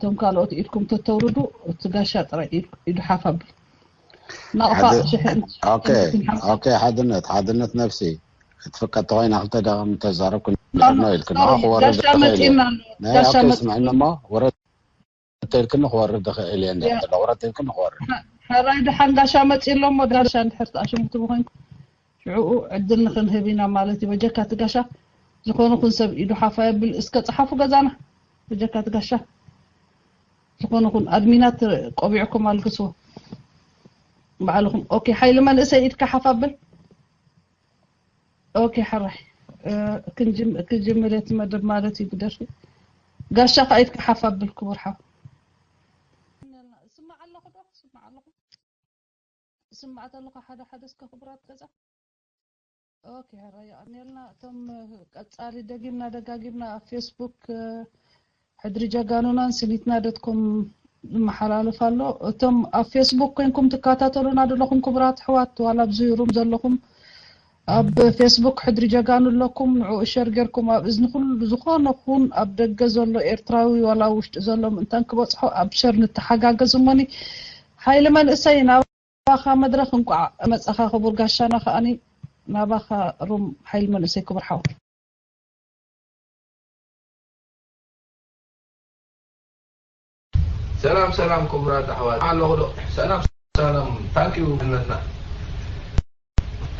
እቶም ካልኦት ኢድኩም ተተውርዱ፣ እቲ ጋሻ ጥራይ ኢድ-፣ ኢዱ ሓፍ ኣብል። ናቕፋ ሓደ-፣ ሽሕን ኦኬ፣ ሽሕን ሓምሳን። ኦኬ፣ ሓድነት፣ ሓድነት ነፍሲ ክትፍቀድ ተኾይና ክልተ ደቂቕ ምተዛረብኩ ኖ፣ ኖ፣ ንሕኖ ኢልክና ሶሪ፣ ክወርድ ጋሻ ይኽእል እየ። መፂእና ኣሎ። ናይ፣ ጋሻ ኦኬ፣ መፂእና። ስምዕኒ እሞ፣ ወረድ ተልክኒ ክወርድ ይኽእል እየ። እንዲ ያ። ተሎ ወረድ ተልክኒ ክወርድ። ሓ-፣ ሓራይ ደሓን ጋሻ መፂኡ ኣሎ እሞ፣ ጋሻ እንድሕር ተኣሽሙ ትብሉ ኮይንኩም፣ ሽዑኡ ዕድል ንኽንህብ ኢና ማለት እዩ። በጀካ እቲ ጋሻ ዝኾነ ኹን ሰብ ኢዱ ሓፍ ኣየብል። እስከ ጸሓፉ ገዛና። በጀካ እቲ ጋሻ ዝኾነ ኹን ኣድሚናት ቆቢዕኩም ኣልግስዎ ባዕልኹም። ኦኬ፣ ሓይሊ መንእሰይ ኢድካ ሓፍ ኣብል። ኦኬ፣ ሕራይ፣ እ፣ ክንጅም-፣ ክጅምር እቲ መደብ ማለት እዩ ብደርፊ። ጋሻ ከኣ ኢድካ ሓፍ ኣብል ክቡር ሓው። ስማዕ ኣለኹ ዶ? ስማዕ ኣለኹ? ስማዕ ተለኹ ሓደ ሓደ እስከ ክቡራት ገዛ። ኦኬ፣ ሕራይ፣ የቐንየልና። እቶም፣ እ፣ ቀጻሊ ደጊምና ደጋጊምና ኣብ ፌስቡክ፣ እ፣ ሕድሪ ጀጋኑናን ስኒትና ዶት ኮም ዝመሓላለፍ ኣሎ። እቶም ኣብ ፌስቡክ ኮይንኩም ትከታተሉና ዘለኹም ክቡራት ኣሕዋት፣ ዋላ ኣብዚ ሩም ዘለኹም ኣብ ፌስቡክ ሕድሪ ጀጋኑ ኣለኩም፣ ንዕኡ ሸር ጌርኩም ኣብ እዝኒ ኩሉ ዝኾነ ኹን ኣብ ደገ ዘሎ ኤርትራዊ ዋላ ኣብ ውሽጢ ዘሎ ምእንታን ክበጽሖ ኣብ ሸር ንተሓጋገዝ። እሞኒ ሓይሊ መንእሰይ ናባኻ መድረኽ እንቋዕ መጻኻ ክቡር ጋሻና፣ ከኣኒ ናባኻ ሩም ሓይሊ መንእሰይ ክቡር ሓው። ሰላም ሰላም ክቡራት ኣሕዋት ኣለኹ ዶ? ሰላም ሰላም። ታንኪዩ ድነትና።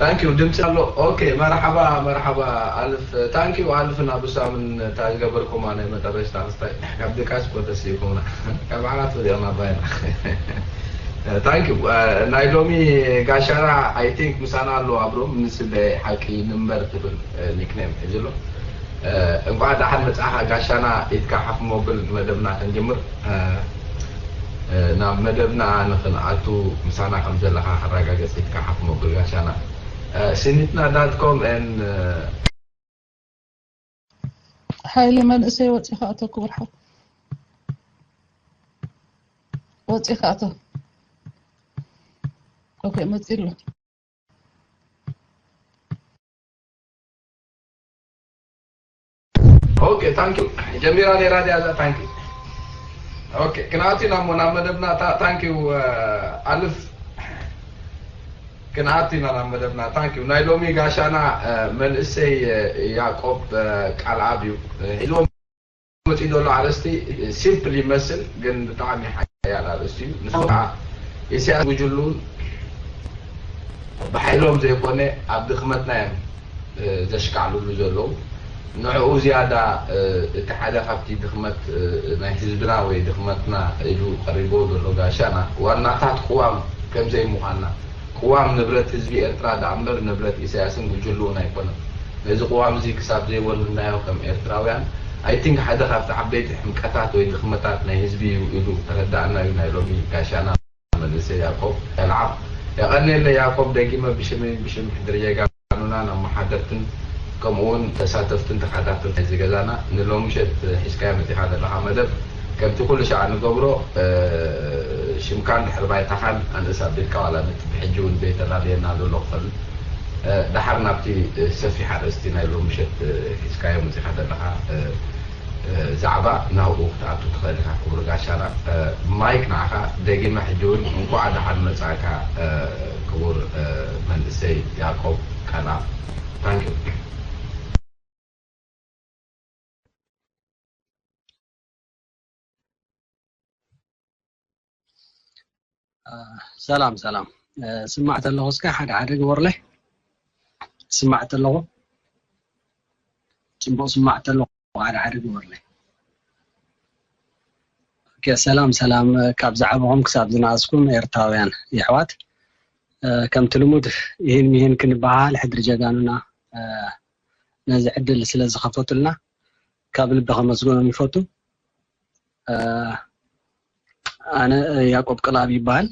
ታንኪዩ ድምፂ ኣሎ። ኦኬ፣ መርሓባ መርሓባ። ኣልፍ፣ ታንኪዩ ኣልፍና ብሳምን እታ ዝገበርኩማ ናይ መጠረሽታ ክስታይ ካብ ድቃስ እኮ ተሲእኩምና። ካብ ዓራት ወዲቕና ባይና። ታንኪዩ። ናይ ሎሚ ጋሻና፣ ኣይ ቲንክ፣ ምሳና ኣሎ ኣብሮም፣ ንስለ ሓቂ ንንበር ትብል ኒክኔም ሒዙ ኣሎ። እንኳዕ ደሓን መጻእኻ ጋሻና። ኢድካ ሓፍ ሞብል መደብና ክንጅምር፣ ናብ መደብና ንኽንኣቱ ምሳና ከም ዘለኻ ከረጋገጽ። ኢድካ ሓፍ ሞብል ጋሻና። ስኒትና ዳት ኮም ኤን ሓይሊ መንእሰይ ወፂኻ እቶ ክቡር ሓው። ወፂኻ እቶ። ኦኬ፣ መፂ ኣሎ። ኦኬ፣ ታንኪ ዩ። ጀሚራ ነይራ ድያ እዛ? ታንኪ ዩ። ኦኬ፣ ክንኣቱ ኢና እሞ ናብ መደብና። ታ-፣ ታንኪ ዩ፣ እ፣ ኣልፍ። ክንኣቱ ኢና ናብ መደብና። ታንኪ ዩ። ናይ ሎሚ ጋሻና፣ እ፣ መንእሰይ፣ እ፣ ያዕቆብ፣ እ፣ ቃልኣብ እዩ። እ፣ ሒዝዎ መፂኡ ዘሎ ኣርእስቲ ሲምፕል ይመስል፣ ግን ብጣዕሚ ሓያል ኣርእስቲ እዩ። ንሱ ከዓ ኢሳያስ ጉጅሉን ብሓይሎም ዘይኮነ ኣብ ድኽመትና እዮም፣ እ፣ ዘሽካዕልሉ ዘለዉ። ንዕኡ ዝያዳ፣ እ፣ እቲ ሓደ ካብቲ ድኽመት፣ እ፣ ናይ ህዝብና ወይ ድኽመትና ኢሉ ቀሪብዎ ዘሎ ጋሻና፣ ዋናታት ቅዋም ከም ዘይምዃንና፣ ቅዋም ንብረት ህዝቢ ኤርትራ ደኣ እምበር ንብረት ኢሳያስን ጉጅልኡን ኣይኮነን። ነዚ ቅዋም እዚ ክሳብ ዘይወንንናዮ ከም ኤርትራውያን፣ ኣይ ቲንክ ሓደ ካብቲ ዓበይቲ ሕምቀታት ወይ ድኽመታት ናይ ህዝቢ እዩ ኢሉ ተረዳእና እዩ ናይ ሎሚ ጋሻና መንእሰይ ያዕቆብ። ሰላም፣ የቐንየለይ ያዕቆብ፣ ደጊመ ብሽመይን ብሽም ሕድሪ ጀጋኑናን ኣመሓደርትን ከምኡ እውን ተሳተፍትን ተኸታተልትን ናይዚ ገዛና ንሎሚ ምሸት ሒዝካዮ መጺኻ ዘለኻ መደብ ከምቲ ኩሉ ሻዕ ንገብሮ፣ እ፣ ሽምካን ድሕሪ ባይታኻን ኣንእስ ኣቢልካ ዋላ ነቲ ብሕጂ እውን ዘይተላለየና ዘሎ ክፈልጥ፣ እ፣ ደሓር ናብቲ፣ እ፣ ሰፊሕ ኣርእስቲ ናይ ሎሚ ምሸት፣ እ፣ ሒዝካዮ መጺኻ ዘለኻ፣ እ፣ እ፣ ዛዕባ ናብኡ ክትኣቱ ትኽእል ኢኻ ክቡር ጋሻና። እ፣ ማይክ ንዓኻ ደጊመ ሕጂ እውን እንኳዕ ደሓን መጻእካ፣ እ፣ ክቡር፣ እ፣ መንእሰይ ያዕቆብ ቃልኣብ። ታንክ ዩ። ሰላም ሰላም። ስማዕ ተለኹ እስከ ሓደ ሓደ ግበሩለይ። ስማዕ ተለኹ። ጽቡቕ ስማዕ ተለኹ ሓደ ሓደ ግበሩለይ። ኦኬ፣ ሰላም ሰላም። ካብ ዝዓበኹም ክሳብ ዝነኣስኩም ኤርትራውያን የሕዋት፣ ከምቲ ልሙድ ይህን ሚህን ክንበሃል ሕድሪ ጀጋኑና ነዚ ዕድል ስለ ዝኸፈቱልና ካብ ልቢ ከመስግኖም ይፈቱ። ኣነ ያቆብ ቅላብ ይበሃል።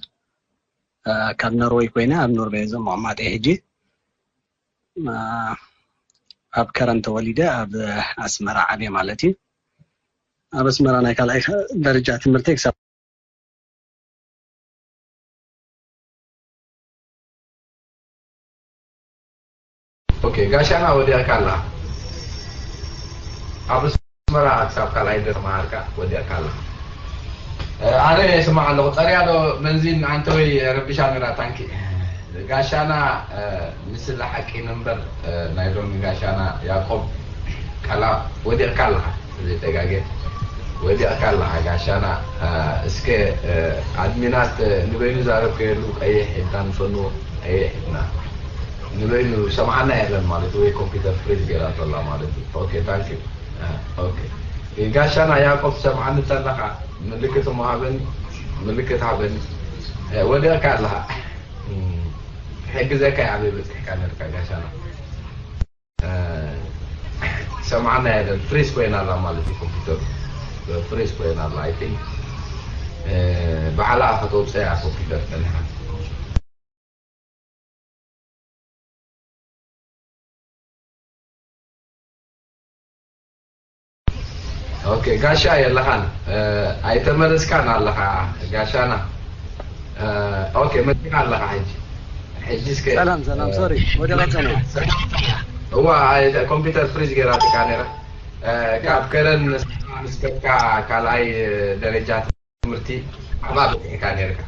ካብ ኖርወይ ኮይነ ኣብ ኖርወይ እዞም ምቕማጠይ ሕጂ ኣብ ከረን ተወሊደ ኣብ ኣስመራ ዓብየ ማለት እዩ። ኣብ ኣስመራ ናይ ካልኣይ ደረጃ ትምህርተይ ክሳብ ኦኬ፣ ጋሻና ወዲእካ ኣላ። ኣብ ኣስመራ ክሳብ ካልኣይ ደረጃ ተማሃርካ ወዲእካ ኣላ። ኣነ የስማዕ ኣለኹ። ጸርያ ዶ መንዚን ኣንተ ወይ ረቢሻ ነራ ታንኪ። ጋሻና፣ እ፣ ምስላ ሓቂ ነምበር፣ እ፣ ናይ ሎሚ ጋሻና ያዕቆብ ካላ ወዲቕካ ኣለኻ። ዘይተጋገ ወዲቕካ ኣለኻ ጋሻና። እ፣ እስከ፣ እ፣ ኣድሚናት፣ እ፣ ንበይኑ ዛረብ ከየሉ ቀይሕ ኢልካ ንፈንዎ። ቀይሕ ኢልና ንበይኑ ሰምዓና የለን ማለት ወይ ኮምፒውተር ፍሪዝ ገይራ ኣላ ማለት እዩ። ኦኬ፣ ታንኪ። ኦኬ። ጋሻና ያዕቆብ ትሰምዓኒ እንተለኻ ምልክት እሞ ሃበኒ፣ ምልክት ሃበኒ። እ፣ ወዲቕካ ኣለኻ። እም፣ ክሕግዘካ እየ ኣበይ በጺሕካ ነርካ ጋሻና። እ፣ ትሰምዓና የለን። ፍሪዝ ኮይና ኣላ ማለት እዩ ኮምፒውተር። ፍሪዝ ኮይና ኣላ፣ I think። እ፣ ባዕላ ከተውፅኣ እያ ኮምፒውተር ጸኒሓ። ኦኬ፣ ጋሻ የለኻን፣ እ፣ ኣይተመለስካን ኣለኻ ጋሻና። እ፣ ኦኬ፣ መጺኻ ኣለኻ ሕጂ። ሕጂ እስከ፣ ሰላም፣ ሰላም፣ እ፣ ሶሪ፣ ወደ ቀጸና። እዋ፣ ኣይ፣ ኮምፒውተር ፍሪዝ ገይራትካ ነይራ። እ፣ ካብ ከረን ምስ፣ ምስ ከድካ ካልኣይ ደረጃ ትምህርቲ ዓባ በጺሕካ ነይርካ።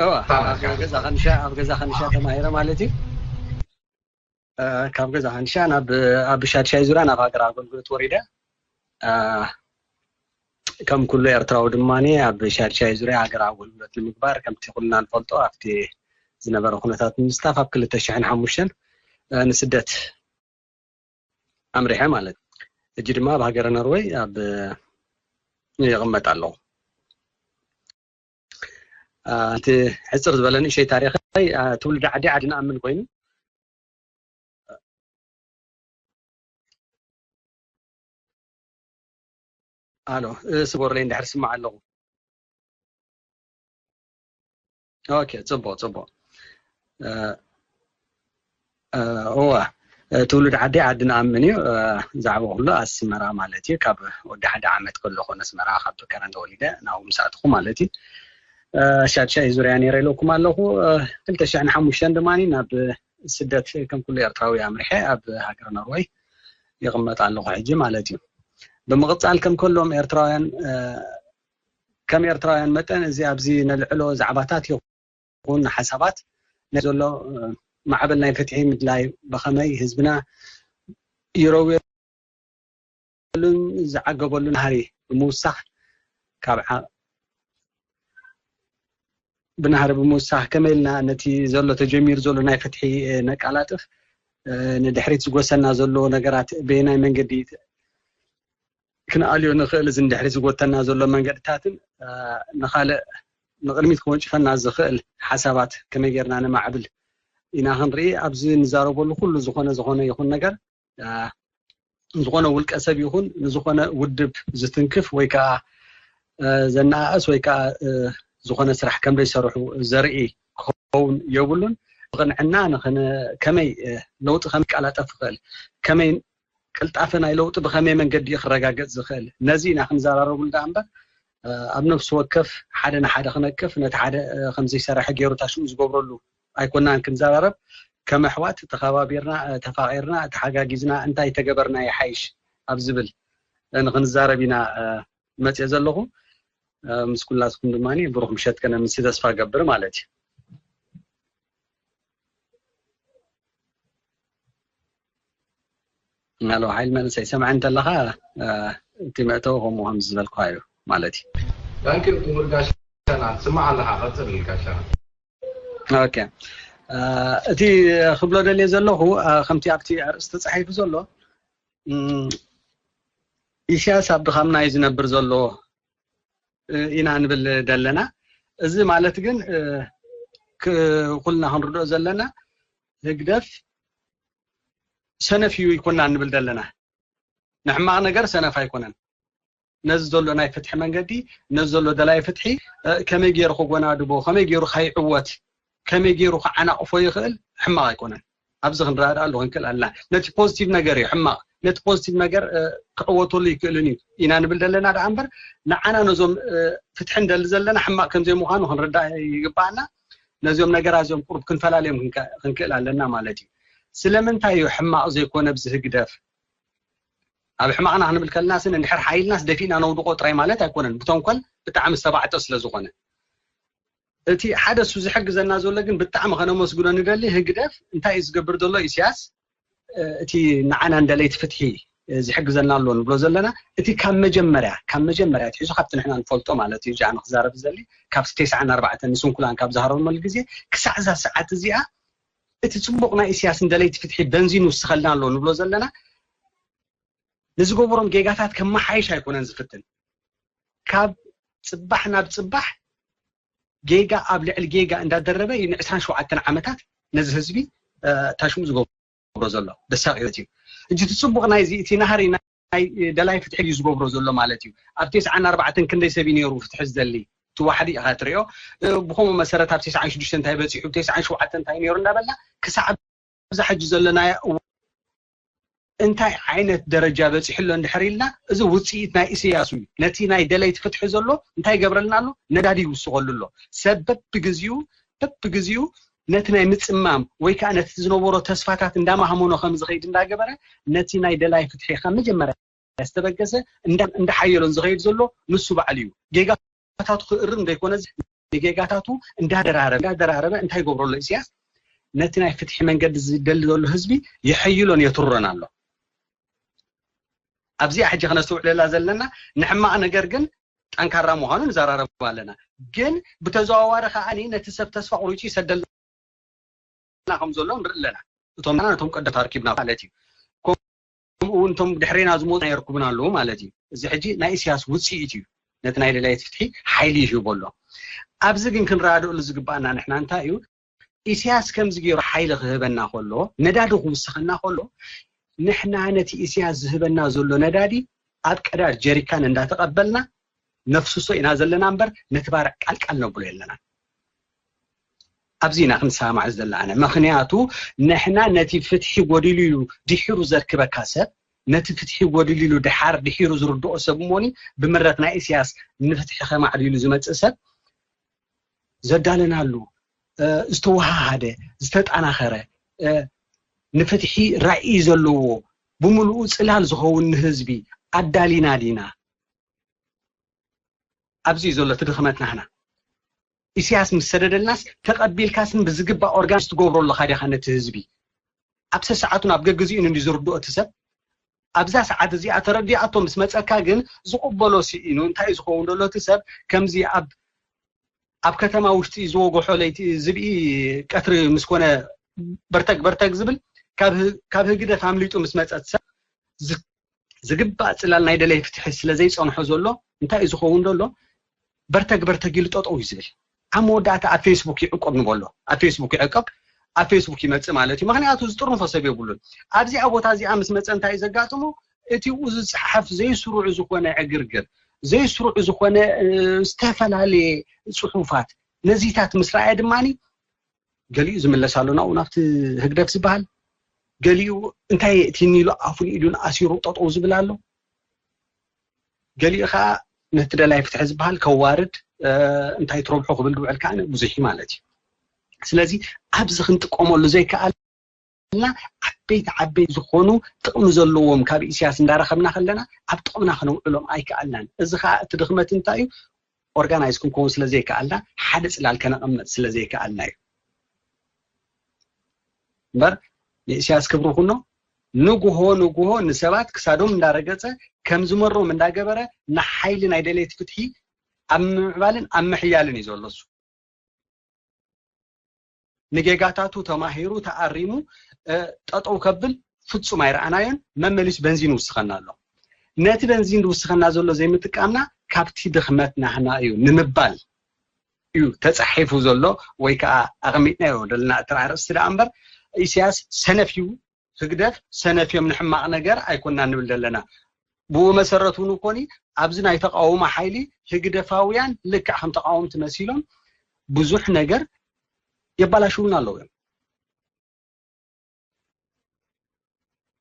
እዋ፣ ኣብ ገዛ ከንሻ፣ ኣብ ገዛ ከንሻ ተማሂረ ማለት እዩ። እ፣ ካብ ገዛ ከንሻ ናብ፣ ኣብ ሻድሻይ ዙርያ ናብ ሃገር ኣገልግሎት ወሪደ። እ፣ ከም ኩሉ ኤርትራዊ ድማ ኣብ ሻድሻይ ዙርያ ሃገር ኣገልግሎት ንምግባር ከምቲ ኩልና ንፈልጦ ኣብቲ ዝነበረ ኩነታት ንምስታፍ ኣብ ክልተ ሽሕን ሓሙሽተን፣ እ፣ ንስደት ኣምሪሐ ማለት እዩ። ሕጂ ድማ ኣብ ሃገረ ኖርወይ ኣብ ይቕመጥ ኣለኹ። እ፣ እቲ ሕጽር ዝበለ ንእሸይ ታሪኸይ፣ እ፣ ትውልዲ ዓዲ ዓዲ ንኣምን ኮይኑ። ኣሎ፣ እ፣ ስቦርለይ እንድሕር ስማዕ ኣለኹ። ኦኬ፣ ጽቡቕ፣ ጽቡቕ። እ፣ እ፣ እዋ፣ እ፣ ትውልድ ዓዲ ዓዲ ንኣምን እዩ። እ፣ ዛዕባ ኩሉ ኣስመራ ማለት እዩ። ካብ ወዲ ሓደ ዓመት ከለኹ ነስመራ ካብ ከረን ተወሊደ ናብኡ ምስ ኣተኹ ማለት እዩ። እ፣ ሻድሻይ ዙርያ ነይረ ኢለኩም ኣለኹ። እ፣ ክልተ ሽሕን ሓሙሽተን ድማ ናብ ስደት ከም ኩሉ ኤርትራዊ ኣምሪሐ ኣብ ሃገር ኖርወይ ይቕመጥ ኣለኹ ሕጂ ማለት እዩ። ብምቕጻል ከም ከሎም ኤርትራውያን፣ እ፣ ከም ኤርትራውያን መጠን እዚ ኣብዚ ነልዕሎ ዛዕባታት ይኹን ሓሳባት ናይ ዘሎ፣ እ፣ ማዕበል ናይ ፍትሒ ምድላይ ብኸመይ ህዝብና ይረውየሉን ዝዓገበሉ ናህሪ ብምውሳኽ ካብ ዓ-፣ ብናህሪ ብምውሳኽ ከመይ ኢልና ነቲ ዘሎ ተጀሚሩ ዘሎ ናይ ፍትሒ፣ እ፣ ነቃላጥፍ፣ እ፣ ንድሕሪት ዝጎሰና ዘሎ ነገራት በየናይ መንገዲ ክንኣልዮ ንኽእል፣ እዚ ንድሕሪት ዝጎተና ዘሎ መንገድታትን፣ እ፣ ንኻልእ ንቕድሚት ክወንጭፈና ዝኽእል ሓሳባት ከመይ ጌርና ነማዕብል ኢና ክንርኢ። ኣብዚ ንዛረበሉ ኩሉ ዝኾነ ዝኾነ ይኹን ነገር፣ እ፣ ዝኾነ ውልቀ ሰብ ይኹን ንዝኾነ ውድብ ዝትንክፍ ወይ ከዓ፣ እ፣ ዘነኣእስ ወይ ከዓ፣ እ፣ ዝኾነ ስራሕ ከም ዘይሰርሑ ዘርኢ ክኸውን የብሉን። ብቕንዕና ንኽን-፣ ከመይ፣ እ፣ ለውጢ ከም ይቀላጠፍ ይኽእል፣ ከመይ ቅልጣፈ ናይ ለውጢ ብኸመይ መንገዲ እዩ ክረጋገጽ ዝኽእል? ነዚ ኢና ክንዘራረቡሉ ደኣ እምበር፣ እ፣ ኣብ ነፍሲ ወከፍ ሓደ ንሓደ ክነቅፍ፣ ነቲ ሓደ፣ እ፣ ከም ዘይሰርሐ ገይሩ ታሽሙ ዝገብረሉ ኣይኮናን ክንዘራረብ። ከም ኣሕዋት ተኸባቢርና፣ እ፣ ተፋቒርና፣ ተሓጋጊዝና እንታይ ተገበርና ይሓይሽ ኣብ ዝብል፣ እ፣ ንክንዛረብ ኢና፣ እ፣ መጽየ ዘለኹ። እ፣ ምስ ኩላትኩም ድማ ብሩኽ ምሸት ከነምሲ ተስፋ ገብር ማለት እዩ። ኣሎ ሓይል መንእሰይ ሰምዐ እንተለኻ፣ እ፣ እቲ መእተዊ ከምኡ ከም ዝበልኩኻ እዩ ማለት እዩ። ታንኪዩ ክቡር ጋሻና፣ ትስማዕ ኣለኻ፣ ቀጽል ጋሻና። ኦኬ። እ፣ እቲ ክብሎ ደልየ ዘለኹ፣ እ፣ ከምቲ ኣብቲ ኣርእስቲ ተጻሒፉ ዘሎ፣ እም፣ ኢሳያስ ኣብ ድኻምና እዩ ዝነብር ዘሎ፣ እ፣ ኢና ንብል ዘለና። እዚ ማለት ግን፣ እ፣ ክ-፣ ኩልና ክንርድኦ ዘለና ህግደፍ ሰነፍ እዩ ይኮና ንብል ዘለና። ንሕማቕ ነገር ሰነፍ ኣይኮነን። ነዚ ዘሎ ናይ ፍትሒ መንገዲ፣ ነዚ ዘሎ ደላይ ፍትሒ፣ እ፣ ከመይ ገይሩ ክጎናድቦ፣ ከመይ ገይሩ ከይዕወት፣ ከመይ ገይሩ ክዓናቕፎ ይኽእል ሕማቕ ኣይኮነን። ኣብዚ ክንረዳድኣሉ ክንክእል ኣለና። ነቲ ፖዚቲቭ ነገር እዩ ሕማቕ። ነቲ ፖዚቲቭ ነገር፣ እ፣ ክዕወተሉ ይክእልን እዩ ኢና ንብል ዘለና ደኣ እምበር፣ ንዓና ነዞም፣ እ፣ ፍትሒ እንደሊ ዘለና ሕማቕ ከም ዘይምዃኑ ክንርዳእ ይግባኣና። ነዚኦም ነገራት እዚኦም ቁሩብ ክንፈላልዮም ክንከ-፣ ክንክእል ኣለና ማለት እዩ። ስለምንታይ እዩ ሕማቕ ዘይኮነ ኣብዚ ህግደፍ? ኣብ ሕማቕና ክንብል ከለናስ፣ እንድሕር ሓይልናስ ደፊእና ነውድቆ ጥራይ ማለት ኣይኮነን። ብተንኮል ብጣዕሚ ዝተባዕጠ ስለ ዝኾነ፣ እቲ ሓደ እሱ ዝሕግዘና ዘሎ ግን ብጣዕሚ ከነመስግኖ ንደሊ፣ ህግደፍ እንታይ እዩ ዝገብር ዘሎ? ኢሳያስ እቲ ንዓና እንደለይቲ ፍትሒ ዝሕግዘና ኣሎ ንብሎ ዘለና፣ እቲ ካብ መጀመርያ፣ ካብ መጀመርያ ኣትሒዙ ካብቲ ንሕና ንፈልጦ ማለት እዩ። እዚኣ ንክዛረብ ዘሊ፣ ካብቲ ተስዓን ኣርባዕተን ንስንኩላን ካብ ዝሃረመሉ ግዜ ክሳዕ እዛ ሰዓት እዚኣ፣ እቲ ጽቡቕ ናይ ኢሳያስ እንደለይቲ ፍትሒ በንዚን ውስኸልና ኣሎ ንብሎ ዘለና፣ ንዝገበሮም ጌጋታት ከመሓይሽ ኣይኮነን ዝፍትን። ካብ ጽባሕ ናብ ጽባሕ ጌጋ ኣብ ልዕሊ ጌጋ እንዳደረበ እዩ ን ዕስራን ሸውዓተን ዓመታት ነዚ ህዝቢ፣ እ፣ ታሽሙ ዝገብሮ ዘሎ ደሳቂ ህይወት እዩ። ሕጂ እቲ ጽቡቕ ናይዚ፣ እቲ ናህሪ ናይ ደላይ ፍትሒ እዩ ዝገብሮ ዘሎ ማለት እዩ። ኣብ ተስዓን ኣርባዕተን ክንደይ ሰብ እዩ ነይሩ ፍትሒ ዝደሊ? እቲ ዋሕዲ ኢኻ ትሪኦ። እ፣ ብኸምኡ መሰረት ኣብ ተስዓን ሽዱሽተን እንታይ በጺሑ፣ ኣብ ተስዓን ሸውዓተን እንታይ ነይሩ እንዳበልና ክሳዕ ኣብዛ ሕጂ ዘለናዮ እዋን እንታይ ዓይነት ደረጃ በጺሑ ኣሎ እንድሕር ኢልና፣ እዚ ውጽኢት ናይ ኢሳያስ እዩ። ነቲ ናይ ደለይቲ ፍትሒ ዘሎ እንታይ ይገብረልና ኣሎ? ነዳዲ ይውስኸሉ ኣሎ። ሰብ በብግዜኡ፣ በብግዜኡ ነቲ ናይ ምጽማም ወይ ከኣ ነቲ ዝነበሮ ተስፋታት እንዳማህመኖ ከም ዝኸይድ እንዳገበረ፣ ነቲ ናይ ደላይ ፍትሒ ካብ መጀመርያ ዝተበገሰ እንዳ-፣ እንዳሓየሎን ዝኸይድ ዘሎ ንሱ ባዕሉ እዩ። ጌጋታቱ ክእርም ዘይኮነ፣ ንጌጋታቱ እንዳደራረበ፣ እንዳደራረበ እንታይ ይገብሮ ኣሎ ኢሳያስ? ነቲ ናይ ፍትሒ መንገዲ ዝደሊ ዘሎ ህዝቢ የሐይሎን የትሮን ኣሎ። ኣብዚኣ ሕጂ ከነስተውዕለላ ዘለና፣ ንሕማቕ ነገር ግን ጠንካራ ምዃኑ ንዘራረብ ኣለና። ግን ብተዘዋዋሪ ከኣ ነቲ ሰብ ተስፋ ቁሪጹ ይሰደልና ከም ዘሎ ንርኢ ኣለና። እቶም ነቶም ቀደምት ኣርኪብና ማለት እዩ። ከምኡ እውን እቶም ድሕሬና ዝመፁ የርክቡና ኣለዉ ማለት እዩ። እዚ ሕጂ ናይ ኢሳያስ ውፅኢት እዩ። ነቲ ናይ ደላይት ፍትሒ ሓይሊ ይህቦ ኣሎ። ኣብዚ ግን ክንረዳድእሉ ዝግባኣና ንሕና እንታይ እዩ? ኢሳያስ ከምዚ ገይሩ ሓይሊ ክህበና ከሎ፣ ነዳዲ ክውስኸና ከሎ፣ ንሕና ነቲ ኢሳያስ ዝህበና ዘሎ ነዳዲ ኣብ ቀዳድ ጀሪካን እንዳተቐበልና ነፍስሶ ኢና ዘለና እምበር፣ ነቲ ባርዕ ቃልቃል ነብሎ የለና። ኣብዚ ኢና ክንሰማማዕ ዘለና። ምኽንያቱ ንሕና ነቲ ፍትሒ ጎዲሉ ኢሉ ድሒሩ ዘርክበካ ሰብ፣ ነቲ ፍትሒ ጎዲሉ ኢሉ ድሓር ድሒሩ ዝርድኦ ሰብ እሞኒ፣ ብምረት ናይ ኢሳያስ ንፍትሒ ከማዕድ ኢሉ ዝመጽእ ሰብ ዘዳለናሉ፣ እ፣ ዝተወሃሃደ፣ ዝተጠናኸረ፣ እ፣ ንፍትሒ ራእይ ዘለዎ፣ ብምሉኡ ጽላል ዝኸውን ንህዝቢ ኣዳሊና ዲና? ኣብዚ እዩ ዘሎ እቲ ድኽመት ናህና። ኢሳያስ ምስ ሰደደልናስ ተቐቢልካስን ብዝግባእ ኦርጋናይዝ ትገብሮ ኣለኻ ዲኻ ነቲ ህዝቢ? ኣብ ሰሰዓቱን ኣብ ገግዜኡን እንዲ ዝርድኦ እቲ ሰብ። ኣብዛ ሰዓት እዚኣ ተረዲኣቶ ምስ መጸካ ግን ዝቕበሎ ስኢኑ እንታይ እዩ ዝኸውን ዘሎ እቲ ሰብ? ከምዚ ኣብ፣ ኣብ ከተማ ውሽጢ ዝወግሖ ለይቲ ዝብኢ ቀትሪ ምስ ኮነ በርተግ በርተግ ዝብል ካብ ህ-፣ ካብ ህግደፍ ኣምሊጡ ምስ መጸ እቲ ሰብ ዝ-፣ ዝግባእ ጽላል ናይ ደለይ ፍትሒ ስለ ዘይጸንሖ ዘሎ እንታይ እዩ ዝኸውን ዘሎ? በርተግ በርተግ ኢሉ ጠጠው እዩ ዝብል። ኣብ መወዳእታ ኣብ ፌስቡክ ይዕቆብ ንበሎ። ኣብ ፌስቡክ ይዕቆብ፣ ኣብ ፌስቡክ ይመጽእ ማለት እዩ። ምኽንያቱ ዝጥርንፎ ሰብ የብሉን። ኣብዚኣ ቦታ እዚኣ ምስ መጸ እንታይ እዩ ዘጋጥሞ? እቲኡ ዝጸሓፍ ዘይስሩዕ ዝኾነ ዕግርግር፣ ዘይስሩዕ ዝኾነ፣ እ፣ ዝተፈላለየ ጽሑፋት፣ ነዚታት ምስ ረኣየ ድማኒ ገሊኡ ዝምለስ ኣሎ ናብኡ ናብቲ ህግደፍ ዝበሃል፣ ገሊኡ እንታይ የእቲኒ ኢሉ ኣፉን ኢዱን ኣሲሩ ጠጠው ዝብል ኣሎ። ገሊኡ ከዓ ነቲ ደላይ ፍትሒ ዝበሃል ከዋርድ፣ እ፣ እንታይ ትረብሖ ክብል ዝውዕል ከዓ ብዙሕ እዩ ማለት እዩ። ስለዚ ኣብዚ ክንጥቀመሉ ዘይከኣልና ዓበይቲ ዓበይቲ ዝኾኑ ጥቕሚ ዘለዎም ካብ ኢሳያስ እንዳረኸብና ከለና ኣብ ጥቕምና ከነውዕሎም ኣይከኣልናን። እዚ ከዓ እቲ ድኽመት እንታይ እዩ? ኦርጋናይዝ ክንከውን ስለ ዘይከኣልና፣ ሓደ ጽላል ከነቐምጥ ስለ ዘይከኣልና እዩ። እምበር ንኢሳያስ ክብሪ ኩኖ ንጉሆ ንጉሆ ንሰባት ክሳዶም እንዳረገጸ ከም ዝመሮም እንዳገበረ ንሓይሊ ናይ ደለይቲ ፍትሒ ኣብ ምምዕባልን ኣብ ምሕያልን እዩ ዘሎ እሱ። ንጌጋታቱ ተማሂሩ ተኣሪሙ፣ እ፣ ጠጠው ከብል ፍጹም ኣይረኣናዮን። መመሊሱ በንዚን ይውስኸና ኣሎ። ነቲ በንዚን ዝውስኸና ዘሎ ዘይምጥቃምና ካብቲ ድኽመት ናህና እዩ ንምባል እዩ ተጻሒፉ ዘሎ፣ ወይ ከዓ ኣቐሚጥናዮ ዘለና እቲ ኣርእስቲ ደኣ እምበር፣ ኢሳያስ ሰነፍ እዩ፣ ህግደፍ ሰነፍ እዮም፣ ንሕማቕ ነገር ኣይኮንና ንብል ዘለና። ብኡ መሰረት እውን እኮኒ ኣብዚ ናይ ተቃውሞ ሓይሊ ህግደፋውያን ልክዕ ከም ተቃወምቲ መሲሎም ብዙሕ ነገር የባላሽውና ኣለዉ እዮም።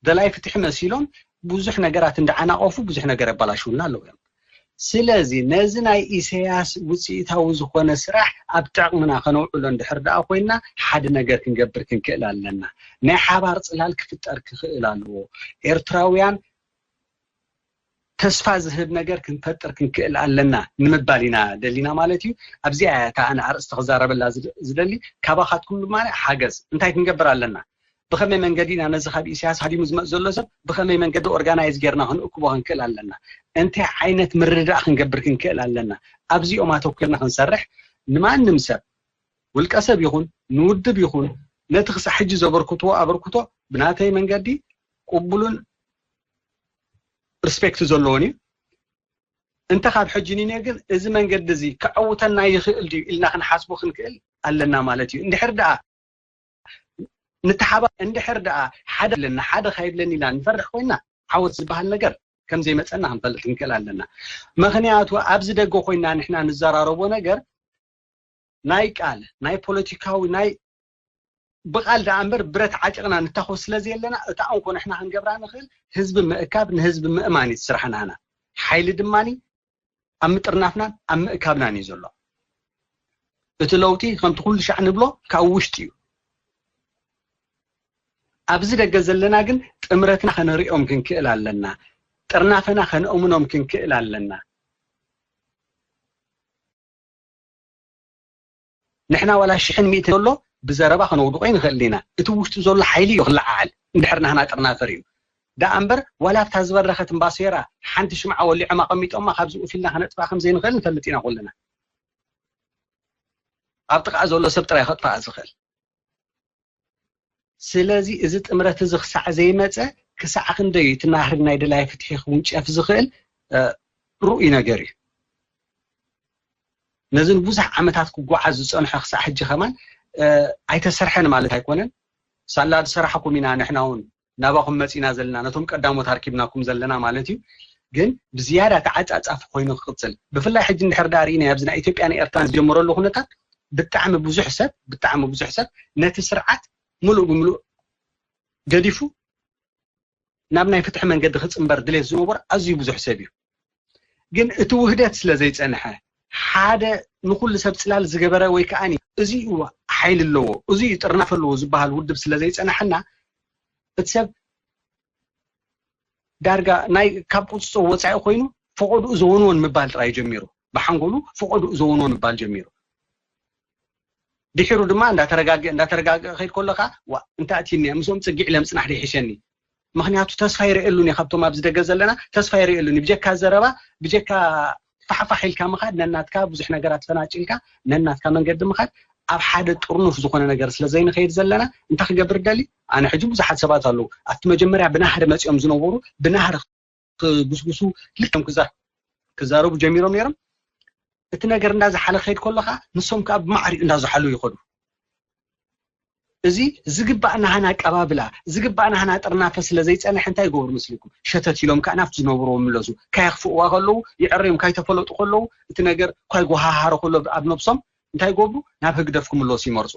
ደላይ ፍትሒ መሲሎም ብዙሕ ነገራት እንዳዓናቐፉ ብዙሕ ነገር የባላሽውና ኣለዉ እዮም። ስለዚ ነዚ ናይ ኢሳያስ ውፅኢታዊ ዝኾነ ስራሕ ኣብ ጥቕምና ከነውዕሎ እንድሕር ደኣ ኮይንና ሓደ ነገር ክንገብር ክንክእል ኣለና። ናይ ሓባር ጽላል ክፍጠር ክኽእል ኣለዎ። ኤርትራውያን ተስፋ ዝህብ ነገር ክንፈጥር ክንክእል ኣለና ንምባል ኢና ደሊና ማለት እዩ። ኣብዚኣ እያ እታ ኣነ ኣርእስቲ ክዛረበላ ዝደ- ዝደሊ። ካባኻትኩም ድማ ሓገዝ እንታይ ክንገብር ኣለና? ብኸመይ መንገዲ ኢና ነዚ ካብ ኢሳያስ ሃዲሙ ዝመጽእ ዘሎ ሰብ ብኸመይ መንገዲ ኦርጋናይዝ ጌርና ክንእክቦ ክንክእል ኣለና? እንታይ ዓይነት ምርድዳእ ክንገብር ክንክእል ኣለና? ኣብዚኦም ኣተኩርና ክንሰርሕ ንማንም ሰብ ውልቀ ሰብ ይኹን ንውድብ ይኹን ነቲ ክሳዕ ሕጂ ዘበርክትዎ ኣበርክቶ ብናተይ መንገዲ ቅቡሉን ሪስፔክት ዘለዎን እዩ። እንተ ካብ ሕጂ ንኔ ግን እዚ መንገዲ እዚ ከዐውተና ይኽእል ድዩ ኢልና ክንሓስቦ ክንክእል ኣለና ማለት እዩ። እንድሕር ደኣ ንተሓባ እንድሕር ደኣ ሓደ ኣለና ሓደ ካይብለኒ ኢልና ንፈርሕ ኮይና ዓወት ዝበሃል ነገር ከም ዘይመፀና ክንፈልጥ ክንክእል ኣለና። ምክንያቱ ኣብዚ ደገ ኮይና ንሕና ንዘራረቦ ነገር ናይ ቃል ናይ ፖለቲካዊ ናይ ብቃል ደኣ እምበር ብረት ዓጢቕና ንታኾስ ስለ ዘየለና እታ እንኮ ንሕና ክንገብራ ንኽእል ህዝቢ ምእካብ ንህዝቢ ምእማን እዩ ስራሕናና። ሓይሊ ድማኒ ኣብ ምጥርናፍናን ኣብ ምእካብናን እዩ ዘሎ። እቲ ለውጢ ከምቲ ኩሉ ሻዕ ንብሎ ካብ ውሽጢ እዩ። ኣብዚ ደገ ዘለና ግን ጥምረትና ከነሪኦም ክንክእል ኣለና። ጥርናፈና ከነእምኖም ክንክእል ኣለና። ንሕና ዋላ ሽሕን ሚእቲ ዘሎ ብዘረባ ከነውድቆ ይንኽእል ኢና። እቲ ውሽጡ ዘሎ ሓይሊ እዩ ክለዓዓል እንድሕር ናህና ጥርናፈር እዩ። ደኣ እምበር ዋላ ኣብታ ዝበረኸት እምባሴራ ሓንቲ ሽምዓ ወሊዖም ኣቐሚጦማ ካብዚ ኡፊልና ከነጥፋ ከም ዘይንኽእል ንፈልጥ ኢና ኩልና። ኣብ ጥቓ ዘሎ ሰብ ጥራይ ከጥፋኣ ዝኽእል። ስለዚ እዚ ጥምረት እዚ ክሳዕ ዘይመፀ ክሳዕ ክንደይ እዩ እቲ ናህሪ ናይ ደላይ ፍትሒ ክውንጨፍ ዝኽእል እ፣ ርኡይ ነገር እዩ። ነዚ ንብዙሕ ዓመታት ክጓዓዝ ዝፀንሖ ክሳዕ ሕጂ ከማን እ፣ ኣይተሰርሐን ማለት ኣይኮነን። ሳላ ዝሰራሕኩም ኢና ንሕና እውን ናባኹም መፂና ዘለና ነቶም ቀዳሞት ኣርኪብናኩም ዘለና ማለት እዩ። ግን ብዝያዳ ተዓፃፃፊ ኮይኑ ክቕፅል ብፍላይ ሕጂ እንድሕር ዳ ርኢና ኣብዚ ናይ ኢትዮጵያን ኤርትራን ዝጀመረሉ ኩነታት ብጣዕሚ ብዙሕ ሰብ ብጣዕሚ ብዙሕ ሰብ ነቲ ስርዓት ሙሉእ ብሙሉእ ገዲፉ ናብ ናይ ፍትሒ መንገዲ ክፅምበር ድሌት ዝነበሮ ኣዝዩ ብዙሕ ሰብ እዩ። ግን እቲ ውህደት ስለ ዘይፀንሐ ሓደ ንኩሉ ሰብ ፅላል ዝገበረ ወይ ከዓ እዚ እዩ ሓይሊ ኣለዎ እዚ እዩ ጥርናፈ ኣለዎ ዝበሃል ውድብ ስለ ዘይፀንሐና እቲ ሰብ ዳርጋ ናይ ካብ ቁፅፅር ወፃኢ ኮይኑ ፈቐድኡ ዘወንወን ምባል ጥራይ ጀሚሩ። ብሓንጎሉ ፈቐድኡ ዘወንወን ምባል ጀሚሩ። ድሒሩ ድማ እንዳተረጋገ እንዳተረጋገ ከይድ ከለካ ዋ እንታይ ኣትዩኒ ምስኦም ፅግዕ ኢለ ምፅናሕ ደይሕሸኒ። ምክንያቱ ተስፋ ይርእየሉን እዩ ካብቶም ኣብዚ ደገ ዘለና ተስፋ ይርእየሉን እዩ። ብጀካ ዘረባ ብጀካ ፋሕፋሕ ኢልካ ምኻድ ነናትካ ብዙሕ ነገራት ፈናጭልካ ነናትካ መንገዲ ምኻድ ኣብ ሓደ ጥርኑፍ ዝኾነ ነገር ስለ ዘይንኸይድ ዘለና እንታይ ክገብር ደሊ? ኣነ ሕጂ ብዙሓት ሰባት ኣለዉ ኣብቲ መጀመርያ ብናህሪ መፂኦም ዝነበሩ ብናህሪ ክጉስጉሱ ልክም ክዛረቡ ጀሚሮም ነይሮም። እቲ ነገር እንዳዝሓለ ክኸይድ ከሎ ከዓ ንሶም ከዓ ብማዕሪኡ እንዳዝሓሉ ይኸዱ። እዚ ዝግባእ ናህና ኣቀባብላ ዝግባእ ናህና ጥርናፈ ስለ ዘይፀንሐ እንታይ ይገብሩ መስልኩም? ሸተት ኢሎም ከዓ ናብቲ ዝነብርዎ ምለሱ። ካየኽፍእዋ ከለዉ ይዕረዮም ካይተፈለጡ ከለዉ እቲ ነገር ካይጎሃሃረ ከሎ ኣብ ነብሶም እንታይ ይገብሩ? ናብ ህግደፍ ክምለሱ ይመርፁ።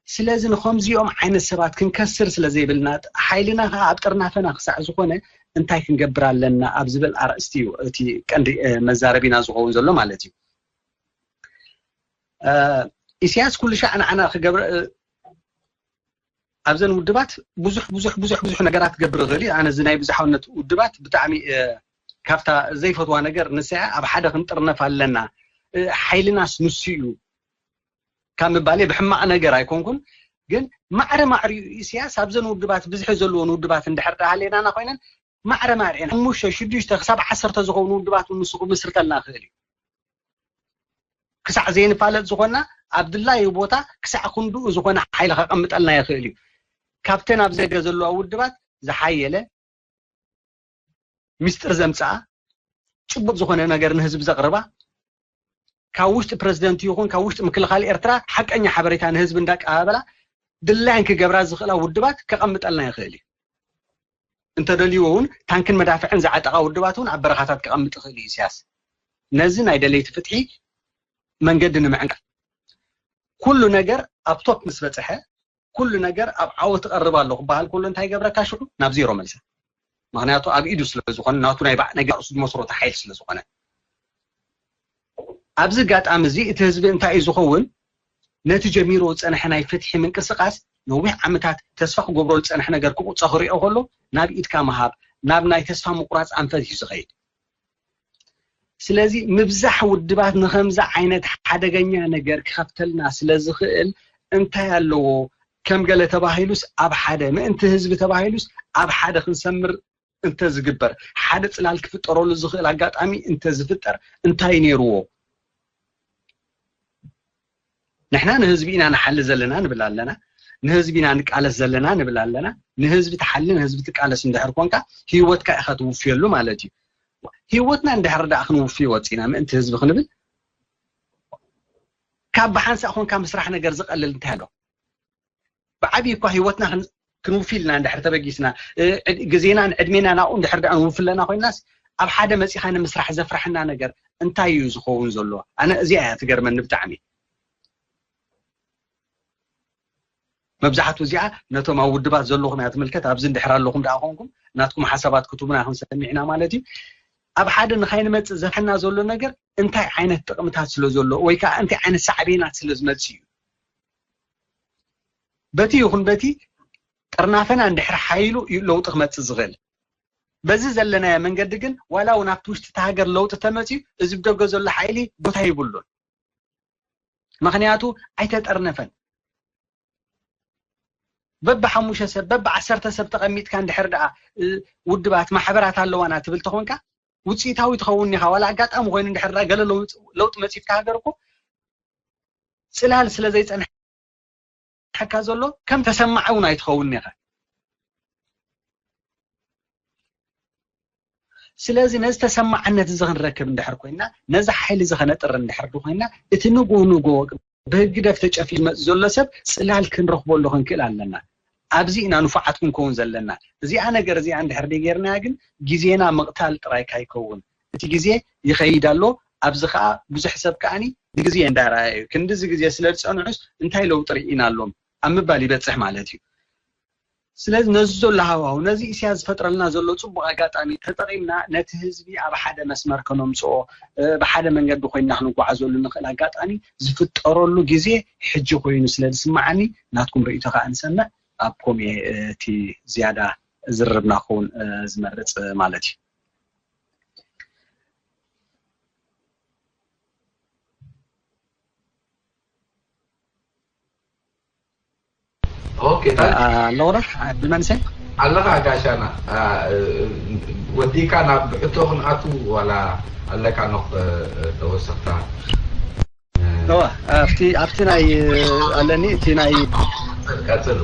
ስለዚ ንከምዚኦም ዓይነት ሰባት ክንከስር ስለ ዘይብልና ሓይልና ከዓ ኣብ ጥርናፈና ክሳዕ ዝኾነ እንታይ ክንገብር ኣለና ኣብ ዝብል ኣርእስቲ እዩ እቲ ቀንዲ መዛረቢና ዝኸውን ዘሎ ማለት እዩ። ኢሳያስ ኩሉ ሻዕ ንዓና ክገብረ ኣብዘን ውድባት ብዙሕ ብዙሕ ብዙሕ ብዙሕ ነገራት ክገብር ይኽእል እዩ። ኣነ እዚ ናይ ብዙሓውነት ውድባት ብጣዕሚ ካብታ ዘይፈትዋ ነገር ንስያ ኣብ ሓደ ክንጥርነፍ ኣለና ሓይልናስ ንሱ እዩ ካብ ምባል ብሕማቕ ነገር ኣይኮንኩን። ግን ማዕረ ማዕሪኡ ኢሳያስ ኣብዘን ውድባት ብዝሒ ዘለዎን ውድባት እንድሕር ዳሃለናና ኮይነን ማዕረ ማዕረ ሓሙሽተ ሽዱሽተ ክሳብ ዓሰርተ ዝኾኑ ውድባት ንሱ ክምስርተልና ይኽእል እዩ። ክሳዕ ዘይንፋለጥ ዝኾንና ኣብ ድላዩ ቦታ ክሳዕ ክንድኡ ዝኾነ ሓይሊ ከቐምጠልና ይኽእል እዩ። ካብተን ኣብ ዘገ ዘለዋ ውድባት ዝሓየለ ሚስጥር ዘምፅኣ ጭቡጥ ዝኾነ ነገር ንህዝቢ ዘቕርባ ካብ ውሽጢ ፕረዚደንት ይኹን ካብ ውሽጢ ምክልኻል ኤርትራ ሓቀኛ ሓበሬታ ንህዝቢ እንዳቀባበላ ድላይን ክገብራ ዝኽእላ ውድባት ከቐምጠልና ይኽእል እዩ። እንተደልይዎ እውን ታንክን መዳፍዕን ዝዓጠቓ ውድባት እውን ኣብ በረኻታት ክቐምጥ ይኽእል እዩ ኢሳያስ። ነዚ ናይ ደለይቲ ፍትሒ መንገዲ ንምዕንቃፍ ኩሉ ነገር ኣብ ቶፕ ምስ በፅሐ ኩሉ ነገር ኣብ ዓወት እቐርብ ኣሎ ክበሃል ከሎ እንታይ ይገብረካ ሽዑ ናብ ዜሮ መልሰ። ምክንያቱ ኣብ ኢዱ ስለ ዝኾነ ናቱ ናይ ባዕ ናይ ርእሱ ዝመስረቶ ሓይል ስለ ዝኾነ ኣብዚ ኣጋጣሚ እዚ እቲ ህዝቢ እንታይ እዩ ዝኸውን ነቲ ጀሚሮ ዝፀንሐ ናይ ፍትሒ ምንቅስቃስ ነዊሕ ዓመታት ተስፋ ክገብሮ ዝፀንሐ ነገር ክቁፀ ክሪኦ ከሎ ናብ ኢድካ ምሃብ ናብ ናይ ተስፋ ምቁራፅ ኣንፈት እዩ ዝኸይድ። ስለዚ ምብዛሕ ውድባት ንኸምዚ ዓይነት ሓደገኛ ነገር ክኸፍተልና ስለ ዝኽእል እንታይ ኣለዎ? ከም ገለ ተባሂሉስ ኣብ ሓደ ምእንቲ ህዝቢ ተባሂሉስ ኣብ ሓደ ክንሰምር እንተዝግበር፣ ሓደ ፅላል ክፍጠረሉ ዝኽእል ኣጋጣሚ እንተዝፍጠር እንታይ ነይርዎ? ንሕና ንህዝቢ ኢና ንሓሊ ዘለና ንብል ኣለና፣ ንህዝቢ ኢና ንቃለስ ዘለና ንብል ኣለና። ንህዝቢ ትሓሊ ንህዝቢ ትቃለስ እንድሕር ኮንካ፣ ህይወትካ ኢኻ ትውፍየሉ ማለት እዩ። ህይወትና እንድሕር ደኣ ክንውፍይ ወፂና ምእንቲ ህዝቢ ክንብል፣ ካብ ብሓንሳእ ኮንካ ምስራሕ ነገር ዝቐልል እንታይ ኣሎ? ብዓብዪ እኳ ህይወትና ክንውፊ ኢልና እንድሕር ተበጊስና፣ ግዜናን ዕድሜና ናብኡ እንድሕር ደኣ ንውፍለና ኮይናስ፣ ኣብ ሓደ መፂኻ ንምስራሕ ዘፍርሐና ነገር እንታይ እዩ ዝኸውን ዘሎ? ኣነ እዚኣ እያ ትገርመኒ ብጣዕሚ። መብዛሕቱ እዚኣ ነቶም ኣብ ውድባት ዘለኹም እያ ትምልከት። ኣብዚ እንድሕር ኣለኹም ደኣ ኮንኩም ናትኩም ሓሳባት ክትቡና ክንሰምዕ ኢና ማለት እዩ። ኣብ ሓደ ንኸይንመፅእ ዘፍርሐና ዘሎ ነገር እንታይ ዓይነት ጥቕምታት ስለ ዘሎ ወይ ከዓ እንታይ ዓይነት ሳዕቤናት ስለ ዝመፅእ እዩ? በቲ ይኹን በቲ ጥርናፈና እንድሕር ሓይሉ እዩ ለውጢ ክመፅእ ዝኽእል። በዚ ዘለናዮ መንገዲ ግን ዋላ እውን ኣብቲ ውሽጢ እቲ ሃገር ለውጢ ተመፅዩ እዚ ብደገ ዘሎ ሓይሊ ቦታ ይብሉን። ምኽንያቱ ኣይተጠርነፈን። በብሓሙሽተ ሰብ በብዓሰርተ ሰብ ተቐሚጥካ እንድሕር ደኣ ውድባት ማሕበራት ኣለዋና ትብል ተኾንካ ውፅኢታዊ ትኸውን ኢኻ። ዋላ ኣጋጣሚ ኮይኑ እንድሕር ደኣ ገለ ለውጢ መፂፍካ ሃገር እኮ ፅላል ስለ ዘይፀንሐ ሓካ ዘሎ ከም ተሰማዕ እውን ኣይትኸውን ኢኻ። ስለዚ ነዚ ተሰማዕነት እዚ ክንረክብ እንድሕር ኮይና፣ ነዚ ሓይሊ እዚ ከነጥሪ እንድሕር ኮይና፣ እቲ ንግሆ ንግሆ ብህግደፍ ተጨፍሊመ ዘሎ ሰብ ፅላል ክንረኽበሉ ክንክእል ኣለና። ኣብዚ ኢና ንፉዓት ክንከውን ዘለና። እዚኣ ነገር እዚኣ እንድሕር ጌርናያ ግን ግዜና ምቕታል ጥራይ ካይከውን። እቲ ግዜ ይኸይድ ኣሎ። ኣብዚ ከዓ ብዙሕ ሰብ ከዓኒ ብግዜ እንዳረኣየ እዩ። ክንድዚ ግዜ ስለ ዝፀንሑስ እንታይ ለውጢ ርኢና ኣሎም ኣብ ምባል ይበፅሕ ማለት እዩ። ስለዚ ነዚ ዘሎ ሃዋሁ ነዚ ኢሳያስ ዝፈጥረልና ዘሎ ፅቡቕ ኣጋጣሚ ተጠቒምና ነቲ ህዝቢ ኣብ ሓደ መስመር ከነምፅኦ ብሓደ መንገዲ ኮይና ክንጓዓዘሉ ንኽእል ኣጋጣሚ ዝፍጠረሉ ግዜ ሕጂ ኮይኑ ስለ ዝስማዓኒ ናትኩም ርእይቶ ከዓ ንሰምዕ ኣብ ኮሜ እቲ ዝያዳ ዝርርብና ክኸውን ዝመርፅ ማለት እዩ። ኣለኹ ዶ ዓዲ መንሰ ኣለኻ ጋሻና ወዲካ ናብ ሕቶ ክንኣቱ ዋላ ኣለካ ኖክ ተወሰኽታ ኣብቲ ናይ ኣለኒ እቲ ናይ ቀፅሉ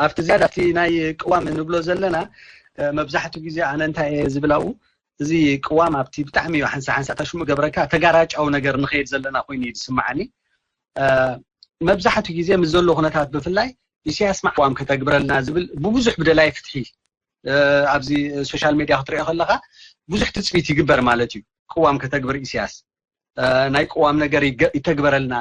ኣብቲ ዝያዳ ኣብቲ ናይ ቅዋም ንብሎ ዘለና መብዛሕትኡ ግዜ ኣነ እንታይ እየ ዝብል ኣብኡ እዚ ቅዋም ኣብቲ ብጣዕሚ እዩ ሓንሳ ሓንሳ ታሽሙ ገብረካ ተጋራጫዊ ነገር ንኸይድ ዘለና ኮይኑ እዩ ዝስማዓኒ። መብዛሕትኡ ግዜ ምስ ዘሎ ኩነታት ብፍላይ ኢሳያስ ማዕ ቅዋም ከተግብረልና ዝብል ብብዙሕ ብደላይ ፍትሒ ኣብዚ ሶሻል ሜድያ ክትሪኦ ከለኻ ብዙሕ ትፅቢት ይግበር ማለት እዩ። ቅዋም ከተግብር ኢሳያስ ናይ ቅዋም ነገር ይተግበረልና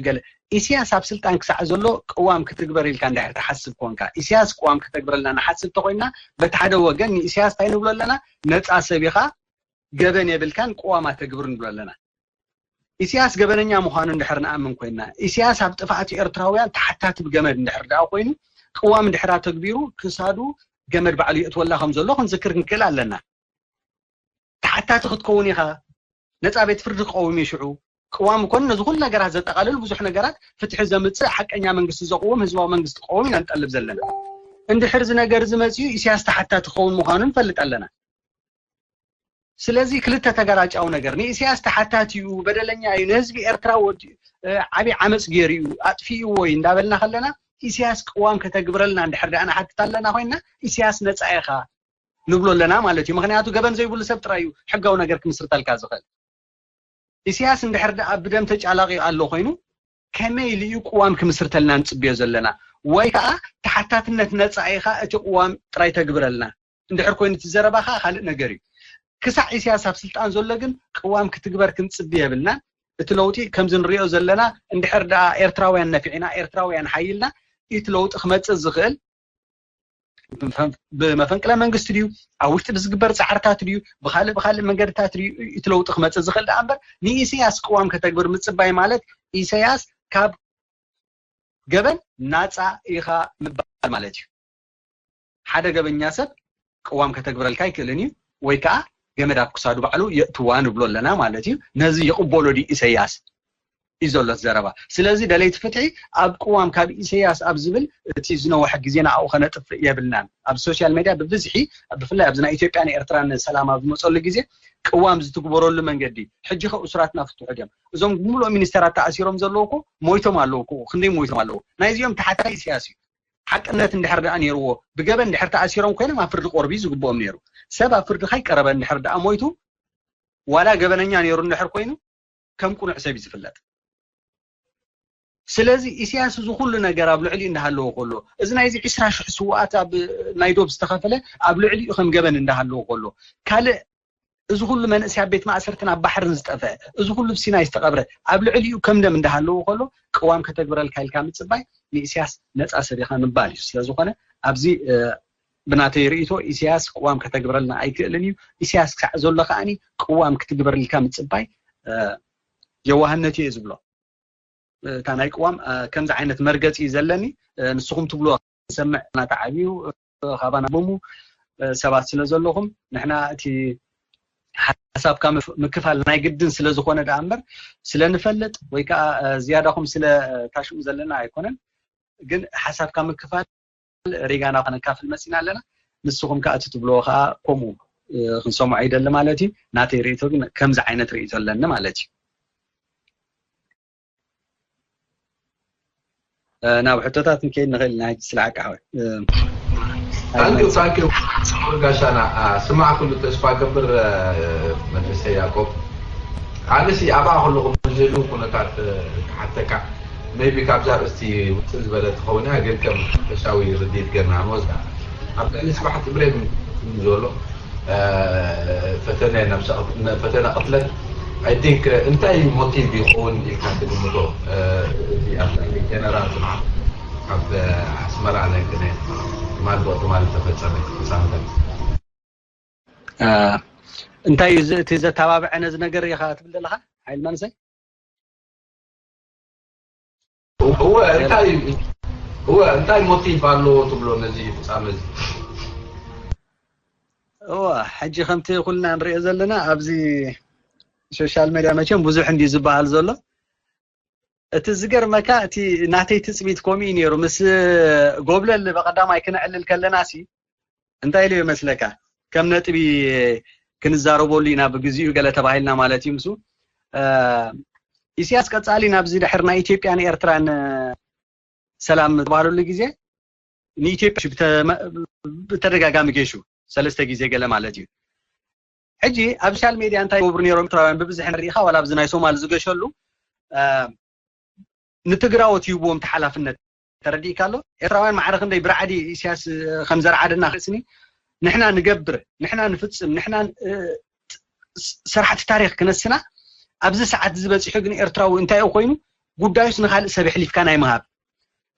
ገለ ኢሳያስ ኣብ ስልጣን ክሳዕ ዘሎ ቅዋም ክትግበር ኢልካ እንድሕር ትሓስብ ኮንካ ኢሳያስ ቅዋም ከተግብረልና ንሓስብ ተኮይና በቲ ሓደ ወገን ንኢሳያስ እንታይ ንብሎ ኣለና ነፃ ሰብ ኢኻ ገበን የብልካን ቅዋም ኣተግብር ንብሎ ኣለና ኢሳያስ ገበነኛ ምዃኑ እንድሕር ንኣምን ኮይና ኢሳያስ ኣብ ጥፍኣት ኤርትራውያን ተሓታቲ ብገመድ እንድሕር ደኣ ኮይኑ ቅዋም እንድሕር ኣተግቢሩ ክሳዱ ገመድ ባዕሉ የእትወላ ከም ዘሎ ክንዝክር ክንክእል ኣለና ተሓታቲ ክትከውን ኢኻ ነፃ ቤት ፍርዲ ክቐውም እዩ ሽዑ ቅዋም ኮን ነዚ ኩሉ ነገራት ዘጠቓልል ብዙሕ ነገራት ፍትሒ ዘምፅእ ሓቀኛ መንግስቲ ዘቕውም ህዝባዊ መንግስቲ ክቐውም ኢና ንጠልብ ዘለና እንድሕር እዚ ነገር እዚ መፅኡ ኢሳያስ ተሓታቲ ክኸውን ምዃኑ ንፈልጥ ኣለና ስለዚ ክልተ ተጋራጫዊ ነገር ንኢሳያስ ተሓታቲ እዩ በደለኛ እዩ ንህዝቢ ኤርትራ ዓብይ ዓመፅ ገይሩ እዩ ኣጥፊእዎ እዩ እንዳበልና ከለና ኢሳያስ ቅዋም ከተግብረልና እንድሕር ደኣ ንሓትት ኣለና ኮይና ኢሳያስ ነፃ ኢኻ ንብሎ ኣለና ማለት እዩ። ምኽንያቱ ገበን ዘይብሉ ሰብ ጥራይ እዩ ሕጋዊ ነገር ክምስርተልካ ዝኽእል። ኢሳያስ እንድሕር ደኣ ብደም ተጫላቒ ኣሎ ኮይኑ ከመይ ኢሉ እዩ ቅዋም ክምስርተልና ንፅብዮ ዘለና? ወይ ከዓ ተሓታትነት ነፃ ኢኻ እቲ ቅዋም ጥራይ ተግብረልና እንድሕር ኮይኑ እቲ ዘረባ ከዓ ካልእ ነገር እዩ። ክሳዕ ኢሳያስ ኣብ ስልጣን ዘሎ ግን ቅዋም ክትግበር ክንፅቢ የብልናን። እቲ ለውጢ ከምዚ ንሪኦ ዘለና እንድሕር ደኣ ኤርትራውያን ነፊዕና ኤርትራውያን ሓይልና እቲ ለውጢ ክመፅእ ዝኽእል ብመፈንቅለ መንግስቲ ድዩ ኣብ ውሽጢ ብዝግበር ፃዕርታት ድዩ ብካልእ ብካልእ መንገድታት ድዩ እቲ ለውጢ ክመፅእ ዝኽእል ደኣ እምበር ንኢሰያስ ቅዋም ከተግብር ምፅባይ ማለት ኢሰያስ ካብ ገበን ናፃ ኢኻ ምባል ማለት እዩ ሓደ ገበኛ ሰብ ቅዋም ከተግብረልካ ኣይክእልን እዩ፣ ወይ ከዓ ገመድ ኣብ ክሳዱ ባዕሉ የእትዋ ንብሎ ኣለና ማለት እዩ። ነዚ ይቕበሎ ድዩ ኢሰያስ? እዩ ዘሎ እቲ ዘረባ። ስለዚ ደለይቲ ፍትሒ ኣብ ቅዋም ካብ ኢሰያስ ኣብ ዝብል እቲ ዝነውሐ ግዜና ኣብኡ ከነጥፍእ የብልናን። ኣብ ሶሻል ሜድያ ብብዝሒ ብፍላይ ኣብዚ ናይ ኢትዮጵያን ኤርትራን ሰላም ኣብ ዝመፀሉ ግዜ ቅዋም ዝትግበረሉ መንገዲ ሕጂ ከ እሱራትና ፍትሑ ድዮም? እዞም ብምሉእ ሚኒስተራት ተኣሲሮም ዘለዉ እኮ ሞይቶም ኣለዉ እኮ። ክንደይ ሞይቶም ኣለዉ? ናይዚኦም ተሓታይ ኢሰያስ እዩ። ሓቅነት እንድሕር ደኣ ነይርዎ ብገበን እንድሕር ተኣሲሮም ኮይኖም ኣብ ፍርዲ ክቐርቡ እዩ ዝግብኦም ነይሩ። ሰብ ኣብ ፍርዲ ካይቀረበ እንድሕር ደኣ ሞይቱ ዋላ ገበነኛ ነይሩ እንድሕር ኮይኑ ከም ቅኑዕ ሰብ እዩ ዝፍለጥ። ስለዚ ኢሳያስ እዚ ኩሉ ነገር ኣብ ልዕሊኡ እንዳሃለዎ ከሎ፣ እዚ ናይዚ ዕስራ ሽሕ ስውኣት ኣብ ናይ ዶብ ዝተኸፈለ ኣብ ልዕሊኡ ከም ገበን እንዳሃለዎ ከሎ፣ ካልእ እዚ ኩሉ መንእሰይ ኣብ ቤት ማእሰርትን ኣብ ባሕርን ዝጠፍአ፣ እዚ ኩሉ ኣብ ሲናይ ዝተቐብረ ኣብ ልዕሊኡ ከም ደም እንዳሃለዎ ከሎ ቅዋም ከተግብረልካ ኢልካ ምጽባይ ንኢሳያስ ነጻ ሰብ ኢኻ ምባል እዩ። ስለዝኾነ ኣብዚ ብናተይ ርእይቶ ኢሳያስ ቅዋም ከተግብረልና ኣይክእልን እዩ። ኢሳያስ ክሳዕ ዘሎ ከዓኒ ቅዋም ክትግበረልካ ምጽባይ የዋህነት እየ ዝብሎ። እታ ናይ ቅዋም ከምዚ ዓይነት መርገፂ እዩ ዘለኒ። ንስኹም ትብልዎ ክንሰምዕ ናተዓብዩ ካባና ቦሙ ሰባት ስለ ዘለኹም ንሕና እቲ ሓሳብካ ምክፋል ናይ ግድን ስለ ዝኾነ ደኣ እምበር ስለ ንፈልጥ ወይ ከዓ ዝያዳኹም ስለ ታሽሙ ዘለና ኣይኮነን። ግን ሓሳብካ ምክፋል ሪጋና ከነካፍል መፂና ኣለና። ንስኹም ከዓ እቲ ትብልዎ ከዓ ከምኡ ክንሰምዖ ይደሊ ማለት እዩ። ናተይ ርእይቶ ግን ከምዚ ዓይነት ርእይቶ ኣለኒ ማለት እዩ። ናብ ሕቶታት ንከይድ ንኽእል ኢና። ሕጂ ስለ ዓቃ ሓወይ ታንኪዩ ታንኪዩ ጋሻና ስማዕ ኩሉ ተስፋ ገብር መንእሰይ ያዕቆብ ኣነሲ ኣብኣ ከለኹ ዝህልው ኩነታት ክሓተካ maybe ካብዛ ኣርእስቲ ውፅእ ዝበለ ትኸውን እያ ግን ከም ሓፈሻዊ ርድኢት ገርና ንወስዳ ኣብ ልዕሊ ስብሓት እብሬም ዘሎ ፈተነ ነብሰ ፈተነ ቅትለት I think እንታይ ሞቲቭ ይኸውን ኢልካ ትግምቶ እዚ ኣብ ልዕሊ ጀነራል ስብሓት ኣብ ኣስመራ ናይ ቅነ ትማል ብቅትማል ዝተፈፀመ ፍፃመታት እንታይ እዩ እቲ ዘተባብዐ ነዚ ነገር ኢኻ ትብል ዘለኻ ሓይል መንሰይ እወ እንታይ እወ እንታይ ሞቲቭ ኣለዎ ትብሎ ነዚ ፍፃመ እዚ እወ ሕጂ ከምቲ ኩልና ንሪኦ ዘለና ኣብዚ ሶሻል ሜድያ መቸም ብዙሕ እንዲ ዝበሃል ዘሎ እቲ ዝገርመካ እቲ ናተይ ትፅቢት ከምኡ እዩ ነይሩ ምስ ጎብለል በቀዳማይ ክነዕልል ከለና ሲ እንታይ ኢሉ ይመስለካ ከም ነጥቢ ክንዛረበሉ ኢና ብግዚኡ ገለ ተባሂልና ማለት እዩ ምስ ኢሳያስ ቀፃሊ ናብዚ ድሕር ናይ ኢትዮጵያን ኤርትራን ሰላም ተባህለሉ ግዜ ንኢትዮጵያ ብተደጋጋሚ ገሹ ሰለስተ ግዜ ገለ ማለት እዩ ሕጂ ኣብ ሶሻል ሜድያ እንታይ ገብሩ ነሮም ኤርትራውያን ብብዝሒ ንሪኢኻ ዋላ ኣብዚ ናይ ሶማል ዝገሸሉ ንትግራዎት ይህብዎም ተሓላፍነት ተረዲእካ ኣሎ ኤርትራውያን ማዕረ ክንደይ ብርዓዲ ኢሳያስ ከም ዘርዓደና ክእስኒ ንሕና ንገብር ንሕና ንፍፅም ንሕና ስራሕቲ ታሪክ ክነስና ኣብዚ ሰዓት ዝበፂሑ ግን ኤርትራዊ እንታይ ኮይኑ ጉዳዩስ ንካልእ ሰብ የሕሊፍካ ናይ ምሃብ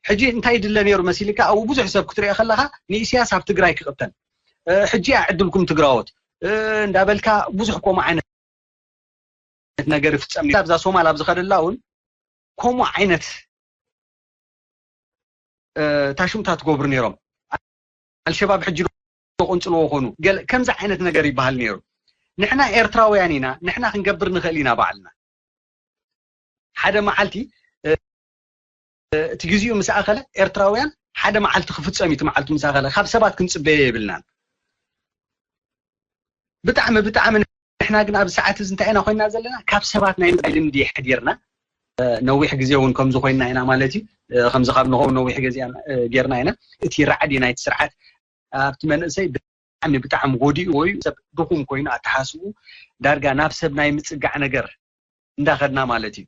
ሕጂ እንታይ ድለ ነይሩ መሲልካ ኣብኡ ብዙሕ ሰብ ክትሪኦ ከለካ ንኢሳያስ ኣብ ትግራይ ክቅተል ሕጂ ኣዕድልኩም ትግራዎት እንዳበልካ ብዙሕ ከምኡ ዓይነት ነገር ይፍፀም ኣብዛ ሶማል ኣብ ዝኸደላ እውን ከምኡ ዓይነት ታሽምታ ትገብሩ ነይሮም ኣልሸባብ ሕጂ ቆንፅልዎ ኮኑ ከምዚ ዓይነት ነገር ይበሃል ነይሩ ንሕና ኤርትራውያን ኢና ንሕና ክንገብር ንኽእል ኢና ባዕልና ሓደ መዓልቲ እቲ ግዜኡ ምስ ኣኸለ ኤርትራውያን ሓደ መዓልቲ ክፍፀም እዩ እቲ መዓልቱ ምስ ኣኸለ ካብ ሰባት ክንፅበዮ የብልናን ብጣዕሚ ብጣዕሚ ንሕና ግን ኣብ ሰዓት እዚ እንታይ ኢና ኮይና ዘለና ካብ ሰባት ናይ ምፅባይ ልምዲ የሕዲርና ነዊሕ ግዜ እውን ከምዚ ኮይና ኢና ማለት እዩ ከምዚ ካብ ንኸውን ነዊሕ ግዜ ጌርና ኢና እቲ ራዕዲ ናይቲ ስርዓት ኣብቲ መንእሰይ ብጣዕሚ ብጣዕሚ ጎዲእዎ እዩ ሰብ ድኹም ኮይኑ ኣተሓስቡ ዳርጋ ናብ ሰብ ናይ ምፅጋዕ ነገር እንዳኸድና ማለት እዩ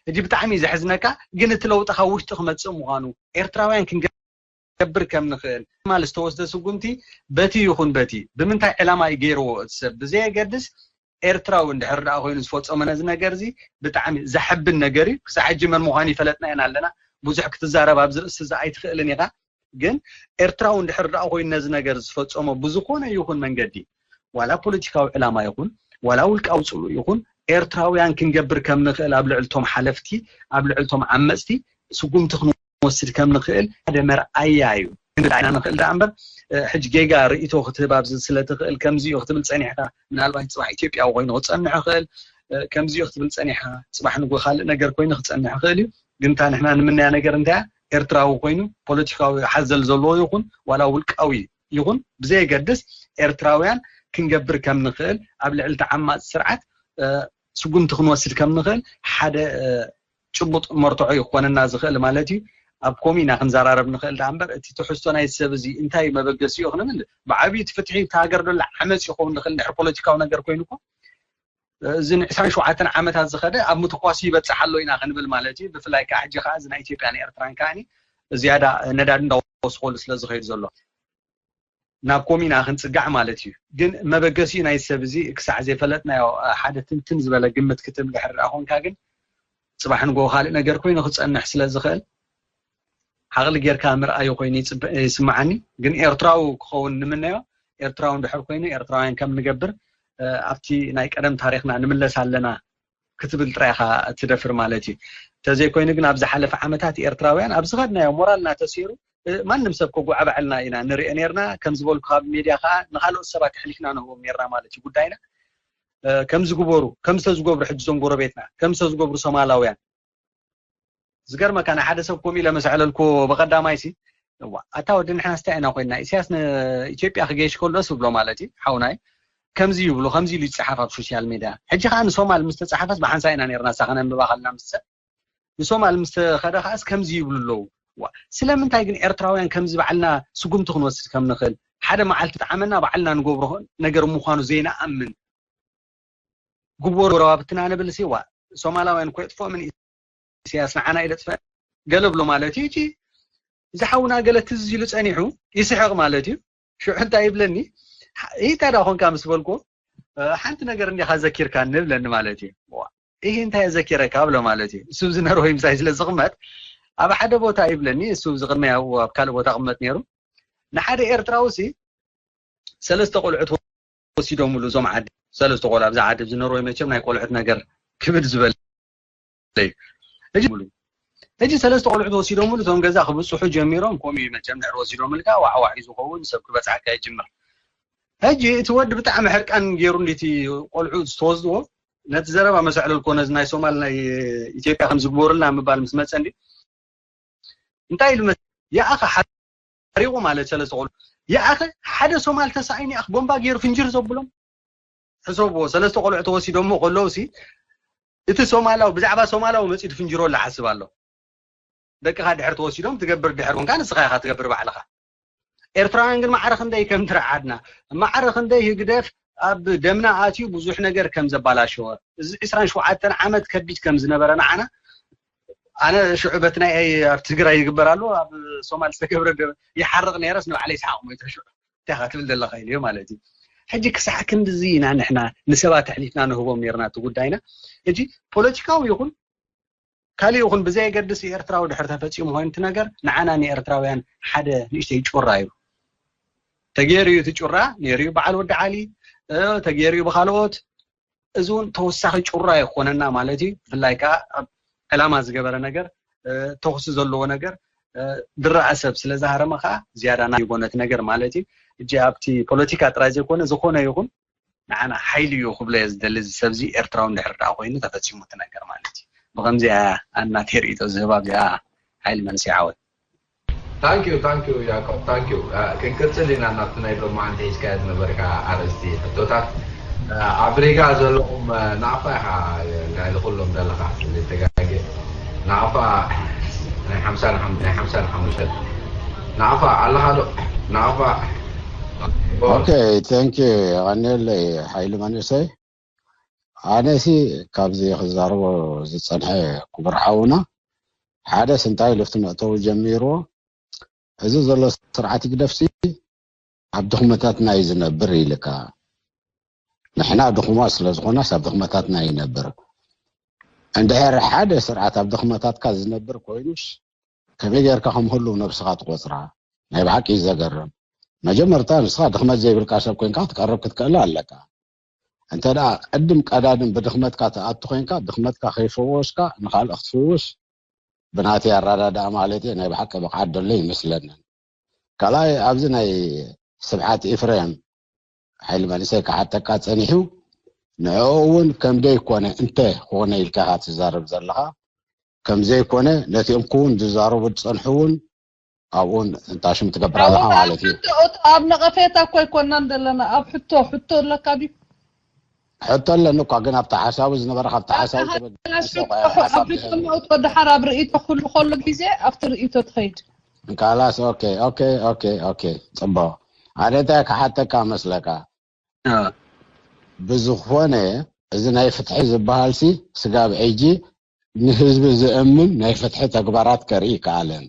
ሕጂ ብጣዕሚ ዘሕዝነካ ግን እቲ ለውጢ ካብ ውሽጢ ክመፅእ ምዃኑ ኤርትራውያን ክንገብር ከም ንኽእል ማል ዝተወስደ ስጉምቲ በቲ ይኹን በቲ ብምንታይ ዕላማ እዩ ገይርዎ እቲ ሰብ ብዘየገድስ ኤርትራዊ እንድሕር ደኣ ኮይኑ ዝፈፀሞ ነዚ ነገር እዚ ብጣዕሚ ዘሐብን ነገር እዩ ክሳብ ሕጂ መን ምዃኑ ይፈለጥና ኢና ኣለና ብዙሕ ክትዛረብ ኣብዚ ርእሲ እዚ ኣይትኽእልን ኢኻ ግን ኤርትራዊ እንድሕር ደኣ ኮይኑ ነዚ ነገር ዝፈፀሞ ብዝኾነ ይኹን መንገዲ ዋላ ፖለቲካዊ ዕላማ ይኹን ዋላ ውልቃዊ ፅሉእ ይኹን ኤርትራውያን ክንገብር ከም ንኽእል ኣብ ልዕልቶም ሓለፍቲ ኣብ ልዕልቶም ዓመፅቲ ስጉምቲ ክንወስድ ከም ንኽእል ሓደ መርኣያ እዩ ክንርዳእ ኢና ንኽእል ደኣ እምበር ሕጂ ጌጋ ርእይቶ ክትህብ ኣብዚ ስለ ትኽእል ከምዚ እዩ ክትብል ጸኒሕካ፣ ምናልባት ጽባሕ ኢትዮጵያዊ ኮይኑ ክጸንሕ ይኽእል። ከምዚ እዩ ክትብል ጸኒሕካ፣ ጽባሕ ንጎ ካልእ ነገር ኮይኑ ክጸንሕ ይኽእል እዩ። ግን እታ ንሕና ንምነያ ነገር እንታይ እያ? ኤርትራዊ ኮይኑ ፖለቲካዊ ሓዘል ዘለዎ ይኹን ዋላ ውልቃዊ ይኹን ብዘየገድስ ኤርትራውያን ክንገብር ከም ንኽእል፣ ኣብ ልዕሊ ተዓማፅ ስርዓት ስጉምቲ ክንወስድ ከም ንኽእል ሓደ ጭቡጥ መርትዖ ይኾነና ዝኽእል ማለት እዩ። ኣብ ኮሚ ኢና ክንዘራረብ ንኽእል ደኣ እምበር እቲ ትሕዝቶ ናይ ሰብ እዚ እንታይ መበገሲኡ ክንብል ብዓብዩ እቲ ፍትሒ እቲ ሃገር ዘሎ ዓመፅ ይኸውን ንኽእል ድሕሪ ፖለቲካዊ ነገር ኮይኑ እኮ እዚ ን27 ዓመታት ዝኸደ ኣብ ምትኳሱ ይበፅሕ ኣሎ ኢና ክንብል ማለት እዩ። ብፍላይ ከዓ ሕጂ ከዓ እዚ ናይ ኢትዮጵያን ኤርትራን ከዓኒ ዝያዳ ነዳዲ እንዳወስኸሉ ስለ ዝኸይድ ዘሎ ናብ ኮሚና ክንፅጋዕ ማለት እዩ። ግን መበገሲኡ ናይ ሰብ እዚ ክሳዕ ዘይፈለጥናዮ ሓደ ትንትን ዝበለ ግምት ክትብ ድሕር ደኣ ኮንካ ግን ፅባሕ ንጎ ካልእ ነገር ኮይኑ ክፀንሕ ስለ ዝኽእል ዓቕሊ ጌርካ ምርኣዩ ኮይኑ ይስምዓኒ። ግን ኤርትራዊ ክኸውን ንምነዮ፣ ኤርትራዊ እንድሕር ኮይኑ ኤርትራውያን ከም ንገብር ኣብቲ ናይ ቀደም ታሪኽና ንምለስ ኣለና ክትብል ጥራይ ኢኻ ትደፍር ማለት እዩ። እንተዘይኮይኑ ግን ኣብ ዝሓለፈ ዓመታት ኤርትራውያን ኣብ ዝኸድናዮ ሞራልና ተሲሩ ማንም ሰብ ከጉዓባዕልና ኢና ንሪኦ ነርና። ከም ዝበልኩ ካብ ሜድያ ከዓ ንካልኦት ሰባት ኣሕሊፍና ንህቦም ነርና ማለት እዩ ጉዳይና። ከምዚ ግበሩ ከም ዝተዝገብሩ ሕጂ ዞም ጎረቤትና ከም ዝተዝገብሩ ሶማላውያን ዝገርመካ ናይ ሓደ ሰብ ከምኡ ኢለ መሰዕለልኩ ብቀዳማይ ሲ ኣታ ወዲ ንሕና ስታይ ኢና ኮይና ኢሳያስ ንኢትዮጵያ ክገይሽ ከሎ ደስ ብሎ ማለት እዩ ሓውናይ ከምዚ ይብሉ ከምዚ ኢሉ ይፀሓፍ ኣብ ሶሻል ሜድያ ሕጂ ከዓ ንሶማል ምስ ተፀሓፈስ ብሓንሳ ኢና ነርና ሳ ከነንብባ ከልና ምስ ሰብ ንሶማል ምስ ተኸደ ከዓስ ከምዚ ይብሉ ኣለዉ ስለምንታይ ግን ኤርትራውያን ከምዚ ባዕልና ስጉምቲ ክንወስድ ከም ንኽእል ሓደ መዓልቲ ጣዓመና ባዕልና ንገብሮ ነገር ምዃኑ ዘይንኣምን ግበሩ ጎረባብትና ንብል ሲ ዋ ሶማላውያን እኮ የጥፍኦም ን ኢሳያስ ንዓና ኢለ ጥፍአ ገለ ብሎ ማለት እዩ እቲ እዚ ሓውና ገለ ትዝ ኢሉ ጸኒሑ ይስሕቕ ማለት እዩ ሽዑ እንታይ ይብለኒ ኢታ ዳ ኾንካ ምስ በልኩ ሓንቲ ነገር እንዲኻ ዘኪርካ ንብለኒ ማለት እዩ ይህ እንታይ ዘኪረካ ብሎ ማለት እዩ እሱ ዝነርሆ ምሳይ ስለ ዝቕመጥ ኣብ ሓደ ቦታ ይብለኒ እሱ ዝቕድመ ኣብ ካልእ ቦታ ቅመጥ ነይሩ ንሓደ ኤርትራዊ ሲ ሰለስተ ቆልዑት ወሲዶምሉ እዞም ዓዲ ሰለስተ ቆልዑ ኣብዚ ዓዲ ዝነርወይ መቸም ናይ ቆልዑት ነገር ክብድ ዝበለ እዩ ሕጂ ብሉ ሕጂ ሰለስተ ቆልዑት ወሲዶምሉ እቶም ገዛ ክብፅሑ ጀሚሮም ከምኡ እዩ መቸም ድሕሪ ወሲዶምልካ ዋዕዋዕ እዩ ዝኸውን ሰብ ክበፅሓካ ይጅምር ሕጂ እቲ ወዲ ብጣዕሚ ሕርቃን ገይሩ እንዲቲ ቆልዑ ዝተወስድዎ ነቲ ዘረባ መሰዕለል ኮነ ናይ ሶማል ናይ ኢትዮጵያ ከም ዝግበሩልና ምባል ምስ መፀ እንዲ እንታይ ኢሉ መ- ይኣኸ ሓሪቑ ማለት ሰለስተ ቆልዑ ይኣኸ ሓደ ሶማል ተሳኢኑ ይኣኽ ቦምባ ገይሩ ፍንጅር ዘብሎም ሕሰብዎ ሰለስተ ቆልዑ ተወሲዶሞ ከለውሲ እቲ ሶማላዊ ብዛዕባ ሶማላዊ መፂኡ ፍንጅሮ ላሓስብ ኣሎ ደቅኻ ድሕር ተወሲዶም ትገብር ድሕር ኮንካ ንስኻ ኢኻ ትገብር ባዕልኻ ኤርትራውያን ግን ማዕረ ክንደይ ከም ትረዓድና ማዕረ ክንደይ ህግደፍ ኣብ ደምና ኣትዩ ብዙሕ ነገር ከም ዘባላሸወ እዚ ዕስራን ሸውዓተን ዓመት ከቢድ ከም ዝነበረ ንዓና ኣነ ሽዑ በቲ ናይ ኣብ ትግራይ ይግበር ኣሎ ኣብ ሶማል ዝተገብረ ይሓርቕ ነይረስ ንባዕለይ ሰሓቕ ሞይተ ሽዑ እንታይ ትብል ዘለኻ ኢልዮ ማለት እዩ ሕጂ ክሳዕ ክንድዚ ኢና ንሕና ንሰባት ኣሕሊፍና ንህቦም ነርና እቲ ጉዳይና ሕጂ ፖለቲካዊ ይኹን ካልእ ይኹን ብዘየገድስ ኤርትራዊ ድሕር ተፈፂሙ ኮይኑ እቲ ነገር ንዓና ንኤርትራውያን ሓደ ንእሽተይ ጩራ እዩ ተገይሩ እዩ እቲ ጩራ ነይሩ እዩ በዓል ወዲ ዓሊ ተገይሩ እዩ ብካልኦት እዚ እውን ተወሳኺ ጩራ ይኾነና ማለት እዩ ብፍላይ ከዓ ኣብ ዕላማ ዝገበረ ነገር ተኽሲ ዘለዎ ነገር ድረኣ ሰብ ስለ ዝሃረመ ከዓ ዝያዳ ናይ ይጎነት ነገር ማለት እዩ እጂ ኣብቲ ፖለቲካ ጥራይ ዘይኮነ ዝኾነ ይኹን ንዓና ሓይሊ እዩ ክብሎ እየ ዝደሊ እዚ ሰብ እዚ ኤርትራዊ እንድሕር ደኣ ኮይኑ ተፈፂሙ እቲ ነገር ማለት እዩ ብከምዚኣ ኣናተይ ርእይቶ ዝህባ ኣብዚኣ ሓይሊ መንስይ ዓወት ታንኪዩ ታንኪዩ ያዕቆብ ታንኪዩ ክንቅፅል ኢና ናብቲ ናይ ሎማዓንቲ ሒዝካዮ ዝነበርካ ኣርእስቲ ሕቶታት ኣብ ሪጋ ዘለኹም ናቕፋ ኢኻ ናይ ኩሎም ዘለኻ ዘይተጋጌ ናቕፋ ናይ ሓምሳን ሓሙሽተን ናቕፋ ኣለኻ ዶ ናቕፋ ኦኬ ቴንኪ የቐንየለይ ሓይሊ መንእሰይ ኣነሲ ካብዚ ክዛረቦ ዝፀንሐ ክቡር ሓውና ሓደስ እንታይ ኢሉ እቲ መእተዊ ጀሚርዎ እዚ ዘሎ ስርዓት ይግደፍሲ ኣብ ድኽመታትና እዩ ዝነብር ኢልካ ንሕና ድኹማት ስለ ዝኾናስ ኣብ ድኽመታትና ይነብር እንድሕር ሓደ ስርዓት ኣብ ድኽመታትካ ዝነብር ኮይኑስ ከመይ ጌርካ ከም ህሉው ነብስኻ ትቆፅራ ናይ ብሓቂ እዩ ዘገርም መጀመርታ ንስኻ ድኽመት ዘይብልካ ሰብ ኮይንካ ክትቀርብ ክትክእል ኣለካ እንተ ደኣ ቅድም ቀዳድም ብድኽመትካ ትኣቱ ኮይንካ ድኽመትካ ከይፈወስካ ንኻልእ ክትፍውስ ብናተይ ኣረዳድኣ ማለት እየ ናይ ብሓቂ ብቕዓት ደሎ ይመስለንን ካልኣይ ኣብዚ ናይ ስብሓት ኤፍሬም ሓይሊ መንእሰይ ክሓተካ ጸኒሑ፣ ንዕኡ እውን ከም ደይኮነ እንተ ኮነ ኢልካ ኢኻ ትዛረብ ዘለኻ። ከም ዘይኮነ ነቲኦም ክውን ዝዛረቡ ዝጸንሑ እውን ኣብኡን እንታሽም ትገብር ኣለኻ ማለት እዩ። ኣብ ነቐፌታ እኮ ኣይኮናን ዘለና፣ ኣብ ሕቶ ሕቶ ኣለካ ድዩ? ሕቶ ኣለኒ እኳ፣ ግን ኣብቲ ሓሳቡ ዝነበረ ካብቲ ሓሳቡ ወድሓር ኣብ ርእቶ ኩሉ ከሉ ግዜ ኣብቲ ርእቶ ትኸይድ። ካላስ ኦኬ ኦኬ ኦኬ ኦኬ። ጽቡቕ። ሓደ እንታይ ክሓተካ መስለካ? ብዝኾነ እዚ ናይ ፍትሒ ዝበሃል ሲ ስጋብ ሕጂ ንህዝቢ ዘእምን ናይ ፍትሒ ተግባራት ከርኢ ይከኣልን።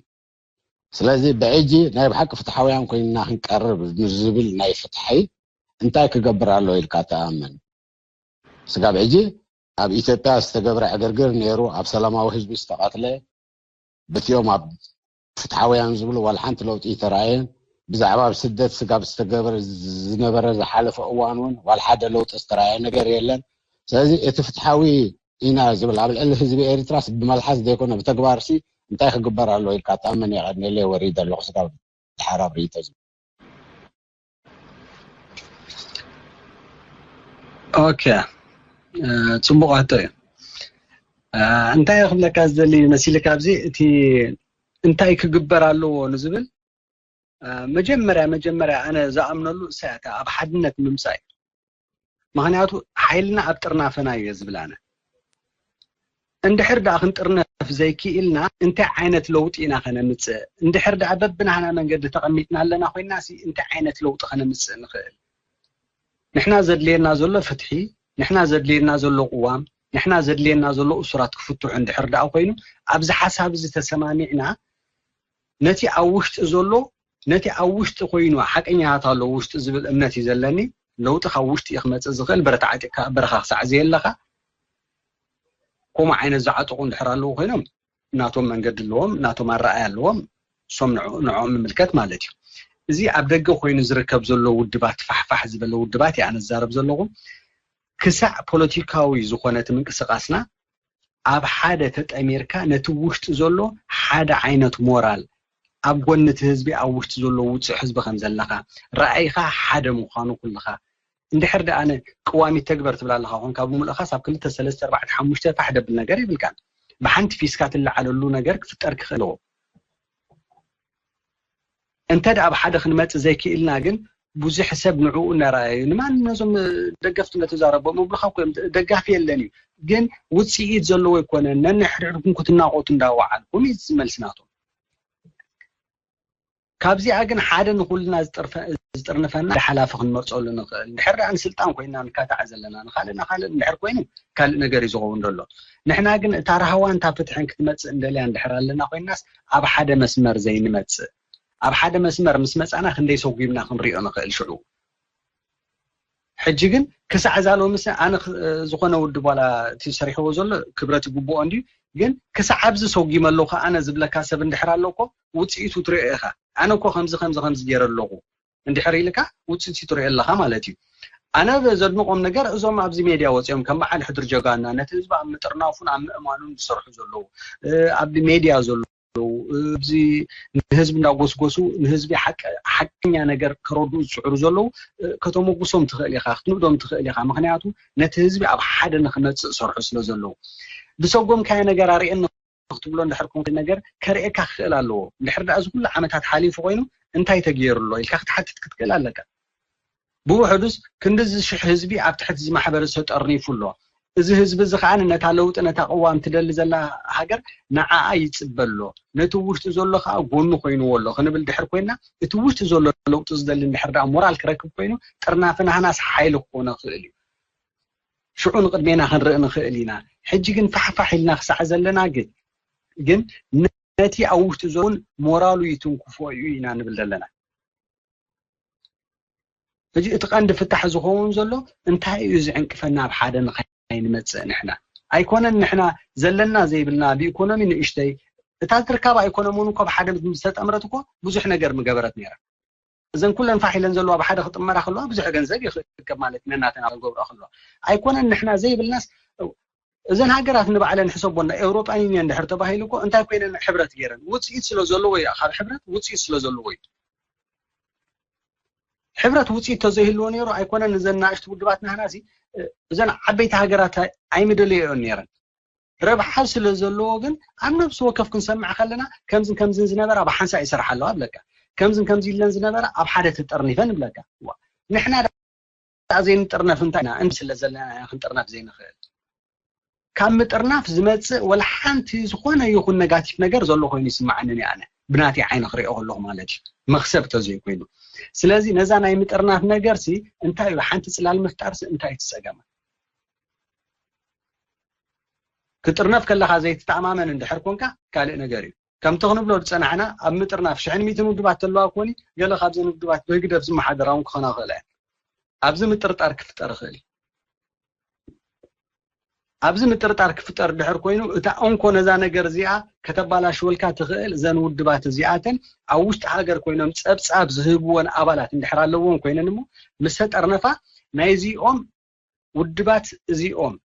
ስለዚ ብሕጂ ናይ ብሓቂ ፍትሓውያን ኮይንና ክንቀርብ ንዝብል ናይ ፍትሒ እንታይ ክገብር ኣሎ ኢልካ ትኣምን? ስጋብ ሕጂ ኣብ ኢትዮጵያ ዝተገብረ ዕግርግር ነይሩ፣ ኣብ ሰላማዊ ህዝቢ ዝተቐትለ፣ በቲኦም ኣብ ፍትሓውያን ዝብሉ ዋላ ሓንቲ ለውጢ ይተራእየን። ብዛዕባ ኣብ ስደት ስጋብ ዝተገበረ ዝነበረ ዝሓለፈ እዋን እውን ዋላ ሓደ ለውጢ ዝተራእየ ነገር የለን። ስለዚ እቲ ፍትሓዊ ኢና ዝብል ኣብ ልዕሊ ህዝቢ ኤርትራስ ብመልሓስ ዘይኮነ ብተግባርሲ እንታይ ክግበር ኣሎ ኢልካ ትኣምን? የቐድሜለይ ወሪደ ኣለኹ ስጋብ ድሓር ኣብ ርእይቶ ዝብል ኦኬ፣ ጽቡቕ ሕቶ እዩ። እንታይ ክብለካ ዝደሊ መሲልካ ኣብዚ እቲ እንታይ ክግበር ኣለዎ ንዝብል መጀመርያ መጀመርያ ኣነ ዝኣምነሉ እሳያተ ኣብ ሓድነት ምምፃእ እዩ። ምክንያቱ ሓይልና ኣብ ጥርናፈና እዩ ዝብል ኣነ። እንድሕር ደኣ ክንጥርነፍ ዘይክኢልና እንታይ ዓይነት ለውጢ ኢና ከነምፅእ? እንድሕር ደኣ በብናህና መንገዲ ተቐሚጥና ኣለና ኮይና ሲ እንታይ ዓይነት ለውጢ ከነምፅእ ንኽእል? ንሕና ዘድልየና ዘሎ ፍትሒ፣ ንሕና ዘድልየና ዘሎ ቅዋም፣ ንሕና ዘድልየና ዘሎ እሱራት ክፍትሑ እንድሕር ደኣ ኮይኑ ኣብዚ ሓሳብ እዚ ተሰማሚዕና ነቲ ኣብ ውሽጢ ዘሎ ነቲ ኣብ ውሽጢ ኮይኑ ሓቀኛታት ኣለዉ ውሽጢ ዝብል እምነት እዩ ዘለኒ። ለውጢ ካብ ውሽጢ እዩ ክመፅእ ዝኽእል። ብረት ዓጢቕካ በረኻ ክሳዕ ዘየለኻ ከምኡ ዓይነት ዝዓጥቑ እንድሕር ኣለዉ ኮይኖም ናቶም መንገዲ ኣለዎም፣ ናቶም ኣረኣያ ኣለዎም። እሶም ንዕኦም ንምልከት ማለት እዩ። እዚ ኣብ ደገ ኮይኑ ዝርከብ ዘሎ ውድባት ፋሕፋሕ ዝበለ ውድባት እየ ኣነ ዝዛረብ ዘለኹ። ክሳዕ ፖለቲካዊ ዝኾነ እቲ ምንቅስቃስና ኣብ ሓደ ተጠሚርካ ነቲ ውሽጢ ዘሎ ሓደ ዓይነት ሞራል ኣብ ጎኒ እቲ ህዝቢ ኣብ ውሽጢ ዘሎ ውፅዕ ህዝቢ ከም ዘለካ ራእይካ ሓደ ምኳኑ ኩልካ እንድሕር ደኣ ኣነ ቅዋም ይተግበር ትብል ኣለካ ኮንካ ብምልእካስ ኣብ ክልተ ሰለስተ ኣርባዕተ ሓሙሽተ ፋሕ ደብል ነገር የብልካን። ብሓንቲ ፊስካ ትለዓለሉ ነገር ክፍጠር ክኽእል ኣለዎ። እንተ ደኣ ኣብ ሓደ ክንመጽእ ዘይክኢልና ግን ብዙሕ ሰብ ንዕኡ እናረኣዩ ንማን ነዞም ደገፍቲ ነተዛረቦም እብሉካ እኮ እዮም። ደጋፊ የለን እዩ ግን ውፅኢት ዘለዎ ኣይኮነን። ነንሕድሕድኩም ክትናቆቱ እንዳወዓልኩም እዩ መልሲ ናቶም። ካብዚኣ ግን ሓደ ንኩልና ዝጥርነፈና ሓደ ሓላፊ ክንመርፀሉ ንኽእል። እንድሕር ደኣ ንስልጣን ኮይና ንካታዕ ዘለና ንካልእ ንካልእ እንድሕር ኮይኑ ካልእ ነገር እዩ ዝኸውን ዘሎ። ንሕና ግን እታ ራህዋን እታ ፍትሕን ክትመፅእ እንደልያ እንድሕር ኣለና ኮይናስ ኣብ ሓደ መስመር ዘይንመፅእ ኣብ ሓደ መስመር ምስ መፃና ክንደይ ሰጉምና ክንሪኦ ንኽእል ሽዑ። ሕጂ ግን ክሳዕ እዛ ሎምስ ኣነ ዝኾነ ውድብ ዋላ እቲ ሰሪሕዎ ዘሎ ክብረት ይግብኦ እንድዩ ግን ክሳዕ ኣብዚ ሰጉመ ኣለኹ ኣነ ዝብለካ ሰብ እንድሕር ኣሎ እኮ ውፅኢቱ ትሪኦ ኢኻ። ኣነ እኮ ከምዚ ከምዚ ከምዚ ገይረ ኣለኹ እንድሕር ኢልካ ውፅኢቱ ትሪኦ ኣለኻ ማለት እዩ። ኣነ ዘድንቆም ነገር እዞም ኣብዚ ሜድያ ወፂኦም ከም በዓል ሕድሪ ጀጋና ነቲ ህዝቢ ኣብ ምጥርናፉን ኣብ ምእማኑን ዝሰርሑ ዘለዉ ኣብ ሜድያ ዘለዉ ኣብዚ ንህዝቢ እንዳጎስጎሱ ንህዝቢ ሓቀኛ ነገር ከረድኡ ዝፅዕሩ ዘለዉ ከተመጉሶም ትኽእል ኢኻ፣ ክትንእዶም ትኽእል ኢኻ። ምክንያቱ ነቲ ህዝቢ ኣብ ሓደ ንክመፅእ ዝሰርሑ ስለ ዘለዉ ብሰጎምካዮ ነገር ኣርእየኒ ክትብሎ እንድሕር ኮንካ ነገር ከርእየካ ክኽእል ኣለዎ። እንድሕር ደኣ እዚ ኩሉ ዓመታት ሓሊፉ ኮይኑ እንታይ ተገይሩ ኣሎ ኢልካ ክትሓትት ክትክእል ኣለካ። ብውሕዱስ ክንድዚ ሽሕ ህዝቢ ኣብ ትሕቲ እዚ ማሕበር ተጠርኒፉ ኣሎ። እዚ ህዝቢ እዚ ከዓ ነታ ለውጢ ነታ ቅዋም ትደሊ ዘላ ሃገር ንዓኣ ይፅበ ኣሎ። ነቲ ውሽጢ ዘሎ ከዓ ጎኑ ኮይንዎ ኣሎ ክንብል ድሕር ኮይና እቲ ውሽጢ ዘሎ ለውጢ ዝደሊ እንድሕር ደኣ ሞራል ክረክብ ኮይኑ ጥርናፊ ናህናስ ሓይሊ ክኾኖ ክእል እዩ። ሽዑ ንቕድሜና ክንርኢ ንኽእል ኢና። ሕጂ ግን ፋሕፋሕ ኢልና ክሳዕ ዘለና ግን ግን ነቲ ኣብ ውሽጢ ዘሎ እውን ሞራሉ ይትንክፎ እዩ ኢና ንብል ዘለና። ሕጂ እቲ ቀንዲ ፍታሕ ዝኸውን ዘሎ እንታይ እዩ ዝዕንቅፈና ኣብ ሓደ ንኸይንመፅእ ንሕና ኣይኮነን ንሕና ዘለና ዘይብልና ብኢኮኖሚ ንእሽተይ እታ ትርካባ ኢኮኖሚ እውን እኮ ብሓደ ዝተጠምረት እኮ ብዙሕ ነገር ምገበረት ነይራ። እዘን ኩለን ፋሕ ኢለን ዘለዋ ብሓደ ክጥመራ ከለዋ ብዙሕ ገንዘብ ይኽከብ ማለት ነናተና ክገብራ ከለዋ ኣይኮነን ንሕና ዘይብልናስ እዘን ሃገራት ንባዕለን ሕሰቦ እንዳ ኤውሮጳን ዩኒየን ድሕር ተባሂሉ እኮ እንታይ ኮይነን ሕብረት ገይረን ውፅኢት ስለ ዘለዎ እዩ ካብ ሕብረት ውፅኢት ስለ ዘለዎ እዩ። ሕብረት ውፅኢት ተዘይህልዎ ነይሩ ኣይኮነን። እዘን ናእሽቱ ውድባት ናህና ሲ እዘን ዓበይቲ ሃገራት ኣይምደለዮን ነይረን። ረብሓ ስለ ዘለዎ ግን ኣብ ነብሲ ወከፍ ክንሰምዕ ከለና ከምዝን ከምዝን ዝነበራ ብሓንሳ ይሰርሓ ኣለዋ ብለካ፣ ከምዝን ከምዚ ኢለን ዝነበራ ኣብ ሓደ ተጠርኒፈን ይብለካ። ንሕና ዘይንጥርነፍ እንታይ ኢና? እንዲ ስለ ዘለና ክንጥርነፍ ዘይንኽእል። ካብ ምጥርናፍ ዝመፅእ ወላ ሓንቲ ዝኾነ ይኹን ነጋቲቭ ነገር ዘሎ ኮይኑ ይስማዓንን ኣነ ብናተይ ዓይነ ክሪኦ ከለኹ ማለት እዩ፣ መክሰብ ተዘይኮይኑ። ስለዚ ነዛ ናይ ምጥርናፍ ነገር ሲ እንታይ እዩ? ሓንቲ ፅላል ምፍጣር ሲ እንታይ ትፀገማ? ክጥርነፍ ከለኻ ዘይትተኣማመን እንድሕር ኮንካ ካልእ ነገር እዩ። ከምቲ ክንብሎ ዝፀናሕና ኣብ ምጥርናፍ ሽሕን ሚትን ውድባት ተለዋ ኮኒ ገለ ካብዘን ውድባት ብህግደፍ ዝመሓደራ እውን ክኾና ክኽእላ እየን። ኣብዚ ምጥርጣር ክፍጠር ይኽእል እዩ። ኣብዚ ምጥርጣር ክፍጠር ድሕር ኮይኑ እታ እንኮ ነዛ ነገር እዚኣ ከተባላሽወልካ ትኽእል እዘን ውድባት እዚኣተን ኣብ ውሽጢ ሃገር ኮይኖም ፀብፃብ ዝህብወን ኣባላት እንድሕር ኣለዎም ኮይነን እሞ ምስ ተጠርነፋ ናይዚኦም ውድባት እዚኦም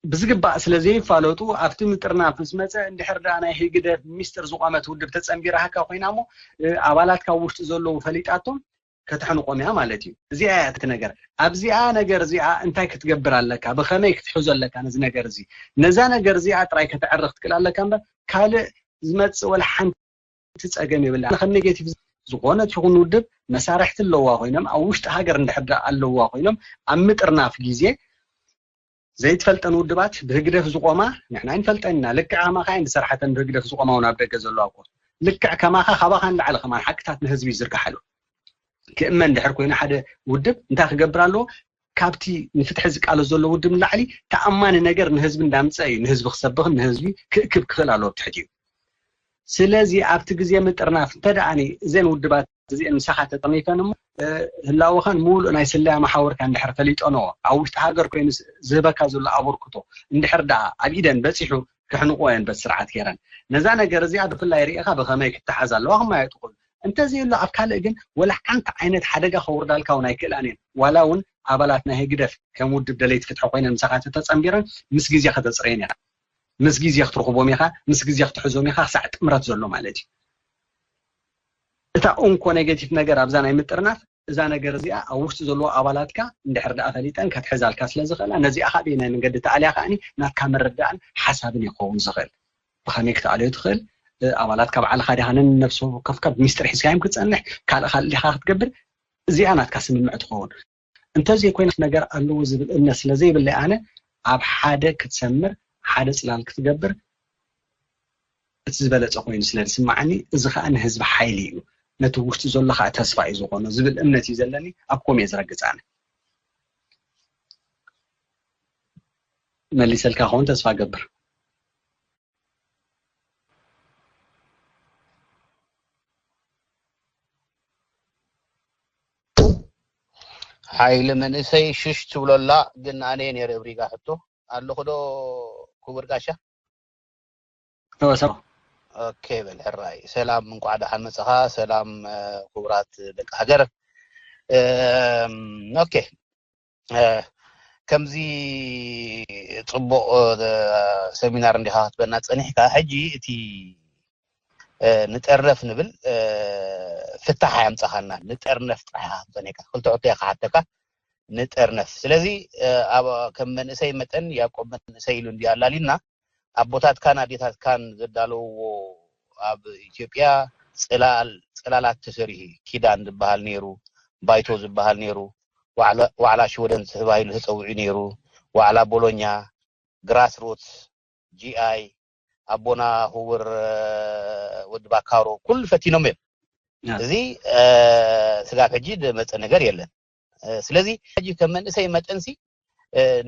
ብዝግባእ ስለ ዘይፋለጡ ኣብቲ ምጥርናፍ ምስ መፀ እንድሕር ደኣ ናይ ህግደፍ ሚስጥር ዝቆመት ውድብ ተፀንቢራሃካ ኮይና እሞ ኣባላት ካብ ውሽጢ ዘለዉ ፈሊጣቶም ከተሕንቆም እያ ማለት እዩ። እዚኣ እያ እቲ ነገር። ኣብዚኣ ነገር እዚኣ እንታይ ክትገብር ኣለካ? ብኸመይ ክትሕዞ ኣለካ ነዚ ነገር እዚ? ነዛ ነገር እዚኣ ጥራይ ከተዕርኽ ትክእል ኣለካ እምበር ካልእ ዝመፅእ ወላ ሓንቲ ጸገም የብላ። ከም ኔጌቲቭ ዝኾነት ይኹን ውድብ መሳርሕቲ ኣለዋ ኮይኖም ኣብ ውሽጢ ሃገር እንድሕር ኣለዋ ኮይኖም ኣብ ምጥርናፍ ግዜ ዘይትፈልጠን ውድባት ብህግደፍ ዝቆማ ንሕና ይንፈልጠን ኢና። ልክዕ ከማኻ እየን ዝሰርሓተን ብህግደፍ ዝቆማ እውን ኣብ ደገ ዘለዋ እኮ ልክዕ ከማኻ ካባኻ ንላዕሊ ከማን ሓቅታት ንህዝቢ ይዝርግሓሉ። ክእመን ድሕር ኮይኑ ሓደ ውድብ እንታይ ክገብር ኣለዎ? ካብቲ ንፍትሒ ዝቃለስ ዘሎ ውድብ ንላዕሊ ተኣማኒ ነገር ንህዝቢ እንዳምፀ እዩ ንህዝቢ ክሰብኽን ንህዝቢ ክእክብ ክኽእል ኣለዎ ብትሕቲኡ። ስለዚ ኣብቲ ግዜ ምጥርናፍ እንተ ደኣ እዘን ውድባት እዚአን ምሳኻ ተጠርኒፈን እሞ ህላወኻን ምሉእ ናይ ስለያ መሓውርካ እንድሕር ፈሊጠንኦ ኣብ ውሽጢ ሃገር ኮይኑ ዝህበካ ዘሎ ኣበርክቶ እንድሕር ደኣ ኣብ ኢደን በፂሑ ክሕንቆ እየን በቲ ስርዓት ገይረን ነዛ ነገር እዚኣ ብፍላይ ርኢኻ ብኸመይ ክትሓዝ ኣለዋ ክማየጡ ክሉ እንተዘየሎ ኣብ ካልእ ግን ወላ ሓንቲ ዓይነት ሓደጋ ከውርዳልካ እውን ኣይክእላን እየን ዋላ እውን ኣባላት ናይ ህግደፍ ከም ውድብ ደለይቲ ፍትሒ ኮይነን ምሳኻ ተተፀንቢረን ምስ ግዜ ከተፅረየን ኢኻ ምስ ግዜ ክትረኽቦም ኢኻ ምስ ግዜ ክትሕዞም ኢኻ ክሳዕ ጥምረት ዘሎ ማለት እዩ እታ እንኮ ኔጌቲቭ ነገር ኣብዛ ናይ ምጥርናፍ እዛ ነገር እዚኣ ኣብ ውሽጢ ዘለዎ ኣባላትካ እንድሕር ደኣ ፈሊጠን ከትሕዛልካ ስለ ዝኽእላ ነዚኣ ካብ ናይ መንገዲ ተኣልያ ከኣኒ ናትካ መረዳእን ሓሳብን ይኸውን ዝኽእል ብኸመይ ክትኣልዮ ትኽእል ኣባላትካ ባዕልኻ ዲኻ ነንነብሲ ወከፍካ ብሚስጥር ሒዝካዮም ክትፀንሕ ካልእ ካልእ ዲኻ ክትገብር እዚኣ ናትካ ስምምዕ ትኸውን እንተዘይኮይናስ ነገር ኣለዎ ዝብል እምነት ስለ ዘይብለይ ኣነ ኣብ ሓደ ክትሰምር ሓደ ፅላል ክትገብር እቲ ዝበለፀ ኮይኑ ስለ ዝስማዓኒ እዚ ከዓ ንህዝቢ ሓይሊ እዩ ነቲ ውሽጢ ዘሎ ከዓ ተስፋ እዩ ዝኾኖ ዝብል እምነት እዩ ዘለኒ ኣብ ኮም እየ ዝረግፅ ኣነ መሊሰልካ ከውን ተስፋ ገብር ሓይሊ መንእሰይ ሽሽ ትብሎላ ግን ኣነ ነይረ ብሪጋ ሕቶ ኣለኹ ዶ ክቡር ጋሻ ተወሰው ኦኬ በል ሕራይ ሰላም እንኳዕ ደሓን መፀኻ ሰላም ክቡራት ደቂ ሃገር ኦኬ ከምዚ ፅቡቕ ሰሚናር እንዲኻ ክትበና ፀኒሕካ ሕጂ እቲ ንጠርነፍ ንብል ፍታሕ ኣያምፃኻና ንጠርነፍ ጥራሕ ክትበና ክልተ ሕቶ እየ ክሓተካ ንጠርነፍ ስለዚ ከም መንእሰይ መጠን ያቆብ መንእሰይ ኢሉ እንዲ ኣላሊና ኣቦታትካን ኣዴታትካን ዘዳለውዎ ኣብ ኢትዮጵያ ፅላል ፅላላት ተሰሪሑ ኪዳን ዝበሃል ነይሩ፣ ባይቶ ዝበሃል ነይሩ፣ ዋዕላ ሽወደን ተባሂሉ ተፀዊዑ ነይሩ፣ ዋዕላ ቦሎኛ፣ ግራስ ሩትስ፣ ጂ ኣይ፣ ኣቦና ክቡር ወዲ ባካሮ ኩሉ ፈቲኖም እዮም። እዚ ስጋብ ሕጂ ዝመፀ ነገር የለን። ስለዚ ሕጂ ከም መንእሰይ መጠንሲ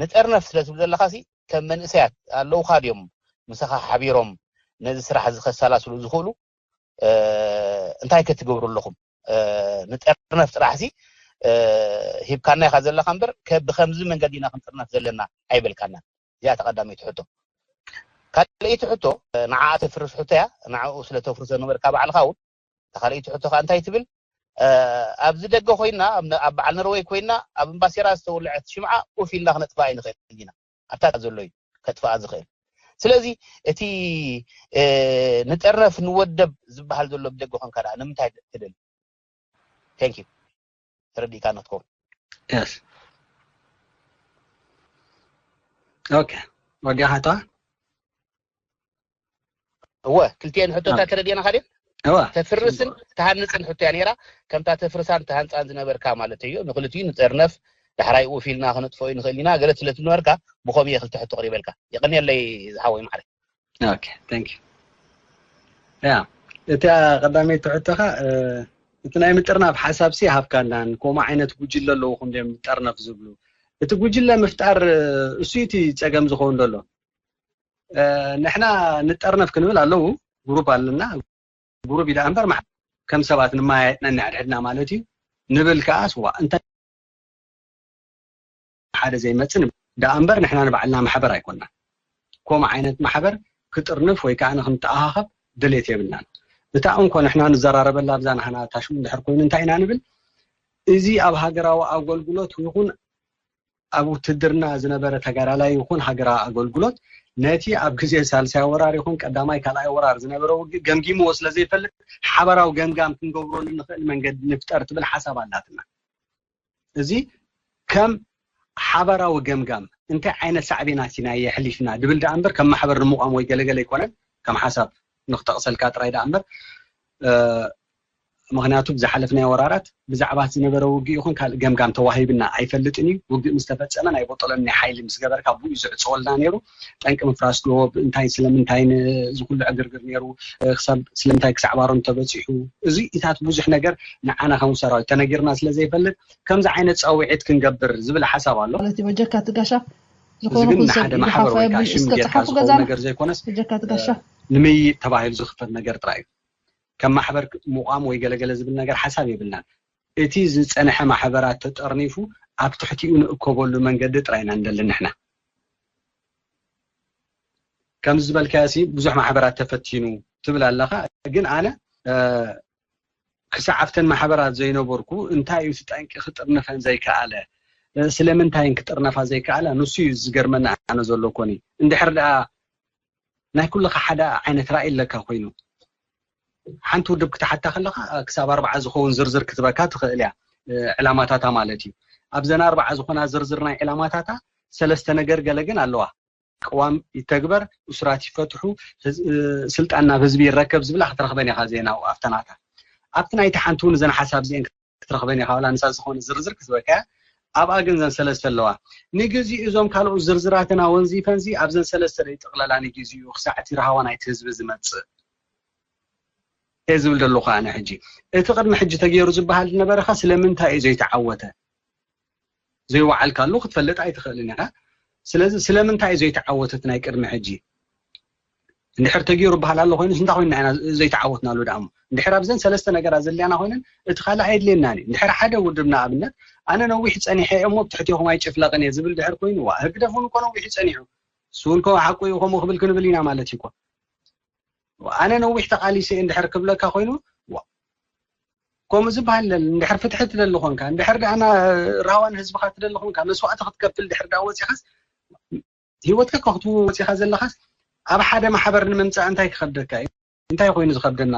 ንጠርነፍ ስለ ትብል ዘለኻሲ ከም መንእሰያት ኣለውኻ ድዮም ምሳኻ ሓቢሮም ነዚ ስራሕ እዚ ከሰላስሉ ዝኽእሉ እንታይ ክትገብሩ ኣለኹም ንጠርነፍ ጥራሕሲ ሂብካና ኢኻ ዘለኻ እምበር ብከምዚ መንገዲ ኢና ክንጥርነፍ ዘለና ኣይበልካና እዚኣ ተቐዳመይቲ ሕቶ ካልኣይቲ ሕቶ ንዓ ተፍርስ ሕቶ እያ ንዓኡ ስለ ተፍርሶ ንበርካ ባዕልኻ እውን ካልኣይቲ ሕቶ ከዓ እንታይ ትብል ኣብዚ ደገ ኮይና ኣብ በዓል ነርወይ ኮይና ኣብ እምባሴራ ዝተወልዐት ሽምዓ ኡፍ ኢልና ክነጥፋ ኣይንኽእል ኢና ኣብታ ዘሎ እዩ ከጥፋኣ ዝኽእል ስለዚ እቲ ንጠርነፍ ንወደብ ዝበሃል ዘሎ ብደገ ኮንካ ደኣ ንምንታይ ትደሊ thank you ተረዲእካ ናትኩም። Yes. Okay. ወዲኻ እታ እወ፣ ክልቲኤን ሕቶታት ተረዲእና ካዴ እዋ ተፍርስን ተሃንፅን ሕቶ እያ ነይራ። ከምታ ተፍርሳን ተሃንፃን ዝነበርካ ማለት እዩ። ንክልቲኡ ንጠርነፍ፣ ዳሕራይ ኡፍ ኢልና ክንጥፎ ንኽእል ኢና። ገለ ስለ ትነበርካ ብኸምኡ እየ ክልተ ሕቶ ቅሪበልካ። የቐንየለይ ዝሓወይ ማዕረ። Okay, thank you. ያ እታ ቀዳመይቲ ሕቶኻ እቲ ናይ ምጥርናፍ ሓሳብ ሲ ሃብካናን ከምኡ ዓይነት ጉጅለ ኣለውኹም ድዮም ጠርነፍ ዝብሉ? እቲ ጉጅለ ምፍጣር እሱ እቲ ፀገም ዝኸውን ዘሎ። ንሕና ንጠርነፍ ክንብል ኣለዉ ግሩፕ ኣለና። ግሩፕ ኢዳ እምበር ከም ሰባት ንመያየጥና እናድሕድና ማለት እዩ። ንብል ከዓ ስዋ እንታይ ሓደ ዘይመፅእ ንብል። ደኣ እምበር ንሕና ንባዕልና ማሕበር ኣይኮንና። ከምኡ ዓይነት ማሕበር ክጥርንፍ ወይ ከዓ ንክንተኣኻኸብ ድሌት የብልናን። እታ እንኮ ንሕና ንዘራረበላ ኣብዛ ናህና ታሽሙ እንድሕር ኮይኑ እንታይ ኢና ንብል? እዚ ኣብ ሃገራዊ ኣገልግሎት ይኹን ኣብ ውትድርና ዝነበረ ተጋዳላይ ይኹን ሃገራዊ ኣገልግሎት ነቲ ኣብ ግዜ ሳልሳይ ወራር ይኹን ቀዳማይ ካልኣይ ወራር ዝነበረ ውግእ ገምጊምዎ ስለ ዘይፈልጥ ሓበራዊ ገምጋም ክንገብረሉ ንኽእል መንገዲ ንፍጠር ትብል ሓሳብ ኣላትና። እዚ ከም ሓበራዊ ገምጋም እንታይ ዓይነት ሳዕቤናት ኢና የሕሊፍና ድብል ደኣ እምበር ከም ማሕበር ንምቋም ወይ ገለገለ ኣይኮነን። ከም ሓሳብ ንክጠቕሰልካ ጥራይ ደኣ እምበር ምክንያቱ ብዝሓለፍናዮ ወራራት ብዛዕባ ዝነበረ ውግእ ይኹን ካልእ ገምጋም ተዋሂብና ኣይፈልጥን እዩ። ውግእ ምስ ተፈጸመ ናይ ቦጦሎኒ ሓይሊ ምስ ገበርካ ብኡ እዩ ዝዕፀወልና ነይሩ። ጠንቂ ምፍራስ ዶ እንታይ ስለምንታይ እዚ ኩሉ ዕግርግር ነይሩ ክሳብ ስለምንታይ ክሳዕ ባሮም ተበፂሑ እዚ ኢታት ብዙሕ ነገር ንዓና ከም ሰራዊት ተነጊርና ስለ ዘይፈልጥ ከምዚ ዓይነት ፃውዒት ክንገብር ዝብል ሓሳብ ኣሎ። ማለት እዩ። በጀካ ትጋሻ እዚ ዝኾነ ግን ኩን ሰብ ንሓደ ኢዱ ማሕበር ሓፋ ወይ ከዓ የብሉን። ሽም እስከ ጌርካ ጸሓፉ ዝኸውን ገዛና ነገር ዘይኮነስ በጀካ ትጋሻ ንምይይጥ ተባሂሉ ዝኽፈት ነገር ጥራይ እዩ። ከም ማሕበር ምቋም ወይ ገለገለ ዝብል ነገር ሓሳብ የብልናን። እቲ ዝፀንሐ ማሕበራት ተጠርኒፉ ኣብ ትሕቲኡ ንእከበሉ መንገዲ ጥራይ ኢና ንደሊ ንሕና። ከምዚ ዝበልካዮ ሲ ብዙሕ ማሕበራት ተፈቲኑ ትብል ኣለኻ፣ ግን ኣነ ክሳዕ ኣብተን ማሕበራት ዘይነበርኩ እንታይ እዩ እቲ ጠንቂ ክጥርንፈን ዘይከኣለ? ስለምንታይን ክጥርነፋ ዘይከኣላ? ንሱ እዩ ዝገርመኒ ኣነ ዘሎ ኮኒ። እንድሕር ደኣ ናይ ኩልኻ ሓደ ዓይነት ራእይ ኣለካ ኮይኑ ሓንቲ ውድብ ክትሓታ ከለኻ ክሳብ ኣርባዓ ዝኸውን ዝርዝር ክትበካ ትኽእል እያ። ዕላማታታ ማለት እዩ። ኣብዘን ኣርባዓ ዝኾና ዝርዝር ናይ ዕላማታታ ሰለስተ ነገር ገለ ግን ኣለዋ። ቅዋም ይተግበር፣ እሱራት ይፈትሑ፣ ስልጣን ናብ ህዝቢ ይረከብ ዝብላ ክትረኽበን ኢኻ ዜና ኣብተናታ ኣብቲ ናይቲ ሓንቲ እውን እዘን ሓሳብ እዚአን ክትረኽበን ኢኻ። ዋላ ንሳ ዝኾነ ዝርዝር ክትበካ ኣብኣ ግን ዘን ሰለስተ ኣለዋ። ንግዜኡ እዞም ካልኦት ዝርዝራትን ኣወንዚፈንዚ ኣብዘን ሰለስተ ደይጥቕለላ ንግዜኡ ክሳዕ እቲ ራህዋ ናይቲ ህዝቢ ዝመጽእ እየ ዝብል ዘለኹ ኣነ። ሕጂ እቲ ቅድሚ ሕጂ ተገይሩ ዝበሃል ዝነበረኻ ስለምንታይ እዩ ዘይተዓወተ? ዘይወዓልካሉ ክትፈልጥ ኣይትኽእልን ኢኻ። ስለዚ ስለምንታይ እዩ ዘይተዓወተ እቲ ናይ ቅድሚ ሕጂ? እንድሕር ተገይሩ በሃል ኣሎ ኮይኑስ እንታይ ኮይንና ኢና ዘይተዓወትናሉ ደኣ እሞ? እንድሕር ኣብዘን ሰለስተ ነገራት ዘድልያና ኮይነን እቲ ካልእ ኣየድልየናን እዩ። እንድሕር ሓደ ውድብ ንኣብነት ኣነ ነዊሕ ጸኒሐ እየ እሞ ብትሕቴኹም ኣይጭፍለቕን እየ ዝብል ድሕር ኮይኑ ዋ ህግደፍ እውን እኮ ነዊሕ እዩ ጸኒሑ እሱ እውን እኮ ሓቁ እዩ ከምኡ ክብል ክንብል ኢና ማለት እዩ እኮ። ኣነ ነዊሕ ተቓሊሰ እየ እንድሕር ክብለካ ኮይኑ ከምኡ ዝበሃል ለል እንድሕር ፍትሒ ትደሊ ኮንካ እንድሕር ደኣ ራህዋ ንህዝብኻ ትደሊ ኮንካ መስዋእቲ ክትከፍል ድሕር ደኣ ወፂኻስ ህይወትካ ከክትው ወፂኻ ዘለኻስ ኣብ ሓደ ማሕበር ንምምፃእ እንታይ ክኸብደካ እዩ? እንታይ ኮይኑ ዝኸብደና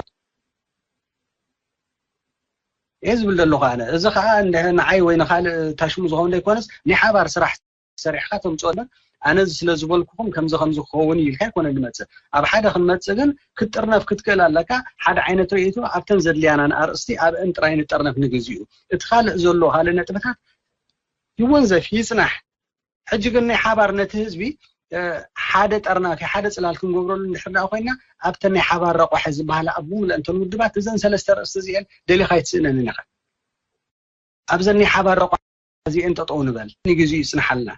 እየ ዝብል ዘለኹ ኣነ። እዚ ከዓ ንዓይ ወይ ንካልእ ታሽሙ ዝኸውን ዘይኮነስ ናይ ሓባር ስራሕ ሰሪሕካ ተምፅኦ እምበር ኣነ እዚ ስለ ዝበልኩኹም ከምዚ ከምዚ ክኸውን እዩ ኢልካ ኣይኮነ ንመፅእ። ኣብ ሓደ ክንመፅእ ግን ክትጥርነፍ ክትክእል ኣለካ። ሓደ ዓይነት ርእይቶ ኣብተን ዘድልያናን ኣርእስቲ ኣብአን ጥራይ ንጠርነፍ ንግዚኡ። እቲ ካልእ ዘሎ ካልእ ነጥብታት ይወንዘፍ ይፅናሕ። ሕጂ ግን ናይ ሓባር ነቲ ህዝቢ ሓደ ጠርናፊ ሓደ ፅላል ክንገብረሉ እንድሕር ደኣ ኮይና ኣብተን ናይ ሓባር ረቋሒ ዝበሃላ ኣብ ብምልአንተን ውድባት እዘን ሰለስተ ርእስቲ እዚአን ደሊኻ ኣይትስእነንን ኢኻ። ኣብዘን ናይ ሓባር ረቋ እዚአን ጠጠው ንበል ንግዚኡ ይፅንሓልና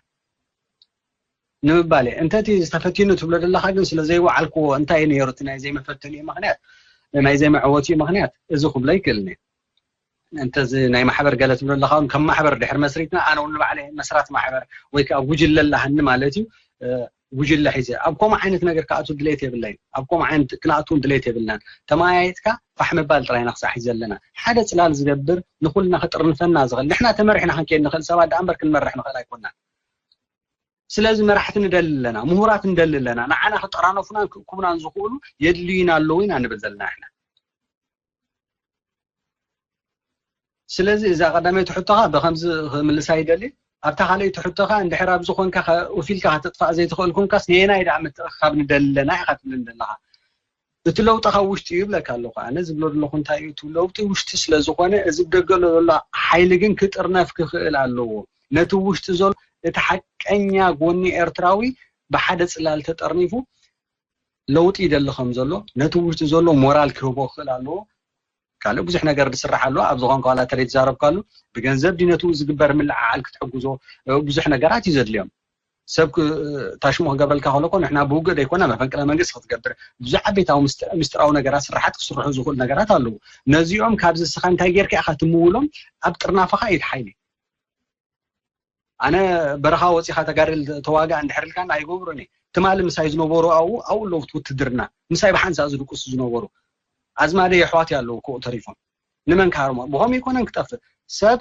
ንምባል እየ። እንተ እቲ ዝተፈቲኑ ትብሎ ዘለኻ ግን ስለ ዘይወዓልክዎ እንታይ እዩ ነይሩ እቲ ናይ ዘይመፈተኒኡ ምኽንያት ናይ ዘይመዕወቲኡ ምኽንያት እዚ ክብሎ ይክእልኒ። እንተ እዚ ናይ ማሕበር ገለ ትብሎ ዘለኻ እውን ከም ማሕበር ድሕር መስሪትና ኣነ እውን ንባዕለይ መስራት ማሕበር ወይ ከዓ ጉጅለ ኣለሃኒ ማለት እዩ። ጉጅለ ሒዘ ኣብ ከምኡ ዓይነት ነገር ክኣቱ ድሌት የብለይን። ኣብ ከምኡ ዓይነት ክንኣቱ እውን ድሌት የብልናን። ተመያይጥካ ፋሕ ምባል ጥራይ ኢና ክሳዕ ሒዘ ኣለና። ሓደ ፅላል ዝገብር ንኩልና ክጥርንፈና ዝኽእል ንሕና ተመሪሕና ክንከይድ ንኽእል ሰባት ደኣ እምበር ክንመርሕ ንኽእል ኣይኮናን። ስለዚ መራሕቲ ንደሊ ኣለና፣ ምሁራት ንደሊ ኣለና። ንዓና ክጠራነፉናን ክእክቡናን ዝኽእሉ የድልዩና ኣለዉ ኢና ንብል ዘለና ንሕና። ስለዚ እዛ ቀዳመይቲ ሕቶኻ ብከምዚ ክምልሳ ይደሊ። ኣብታ ካልኣይቲ ሕቶኻ እንድሕር ኣብዚ ኮንካ ከ-፣ ኡፍ ኢልካ ከተጥፋእ ዘይትኽእል ኮንካስ ንየናይ ደኣ ምትእኽኻብ ንደሊ ኣለና ኢኻ ትብለኒ ዘለኻ? እቲ ለውጢ ካብ ውሽጢ እዩ ይብለካ ኣለኹ። ኣነ ዝብሎ ዘለኹ እንታይ እዩ፣ እቲ ለውጢ ውሽጢ ስለ ዝኾነ፣ እዚ ብደገ ዘሎ ሓይሊ ግን ክጥርነፍ ክኽእል ኣለዎ። ነቲ ውሽጢ ዘሎ እቲ ሓቀኛ ጎኒ ኤርትራዊ ብሓደ ጽላል ተጠርኒፉ ለውጢ ይደሊ ከም ዘሎ፣ ነቲ ውሽጢ ዘሎ ሞራል ክህቦ ክኽእል ኣለዎ። ካልእ ብዙሕ ነገር ዝስራሕ ኣሎ። ኣብ ዝኾንካ ዋላ ተለይ ትዛረብካሉ፣ ብገንዘብ ድዩ ነቲ ዝግበር ምልዕዓል ክትሕግዞ፣ ብዙሕ ነገራት እዩ ዘድልዮም። ሰብ ክ-፣ ታሽሙ ክገብረልካ ከሎ እኮ ንሕና ብውግእ ደይኮና መፈንቅለ መንግስቲ ክትገብር፣ ብዙ ዓበይታዊ ምስጢ-፣ ምስጢራዊ ነገራት፣ ስራሓት ክስርሑ ዝኽእሉ ነገራት ኣለዉ። ነዚኦም ካብዚ እስኻ እንታይ ጌርካ ኢኻ ትምውሎም? ኣብ ጥርናፈኻ እዩ እቲ ሓይሊ። ኣነ በረኻ ወፂኻ ተጋደል ተዋጋእ እንድሕር ኢልካና ኣይገብሮን እየ። ትማሊ ምሳይ ዝነበሩ ኣብኡ፣ ኣብኡ ኣለዉ እቲ ውትድርና። ምሳይ ብሓንሳእ ዝድቅሱ ዝነበሩ። ኣዝማደይ ኣሕዋተይ ኣለዉ እኮ ተሪፎም። ንመን ክሃርሞ? ብኸምኡ ኣይኮነን ክጠፍእ። ሰብ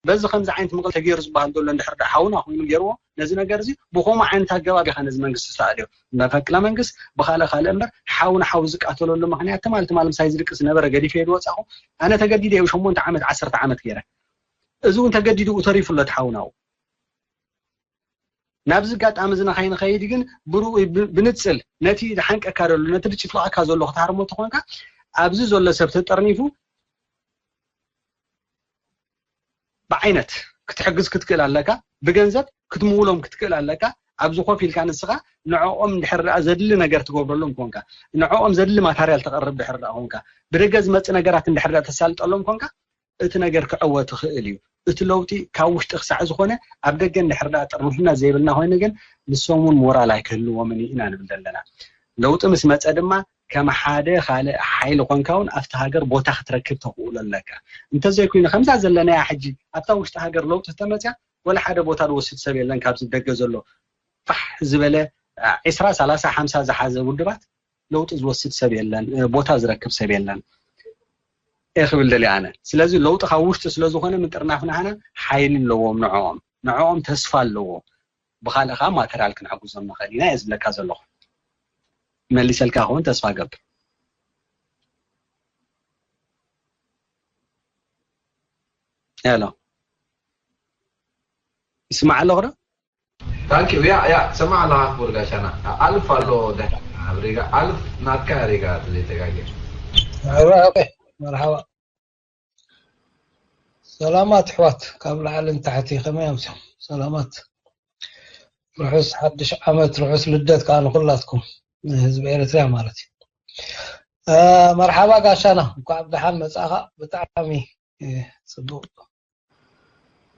በዚ ከምዚ ዓይነት ምቕል ተገይሩ ዝበሃል ዘሎ እንድሕር ደኣ ሓውና ኮይኑ ገይርዎ፣ ነዚ ነገር እዚ ብኸምኡ ዓይነት ኣገባብ ኢኻ ነዚ መንግስቲ ዝተኣልዮ። መፈንቅለ መንግስት ብኻልእ ካልእ እምበር፣ ሓው ንሓው ዝቃተለሉ ምኽንያት ትማሊ፣ ትማሊ ምሳይ ዝድቅስ ዝነበረ ገዲፈዮ ዝወፃኹ፣ ኣነ ተገዲደ እየ ሸሞንተ ዓመት፣ ዓሰርተ ዓመት ገይረ። እዚ እውን ተገዲዱ ተሪፉ ኣሎ እቲ ሓውና። ናብዚ ኣጋጣሚ እዚ ንኸይንኸይድ ግን ብርኡ ብ-፣ ብንጽል ነቲ ዝሓንቀካ ዘሎ፣ ነቲ ዝጭፍልቐካ ዘሎ ክትሃርሞ ተኾንካ፣ ኣብዚ ዘሎ ሰብ ተጠርኒፉ ብዓይነት ክትሕግዝ ክትክእል ኣለካ፣ ብገንዘብ ክትምውሎም ክትክእል ኣለካ። ኣብዚ ኮፍ ኢልካ ንስኻ ንዕኦም እንድሕር ደኣ ዘድሊ ነገር ትገብረሎም ኮንካ፣ ንዕኦም ዘድሊ ማተርያል ተቕርብ ድሕር ደኣ ኮንካ፣ ብደገ ዝመጽእ ነገራት እንድሕር ደኣ ተሳልጠሎም ኮንካ፣ እቲ ነገር ክዕወት ይኽእል እዩ። እቲ ለውጢ ካብ ውሽጢ ክሳዕ ዝኾነ፣ ኣብ ደገ እንድሕር ደኣ ጥርንፍና ዘይብልና ኮይኑ ግን፣ ንሶም እውን ሞራል ኣይክህልዎምን እዩ ኢና ንብል ዘለና። ለውጢ ምስ መጸ ድማ፣ ከም ሓደ ካልእ ሓይሊ ኮንካ እውን ኣብቲ ሃገር ቦታ ክትረክብ ተኽእሎ ኣለካ። እንተዘይኮይኑ፣ ከምዛ ዘለናያ ሕጂ ኣብታ ውሽጢ ሃገር ለውጢ ተመጽያ፣ ወላ ሓደ ቦታ ዝወስድ ሰብ የለን ካብዚ ደገ ዘሎ ፋሕ ዝበለ፣ ዒስራ፣ ሰላሳ፣ ሓምሳ ዝሓዘ ውድባት ለውጢ ዝወስድ ሰብ የለን፣ እ፣ ቦታ ዝረክብ ሰብ የለን እየ ክብል ደልየ ኣነ። ስለዚ ለውጢ ካብ ውሽጢ ስለ ዝኾነ ምጥርናፍ ናህና ሓይሊ ኣለዎም ንዕኦም። ንዕኦም ተስፋ ኣለዎ። ብኻልእ ከዓ ማተርያል ክንሕግዞም ንኽእል ኢና እየ ዝብለካ ዘለኹ። መሊሰልካ ክኸውን ተስፋ ገብር። ሄሎ። ይስማዕ ኣለኹ ዶ? ታንኪ ዩ። ያ፣ ያ፣ ሰማዕ ኣለኻ ክቡር ጋሻና። ኣልፍ ኣሎ ድሕሪ ሪጋ፣ ኣልፍ ናትካ ሪጋ ተዘይተጋግየ። መርሓባ፣ ኦኬ፣ መርሓባ። ሰላማት ኣሕዋት፣ ካብ ላዕሊ ንታሕቲ ከመይ ኣምስዮም? ሰላማት። ርሑስ ሓድሽ ዓመት፣ ርሑስ ልደት ከኣ ንኹላትኩም፣ ንህዝቢ ኤርትራ ማለት እዩ። እ፣ መርሓባ ጋሻና፣ እንኳዕ ብደሓን መጻእኻ። ብጣዕሚ፣ እ፣ ጽቡቕ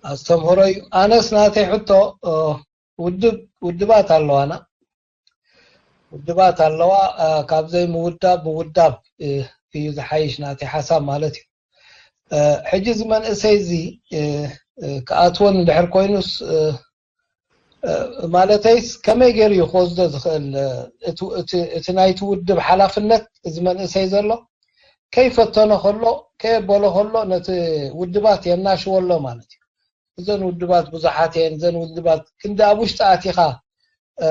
ኣስተምህሮ እዩ። ኣነስ ናተይ ሕቶ፣ እ፣ ውድብ፣ ውድባት ኣለዋና። ውድባት ኣለዋ፣ እ፣ ካብ ዘይምውዳብ ምውዳብ፣ እ፣ እዩ ዝሓይሽ ናተይ ሓሳብ ማለት እዩ። እ፣ ሕጂ እዚ መንእሰይ እዚ፣ እ፣ እ፣ ክኣትወን እንድሕር ኮይኑስ፣ እ፣ እ፣ ማለተይስ ከመይ ገይሩ እዩ ክወስዶ ዝኽእል? እ፣ እቲ፣ እቲ፣ እቲ ናይቲ ውድብ ሓላፍነት እዚ መንእሰይ ዘሎ ከይፈተኖ ከሎ፣ ከየበሎ ከሎ ነቲ ውድባት የናሽዎ ኣሎ ማለት እዩ። እዘን ውድባት ብዙሓት እየን። እዘን ውድባት ክንዲ ኣብ ውሽጢ ኣቲኻ፣ እ፣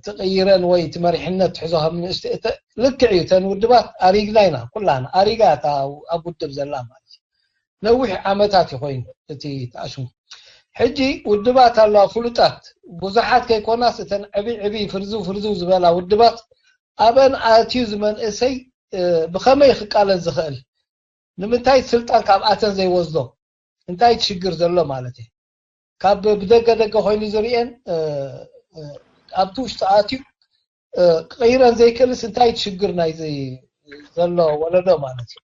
ትቕይረን ወይ እቲ መሪሕነት ትሕዞ ከም ንእሽቲ፣ እተ-፣ ልክዕ እዩ። እተን ውድባት ኣሪግና ኢና ኩላና። ኣሪጋ እታ ኣብ ውድብ ዘላ ማለት እዩ። ነዊሕ ዓመታት እዩ ኮይኑ እቲ ተኣሽሙ። ሕጂ ውድባት ኣለዋ ፍሉጣት፣ ብዙሓት ከይኮናስ እተን ዕብይ ዕብይ ፍርዝው ፍርዝው ዝበላ ውድባት፣ ኣበን ኣትዩ ዝመንእሰይ፣ እ፣ ብኸመይ ክቃለስ ዝኽእል? ንምንታይ ስልጣን ካብኣተን ዘይወስዶ? እንታይ እቲ ሽግር ዘሎ ማለት እዩ? ካብ ብደገ ደገ ኮይኑ ዝርእየን፣ እ፣ እ፣ ኣብቲ ውሽጢ ኣትዩ፣ እ፣ ክቕይረን ዘይክእልስ እንታይ እቲ ሽግር ናይዚ ዘሎ ወለዶ ማለት እዩ?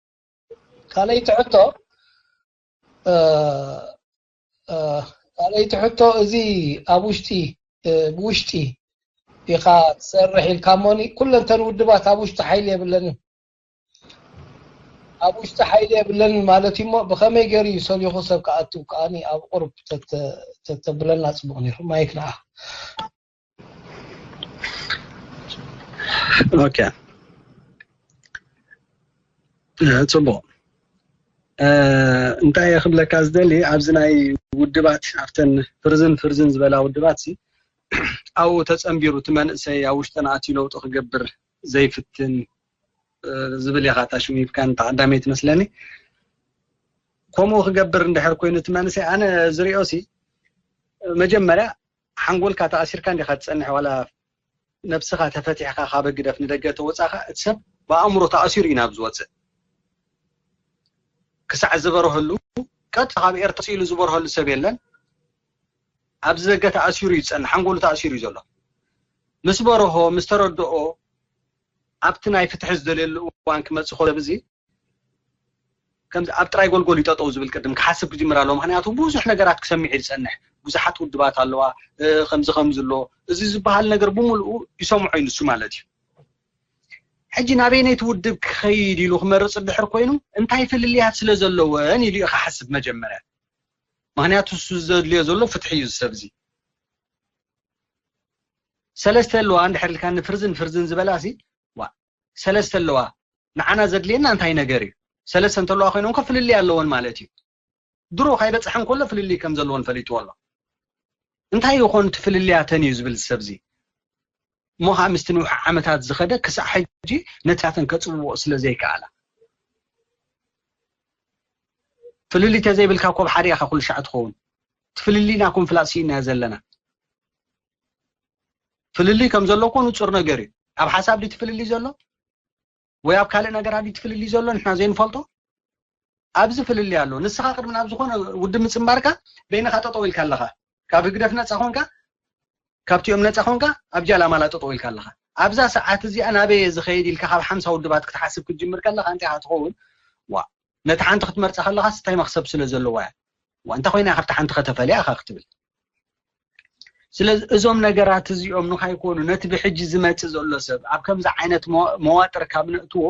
ካልኣይቲ ሕቶ፣ እ፣ እ፣ ካልኣይቲ ሕቶ፣ እዚ ኣብ ውሽጢ፣ እ፣ ብውሽጢ ኢኻ ትሰርሕ ኢልካ እሞኒ፣ ኩለንተን ውድባት ኣብ ውሽጢ ሓይሊ የብለንን። ኣብ ውሽጢ ሓይሊ የብለንን ማለት እዩ እሞ፣ ብኸመይ ገይሩ እዩ ሰሊኹ ሰብ ክኣቱ ከኣኒ ኣብ ቁሩብ ተተ-፣ ተተብለና ጽቡቕ ነይሩ። ማይክ ንዓ። ኦኬ። እ፣ ጽቡቕ። እ፣ እንታይ እየ ክብለካ ዝደሊ፣ ኣብዚ ናይ ውድባት፣ ኣብተን ፍርዝን ፍርዝን ዝበላ ውድባት ሲ፣ ኣብኡ ተጸንቢሩ እቲ መንእሰይ ኣብ ውሽጠን ኣትዩ ለውጢ ክገብር ዘይፍትን፣ እ፣ ዝብል ኢኻ እታ ሽሚብካን ተቐዳመይ ትመስለኒ። ከምኡ ክገብር እንድሕር ኮይኑ እቲ መንእሰይ ኣነ ዝሪኦ ሲ መጀመርያ ሓንጎልካ ተኣሲርካ እንዲኻ ትጸንሕ ዋላ ነብስኻ ተፈቲሕካ ካብ ህግደፍ ንደገ ተወጻኻ እቲ ሰብ ብኣእምሮ ተኣሲሩ እዩ ናብ ዝወጽእ ክሳዕ ዝበርሀሉ ቀጥ ካብ ኤርትራ ኢሉ ዝበርሀሉ ሰብ የለን ኣብዚ ደገ ተኣሲሩ እዩ ዝጸንሕ ሓንጎሉ ተኣሲሩ እዩ ዘሎ ምስ በርሆ ምስ ተረድኦ ኣብቲ ናይ ፍትሒ ዝደልየሉ እዋን ክመጽእ ከሎ እዚ ከምዚ ኣብ ጥራይ ጎልጎል ይጠጠው ዝብል ቅድም ክሓስብ ክጅምር ኣለዎ ምክንያቱ ብዙሕ ነገራት ክሰምዕ እዩ ዝፀንሕ ብዙሓት ውድባት ኣለዋ ከምዚ ከምዚ ኣሎ እዚ ዝበሃል ነገር ብምልኡ ይሰምዖ እዩ ንሱ ማለት እዩ ሕጂ ናበይነይቲ ውድብ ክኸይድ ኢሉ ክመርፅ ድሕር ኮይኑ እንታይ ፍልልያት ስለ ዘለወን ኢሉ እዩ ክሓስብ መጀመርያ ምክንያቱ እሱ ዘድልዮ ዘሎ ፍትሒ እዩ ዝሰብ እዚ ሰለስተ ኣለዋ እንድሕር ኢልካ ንፍርዝን ፍርዝን ዝበላ ሲ ዋ ሰለስተ ኣለዋ ንዓና ዘድልየና እንታይ ነገር እዩ ሰለስተ እንተለዋ ኮይኖም ከ ፍልልይ ኣለወን ማለት እዩ ድሮ ካይበፅሐን ከሎ ፍልልይ ከም ዘለወን ፈሊጥዎ ኣሎ እንታይ ይኾን እቲ ፍልልያተን እዩ ዝብል ሰብ እዚ እሞ ከዓ ምስቲ ንውሕ ዓመታት ዝኸደ ክሳዕ ሕጂ ነቲያተን ከፅውዎ ስለ ዘይከኣላ ፍልልይ ተዘይብልካ ኮብ ሓደ ኢኻ ኩሉ ሻዕ ትኸውን እቲ ፍልልይና ኮም ፍላጥ ስኢና ዘለና ፍልልይ ከም ዘሎ እኮ ንፁር ነገር እዩ ኣብ ሓሳብ ድዩ ትፍልልይ ዘሎ ወይ ኣብ ካልእ ነገር ኣብ ትፍልልይ ዘሎ ንሕና ዘይንፈልጦ ኣብዚ ፍልልይ ኣሎ ንስኻ ቅድሚ ናብ ዝኾነ ውድብ ምፅምባርካ በይንኻ ጠጠው ኢልካ ኣለኻ ካብ ህግደፍ ነፃ ኮንካ ካብቲኦም ነፃ ኮንካ ኣብ ጃላማላ ጠጠው ኢልካ ኣለኻ ኣብዛ ሰዓት እዚኣ ናበየ ዝኸይድ ኢልካ ካብ ሓምሳ ውድባት ክትሓስብ ክትጅምር ከለኻ እንታይ ኢኻ ትኸውን ዋ ነቲ ሓንቲ ክትመርፃ ከለኻስ እንታይ መኽሰብ ስለ ዘለዋ እያ ዋ እንታይ ኮይና ካብቲ ሓንቲ ከተፈልያ ኢኻ ክትብል ስለዚ እዞም ነገራት እዚኦም ንኻይኮኑ ነቲ ብሕጂ ዝመፅእ ዘሎ ሰብ ኣብ ከምዚ ዓይነት መዋጥር ካብ ነእትዎ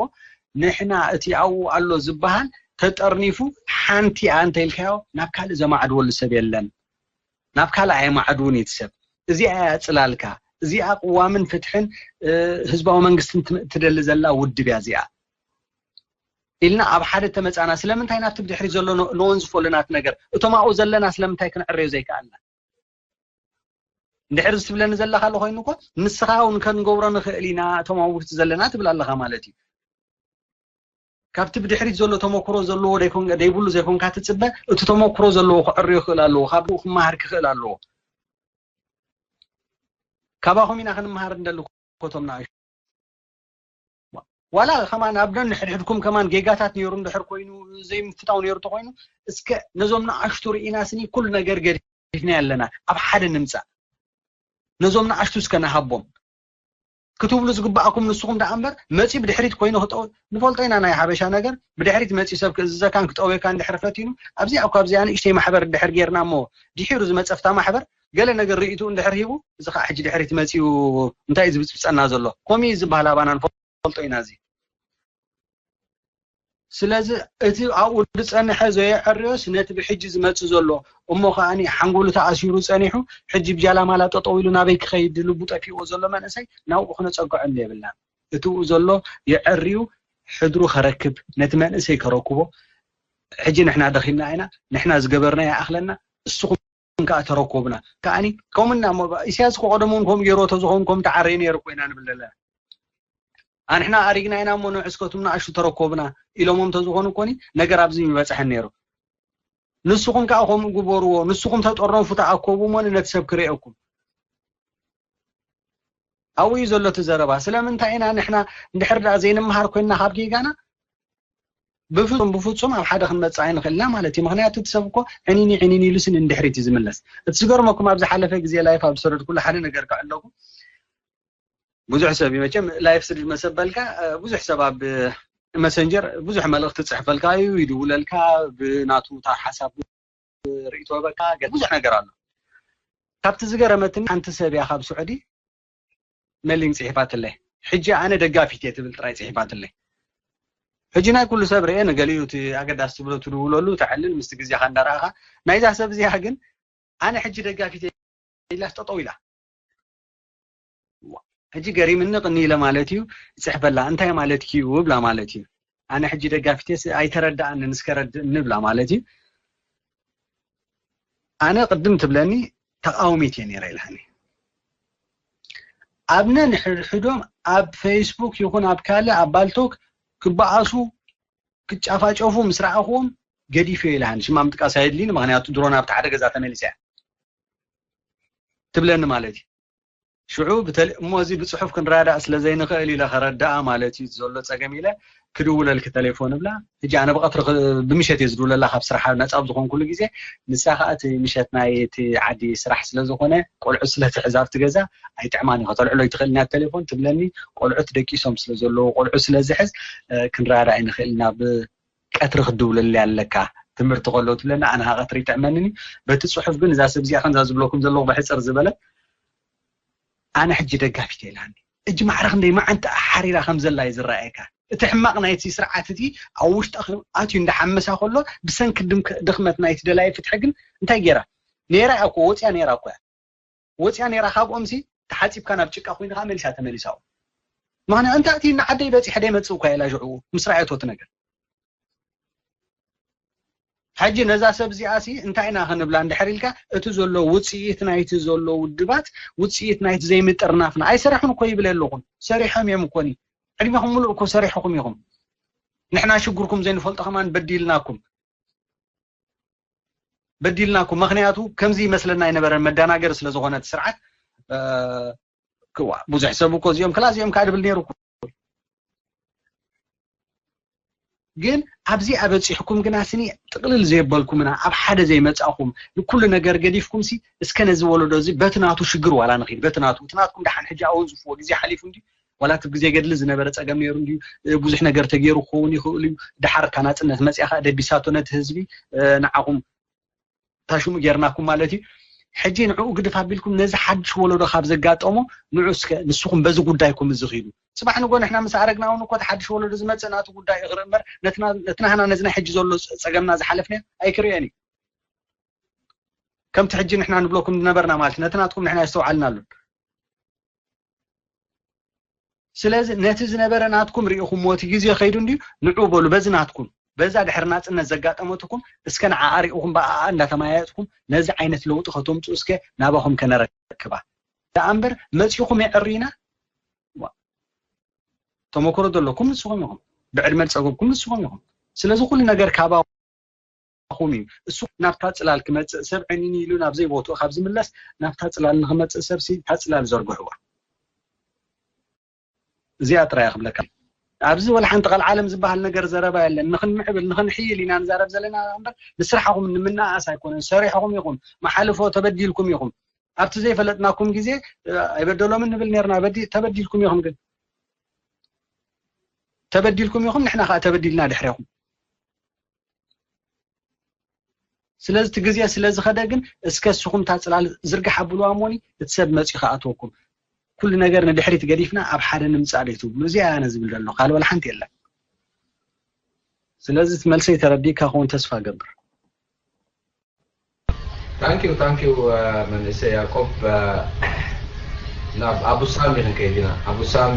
ንሕና እቲ ኣብኡ ኣሎ ዝበሃል ተጠርኒፉ ሓንቲ እያ እንተኢልካዮ ናብ ካልእ ዘማዕድወሉ ሰብ የለን ናብ ካልእ ኣየማዕድውን እዩ ሰብ እዚኣ እያ ፅላልካ እዚኣ ቅዋምን ፍትሕን ህዝባዊ መንግስትን ትደሊ ዘላ ውድብ እያ እዚኣ ኢልና ኣብ ሓደ ተመፃና ስለምንታይ ናብቲ ብድሕሪ ዘሎ ንወንዝፎ ለናት ነገር እቶም ኣብኡ ዘለና ስለምንታይ ክንዕረዮ ዘይከኣልና እንድሕር ዝትብለኒ ዘለካ ኣሎ ኮይኑ እኮ ንስኻ እውን ከንገብሮ ንኽእል ኢና እቶም ኣብ ውሽጢ ዘለና ትብል ኣለኻ ማለት እዩ ካብቲ ብድሕሪት ዘሎ ተመክሮ ዘለዎ ደይብሉ ዘይኮንካ ትፅበ እቲ ተመክሮ ዘለዎ ክዕርዮ ይኽእል ኣለዎ ካብኡ ክመሃር ክኽእል ኣለዎ ካባኹም ኢና ክንመሃር እንደሊ ኮቶም ንኣሽ ዋላ ከማን ኣብ ነንሕድሕድኩም ከማን ጌጋታት ነይሩ እንድሕር ኮይኑ ዘይምፍታው ነይሩ ተኮይኑ እስከ ነዞም ንኣሽቱ ርኢና ስኒ ኩሉ ነገር ገዲፍና ኣለና ኣብ ሓደ ንምፃእ ነዞም ንኣሽቱ እስከ ንሃቦም ክትብሉ ዝግባኣኩም ንስኹም ደኣ እምበር መፂ ብድሕሪት ኮይኑ ክጠው ንፈልጦ ኢና ናይ ሓበሻ ነገር ብድሕሪት መፂ ሰብ ክእዝዘካን ክጠውየካ እንድሕር ፈቲኑ ኣብዚኣ እኳ ኣብዚኣ ንእሽተይ ማሕበር እንድሕር ጌርና እሞ ድሒሩ ዝመፀፍታ ማሕበር ገለ ነገር ርእይቱ እንድሕር ሂቡ እዚ ከዓ ሕጂ ድሕሪት መፂኡ እንታይ እዩ ዝብፅብፀና ዘሎ ከምኡ እዩ ዝበሃል ኣባና ንፈልጦ ኢና እዚ ስለዚ እቲ ኣብኡ ዝፀንሐ ዘየዐርዮስ ነቲ ብሕጂ ዝመፅእ ዘሎ እሞ ከዓ ሓንጎሉ ተኣሲሩ ፀኒሑ ሕጂ ብጃላማላ ጠጠው ኢሉ ናበይ ክኸይድ ልቡ ጠፊእዎ ዘሎ መንእሰይ ናብኡ ክነፀግዐሉ የብልናን እቲኡ ዘሎ የዐርዩ ሕድሩ ከረክብ ነቲ መንእሰይ ከረክቦ ሕጂ ንሕና ደኺምና ኢና ንሕና ዝገበርና ይኣኽለና እስኹም ከዓ ተረኮብና ከዓኒ ከምና ኢሳያስ ከቀደሙ እውን ከምኡ ገይርዎ ተዝኸውን ከም ተዓረዩ ነይሩ ኮይና ንብል ዘለና ኣንሕና ኣሪግና ኢና እሞ ንዕስከቱም ንኣሹ ተረኮብና ኢሎሞም ተዝኾኑ ኮኒ ነገር ኣብዚ ይበፅሐን ነይሩ ንስኹም ከዓ ከምኡ ግበርዎ ንስኹም ተጠረፉ ተኣከቡ እሞ ነቲ ሰብ ክርእየኩም ኣብኡ እዩ ዘሎ እቲ ዘረባ ስለምንታይ ኢና ንሕና እንድሕር ደኣ ዘይንምሃር ኮይንና ካብ ጌጋና ብፍፁም ብፍፁም ኣብ ሓደ ክንመፅእ ኣይንኽእልና ማለት እዩ ምክንያቱ እቲ ሰብ እኮ ዕኒኒ ዕኒኒ ኢሉ ስን እንድሕሪት እዩ ዝምለስ እቲ ዝገርመኩም ኣብ ዝሓለፈ ግዜ ላይፍ ኣብ ዝሰረድኩሉ ሓደ ነገር ክዕለኩም ብዙሕ ሰብ እዩ መቸም ላይፍ ስድድ መሰበልካ ብዙሕ ሰብ ኣብ መሰንጀር ብዙሕ መልእክቲ ፅሕፈልካ እዩ ይድውለልካ ብናቱ ሓሳብ ርእቶ በካ ብዙሕ ነገር ኣሎ ካብቲ ዝገረመትኒ ሓንቲ ሰብ እያ ካብ ስዑዲ መሊንግ ፅሒፋትለይ ሕጂ ኣነ ደጋፊት እየ ትብል ጥራይ ፅሒፋትለይ ሕጂ ናይ ኩሉ ሰብ ርአ ንገሊኡ እቲ ኣገዳሲ ትብሎ ትድውለሉ ተዕልል ምስቲ ግዜኻ እንዳረኣኻ ናይዛ ሰብ እዚኣ ግን ኣነ ሕጂ ደጋፊት ኢላስ ጠጠው ኢላ ሕጂ ገሪምኒ ቅኒ ኢለ ማለት እዩ ይፅሕፈላ እንታይ ማለት ክዩ ብላ ማለት እዩ ኣነ ሕጂ ደጋፊት እየ ኣይተረዳኣንን እስከ ረድእኒ ብላ ማለት እዩ ኣነ ቅድም ትብለኒ ተቃውሚት እየ ነይረ ኢልሃኒ ኣብ ነንሕድሕዶም ኣብ ፌስቡክ ይኹን ኣብ ካልእ ኣብ ባልቶክ ክበኣሱ ክጫፋጨፉ ምስ ረኣኽዎም ገዲፍዮ ኢልሃኒ። ሽማ ምጥቃስ ኣየድልይን፣ ምኽንያቱ ድሮን ኣብቲ ሓደ ገዛ ተመሊሳ እያ ትብለኒ ማለት እዩ። ሽዑ ብተለ-፣ እሞ እዚ ብጽሑፍ ክንረዳእ ስለ ዘይንኽእል ኢለ ከረዳኣ ማለት እዩ ዘሎ ጸገም ኢለ ክድውለልኪ ተሌፎን እብላ። ሕጂ ኣነ ብቐትሪ ኽ-፣ ብምሸት እየ ዝድውለላ ካብ ስራሕ ነጻ ኣብ ዝኾንኩሉ ግዜ። ንሳ ኸኣ እቲ ምሸት ናይ እቲ ዓዲ ስራሕ ስለ ዝኾነ ቆልዑ ስለ ትሕዝ ኣብቲ ገዛ ኣይጥዕማን እዩ። ከተልዕሎ ኣይትኽእልን እያ ተሌፎን ትብለኒ። ቆልዑት ደቂሶም ስለ ዘለዉ ቆልዑ ስለ ዝሕዝ፣ እ፣ ክንረዳእ ኣይንኽእልን ኢና። ብ-፣ ቀትሪ ክትድውለለይ ኣለካ ትምህርቲ ከሎ ትብለኒ። ኣነ ኸኣ ቀትሪ ይጥዕመኒ። በቲ ጽሑፍ ግን እዛ ሰብ እዚኣ ከምዛ ዝብለኩም ዘለኹ ብሕጽር ዝበለት ኣነ ሕጂ ደጋፊት ኢላኒ። እጂ ማዕረ ክንደይ መዓንጣ ሓሪራ ከም ዘላ እዩ ዝረኣየካ። እቲ ሕማቕ ናይቲ ስርዓት እቲ ኣብ ውሽጣ ኣትዩ እንዳሓመሳ ከሎ ብሰንኪ ድም-፣ ድኽመት ናይቲ ደላይ ፍትሒ ግን እንታይ ገይራ? ነይራ እያ እኮ፣ ወፂኣ ነይራ እኮ እያ። ወፂኣ ነይራ ካብኦምሲ ተሓፂብካ ናብ ጭቃ ኮይንካ መሊሳ ተመሊሳ። ምኽንያቱ እንታይ እቲ ንዓደይ በፂሐ ደይ መፅእ እኳ ኢላ ሽዑ ምስ ረኣየቶ እቲ ነገር። ሕጂ ነዛ ሰብ እዚኣሲ እንታይ ኢና ክንብላ እንድሕር ኢልካ፣ እቲ ዘሎ ውፅኢት ናይቲ ዘሎ ውድባት፣ ውፅኢት ናይቲ ዘይምጥርናፍና፣ ኣይሰረሑን እኮ ይብል ኣለኹን። ሰሪሖም እዮም እኮኒ። ዕድሜኹም ሙሉእ እኮ ሰሪሕኹም ኢኹም። ንሕና ሽግርኩም ዘይንፈልጦ ከማን በዲልናኩም። በዲልናኩም። ምኽንያቱ ከምዚ ይመስለና ኣይነበረን፣ መደናገሪ ስለ ዝኾነ እቲ ስርዓት፣ እ፣ ክዋ-፣ ብዙሕ ሰብ እኮ እዚኦም ክላ እዚኦም ከኣ ድብል ነይሩ እኮ። ግን ኣብዚ ኣበጺሕኩም ግና ስኒ ጥቕልል ዘየበልኩምና፣ ኣብ ሓደ ዘይመጻኹም፣ ንኩሉ ነገር ገዲፍኩም ሲ እስከ ነዚ ወለዶ እዚ በቲ ናቱ ሽግር ዋላ ንኺድ፣ በቲ ናቱ፣ እቲ ናትኩም ደሓን ሕጂ ኣወንዝፍዎ፣ ግዜ ሓሊፉ እንዲ፣ ዋላ እቲ ግዜ ገድሊ ዝነበረ ጸገም ነይሩ እንዲ፣ እ፣ ብዙሕ ነገር ተገይሩ ክኸውን ይኽእል እዩ። ደሓር እታ ናጽነት መጺኣ ከኣ ደቢሳቶ ነቲ ህዝቢ፣ እ፣ ንዓኹም ታሽሙ ጌርናኩም ማለት እዩ። ሕጂ ንዕኡ ግድፍ ኣቢልኩም ነዚ ሓድሽ ወለዶ ካብ ዘጋጠሞ ንዑ እስከ ንስኹም በዚ ጉዳይኩም እዚ ኺዱ። ጽባሕ ንጎ ንሕና ምስ ኣረግና እውን እኮ እቲ ሓድሽ ወለዶ ዝመጽእ ናቱ ጉዳይ እዩ ክርኢ እምበር ነትና-፣ ነቲ ናህና ነዚ ናይ ሕጂ ዘሎ ጸ-፣ ጸገምና ዝሓለፍናዮ ኣይክርእዮን እዩ። ከምቲ ሕጂ ንሕና ንብለኩም ዝነበርና ማለት እዩ። ነቲ ናትኩም ንሕና የስተውዓልናሉን። ስለዚ ነቲ ዝነበረ ናትኩም ርኢኹምዎ እቲ ግዜ ከይዱ እንድዩ፣ ንዑ በሉ በዚ ናትኩም፣ በዛ ድሕሪ ናጽነት ዘጋጠመትኩም እስከ ንዓኣ ርኢኹም ብኣኣ እንዳተመያየጥኩም ነዚ ዓይነት ለውጢ ከተምጽኡ እስከ ናባኹም ከነረክባ። ደኣ እምበር መጺኹም የዕሪና፣ ዋ፣ ተመክሮ ዘለኩም ንስኹም ኢኹም፣ ብዕድመ ዝጸገብኩም ንስኹም ኢኹም። ስለዚ ኩሉ ነገር ካባ ኹም እዩ። እሱ ናብታ ጽላል ክመጽእ ሰብ ዕንይንይ ኢሉ ናብ ዘይቦትኡ ካብ ዝምለስ ናብታ ጽላል ንኽመጽእ ሰብ ሲ እታ ጽላል ዘርግሕዋ። እዚኣ ጥራይ እያ ክብለካ። ኣብዚ ወላ ሓንቲ ቀልዓለም ዝበሃል ነገር ዘረባ የለን። ንኽንምዕብል ንኽንሕይል ኢና ንዛረብ ዘለና እምበር ንስራሕኹም ንምንኣኣስ ኣይኮነን። ሰሪሕኹም ኢኹም፣ መሓልፎ ተበዲልኩም ኢኹም። ኣብቲ ዘይፈለጥናኩም ግዜ፣ እ፣ ኣይበደሎምን ንብል ነርና። በዲ-፣ ተበዲልኩም ኢኹም ግን። ተበዲልኩም ኢኹም፣ ንሕና ከኣ ተበዲልና ድሕሬኹም። ስለዚ እቲ ግዜ ስለ ዝኸደ ግን እስከ እስኹም እታ ጽላል ዝርግሕ ኣብልዋ እሞኒ እቲ ሰብ መጺኡ ክኣትወኩም። ኩሉ ነገር ንድሕሪት ገዲፍና ኣብ ሓደ ንምጻእ ደይ ትብሉ። እዚኣ ኣነ ዝብል ዘሎ፣ ካልእ ወላ ሓንቲ የለን። ስለዚ እቲ መልሰይ ተረዲእካ ክኸውን ተስፋ እገብር። ታንኪዩ ታንኪዩ መንእሰይ ያቆብ። ናብ ኣቡሳሚ ክንከይድ ኢና። ኣቡሳሚ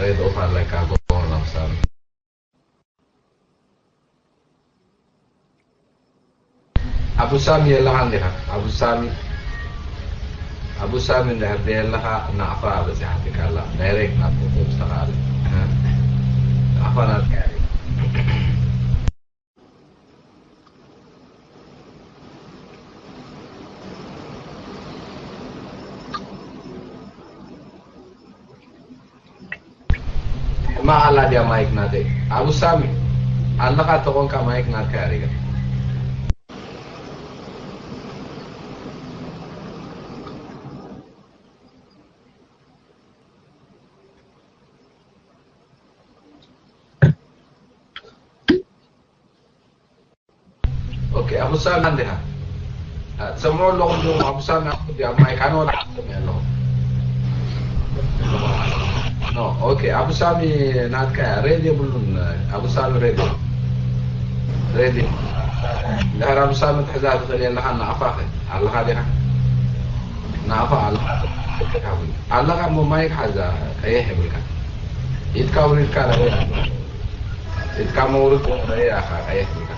ሬድ ኦፍ ኣለካ። ጎቦ ኣቡሳሚ። ኣቡሳሚ የለኻን ዲኻ? ኣቡሳሚ ኣቡሳሚ እንድሕር ደየለኻ ናቕፋ በፂሓትካ ኣላ። ዳይሬክት ናብ ኮኮብ ዝተኻለ ናቕፋ ናትካ። ሕማቕ ኣላ ድያ ማይክ ናተይ? ኣቡ ሳሚ ኣለኻ ተኾንካ ማይክ ናትካ ያሪጋ። ኦኬ ኣቡ ሳሚ እንዲኻ ትሰምዑ ኣለኹም? ዶ ኣቡ ሳሚ ኣብ ያ ማይክ ኣነ ወላ ሰምዕ ኣለኹ። ኖ ኦኬ ኣቡ ሳሚ ናትካ ሬድ የብሉን። ኣቡ ሳሚ ሬድ ሬድ ድሕር ኣቡ ሳሚ ትሕዛ ትኽእል የለኻ። ናቕፋኸ ኣለኻ ዲኻ? ናቕፋ ኣለኻ ኣለኻ እሞ ማይክ ሓዛ ቀይሕ የብልካ። ኢድካ ውሪድካ ርእ ኢድካ መውርድ ርእ ኢኻ ቀይሕ የብልካ።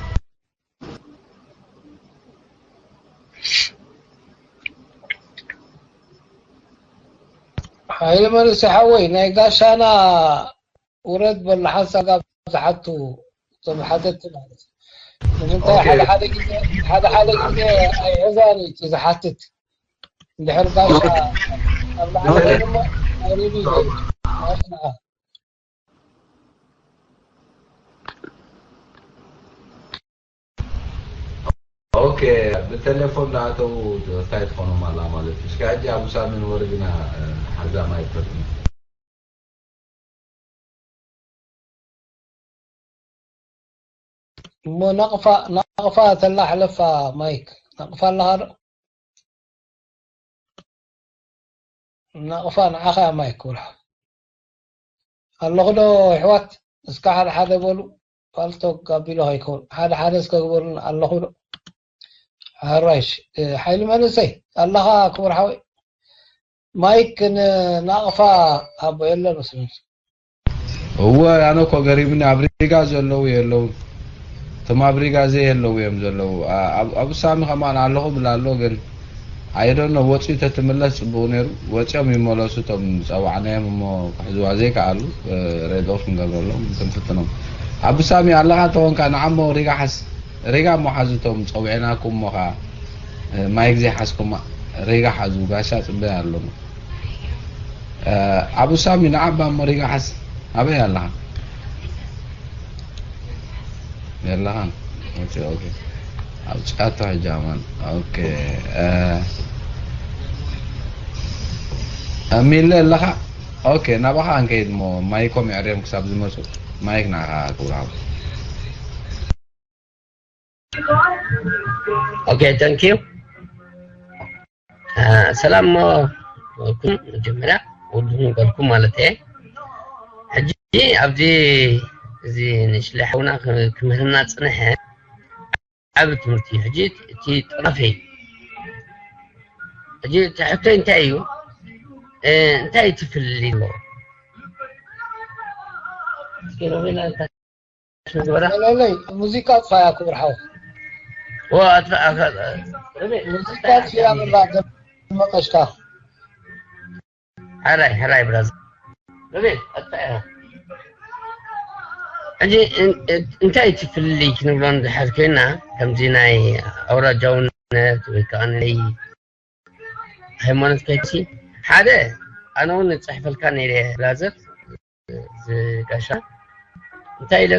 ሓይለ መለስ ሓወይ ናይ ጋሻና ውረድ በል ሓንሳብ ካብ ዝሓቱ እቶም ሓተቲ ማለት እዩ። ንምንታይ ሓደ ሓደ ግዜ ሓደ ሓደ ግዜ ኣይሕዛን እዩ እቲ ዝሓትት። እንድሕር ጋሻ ኣብ ላዕሊ ኮይኑ እሞ ኣውሪዱ ይኸይድ። ኦኬ፣ ብቴሌፎን ዳኣተው እንታይ ትኾኖም ኣላ ማለት እዩ። እስኪ ሕጂ ኣቡ ሳሚ ንወርግና ሓዛ ማይክ ፈትኒ። እሞ ናቕፋ ናቕፋ ተላሕለፋ ማይክ ናቕፋ ኣለኻ ዶ? ናቕፋ ንዓኻ እያ ማይክ ክብልሓው። ኣለኹ ዶ ኣሕዋት? እስከ ሓደ ሓደ በሉ። ፓልቶክ ኣቢሉ ከይከውን ሓደ ሓደ እስከ ግበሩን። ኣለኹ ዶ? ኣራይሽ ሓይሊ መንእሰይ ኣለኻ ክቡር ሓወይ? ማይክ ንናቕፋ ኣቦ የለን መስለኒ። እወ ኣነ እኮ ገሪሙኒ ኣብ ሪጋ ዘለዉ የለውን። እቶም ኣብ ሪጋ ዘየለዉ እዮም ዘለዉ። ኣብ ሳሚ ከማን ኣለኹ ብላ ኣሎ ግን ኣይደኖ ወፂኡ ተትምለስ ፅቡቅ ነይሩ። ወፂኦም ይመለሱ እቶም ፀዋዕናዮም እሞ ክሕዝዋ ዘይከኣሉ ሬድኦፍ ክንገብረሎም ክንፍትኖም። ኣብ ሳሚ ኣለኻ ተኾንካ ንዓሞ ሪጋ ሓስ ሪጋ እሞ ሓዙ እቶም ፀዊዕናኩም እሞ ከዓ ማይክ ዘይሓዝኩማ ሪጋ ሓዙ ጋሻ ፅበያ ኣሎ። ኣቡ ሳሚ ንዓባ እሞ ሪጋ ሓስ ኣበይ ኣለኻ? የለኻን። ኦኬ ኦኬ። ኣብ ጫቶ ሕጂ ኣማን። ኦኬ። ሚለ ኣለኻ? ኦኬ ናባኻ እንከይድ እሞ ማይኮም የዕርዮም ክሳብ ዝመፁ ማይክ ንዓኻ ክብርሃቡ። Okay, thank you. ሰላም ኩም መጀመርያ ውድኹም ገልኩም ማለት እየ። ሕጂ ኣብዚ እዚ ንሽለ ሓውና ክምህርና ፅንሐ ዓብ ትምህርቲ እዩ። ሕጂ እቲ ጥራፈይ ሕጂ እቲ ሕቶይ እንታይ እዩ? እንታይ ትፍልልይ ኣለዎ? ለለይ ሙዚቃ ኣጥፋያ ክብር ሓው። ሙዚቃ ኣጥፍያ ምላ ደመቀሽካ። ሕራይ ሕራይ ብራዘር። ሮቤል ኣጥፍያ። ሕጂ እንታይ እቲ ፍልልይ ክንብሎ እንድሕር ኮይና ከምዚ ናይ ኣውራጃውነት ወይ ከዓ ናይ ሃይማኖት ከይሲ ሓደ ኣነ እውን እፅሕፈልካ ነይረ ብራዘር ዝጋሻ እንታይ ኢለ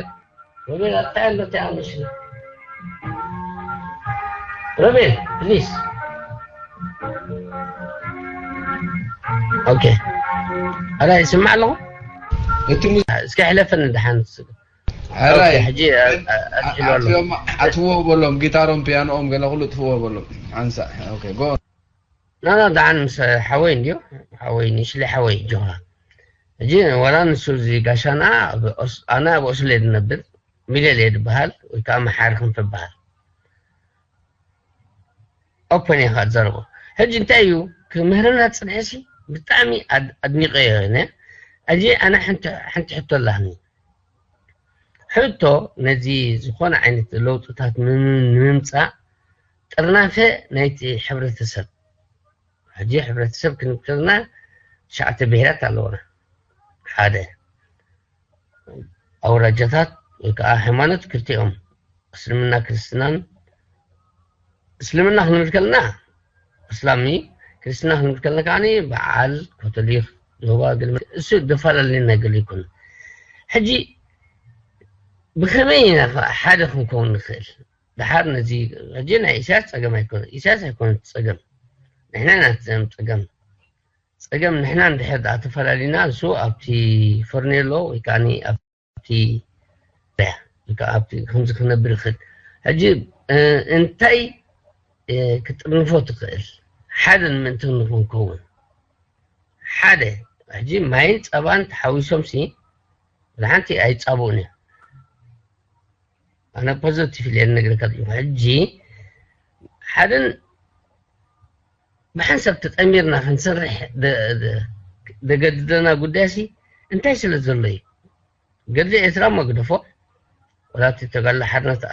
ሮቤል ኣታይ ኣሎ እንታይ ኣምሽ ሮቤል ፕሊስ ኦኬ ኣላ ይስማዕ ኣለኹ እቲ እስኪ ሕለፈን ድሓን ሕጂ ኣትሒሉ ኣሎ ኣትዎ በሎም ጊታሮም ፒያኖኦም ገለ ኩሉ ጥፍዎ በሎም ሓንሳእ ኦኬ ጎ ናና ደሓን ምስ ሓወይ እንድዩ ሓወይ ንሽለ ሓወይ ጆኻ ሕጂ ዋላ ንሱ እዚ ጋሻና ኣነ ኣብ ኦስሎ እየ ዝነብር ሚለል እየ ዝበሃል ወይ ከዓ መሓሪ ክንፈ በሃል ኦፐን እየ ከዓ ዝዛረቦ ሕጂ እንታይ እዩ ክምህረና ዝፅንሐ ሲ ብጣዕሚ ኣድኒቀዮ እየ ሕጂ ኣነ ሓንቲ ሕቶ ኣላኒ ሕቶ ነዚ ዝኾነ ዓይነት ለውጥታት ንምምፃእ ጥርናፈ ናይቲ ሕብረተሰብ ሕጂ ሕብረተሰብ ክንብል ከለና ትሽዓተ ብሄራት ኣለውና ሓደ ኣውራጃታት ወይ ከዓ ሃይማኖት ክልቲኦም እስልምና ክርስትናን እስልምና ክንብል ከለና እስላም እዩ ክርስትና ክንብል ከለና ከዓ በዓል ኮቶሊክ ዮባ ግልመ እሱ ዘፈላለየ ነገር ይኮን ሕጂ ብከመይ ኢና ሓደ ክንከውን ንክእል ድሓር ነዚ ሕጂ ናይ ኢሳያስ ፀገም ኣይኮነ ኢሳያስ ኣይኮነ ፀገም ንሕና ኢና ፀገም ፀገም ንሕና እንድሕር ደኣ ተፈላሊና እሱ ኣብቲ ፈርኔሎ ወይ ከዓ ኣብቲ ኣብቲ ከምዚ ክነብር ይኽእል ሕጂ እንታይ ክጥርንፎ ትኽእል ሓደ ንምእንቲ ንክንከውን ሓደ ሕጂ ማይን ፀባን ተሓዊሶም ሲ ሓንቲ ኣይፃብኡን እዮም ኣነ ፖዘቲቭ ኢለ ነግረካ ኣለኹ ሕጂ ሓደን ብሓንሳብ ተጠሚርና ክንሰርሕ ደገድደና ጉዳይ ሲ እንታይ ስለ ዘሎ እዩ ገድሊ ኤርትራ እሞ ግደፎ ወላ እቲ ተጋድሎ ሓርነት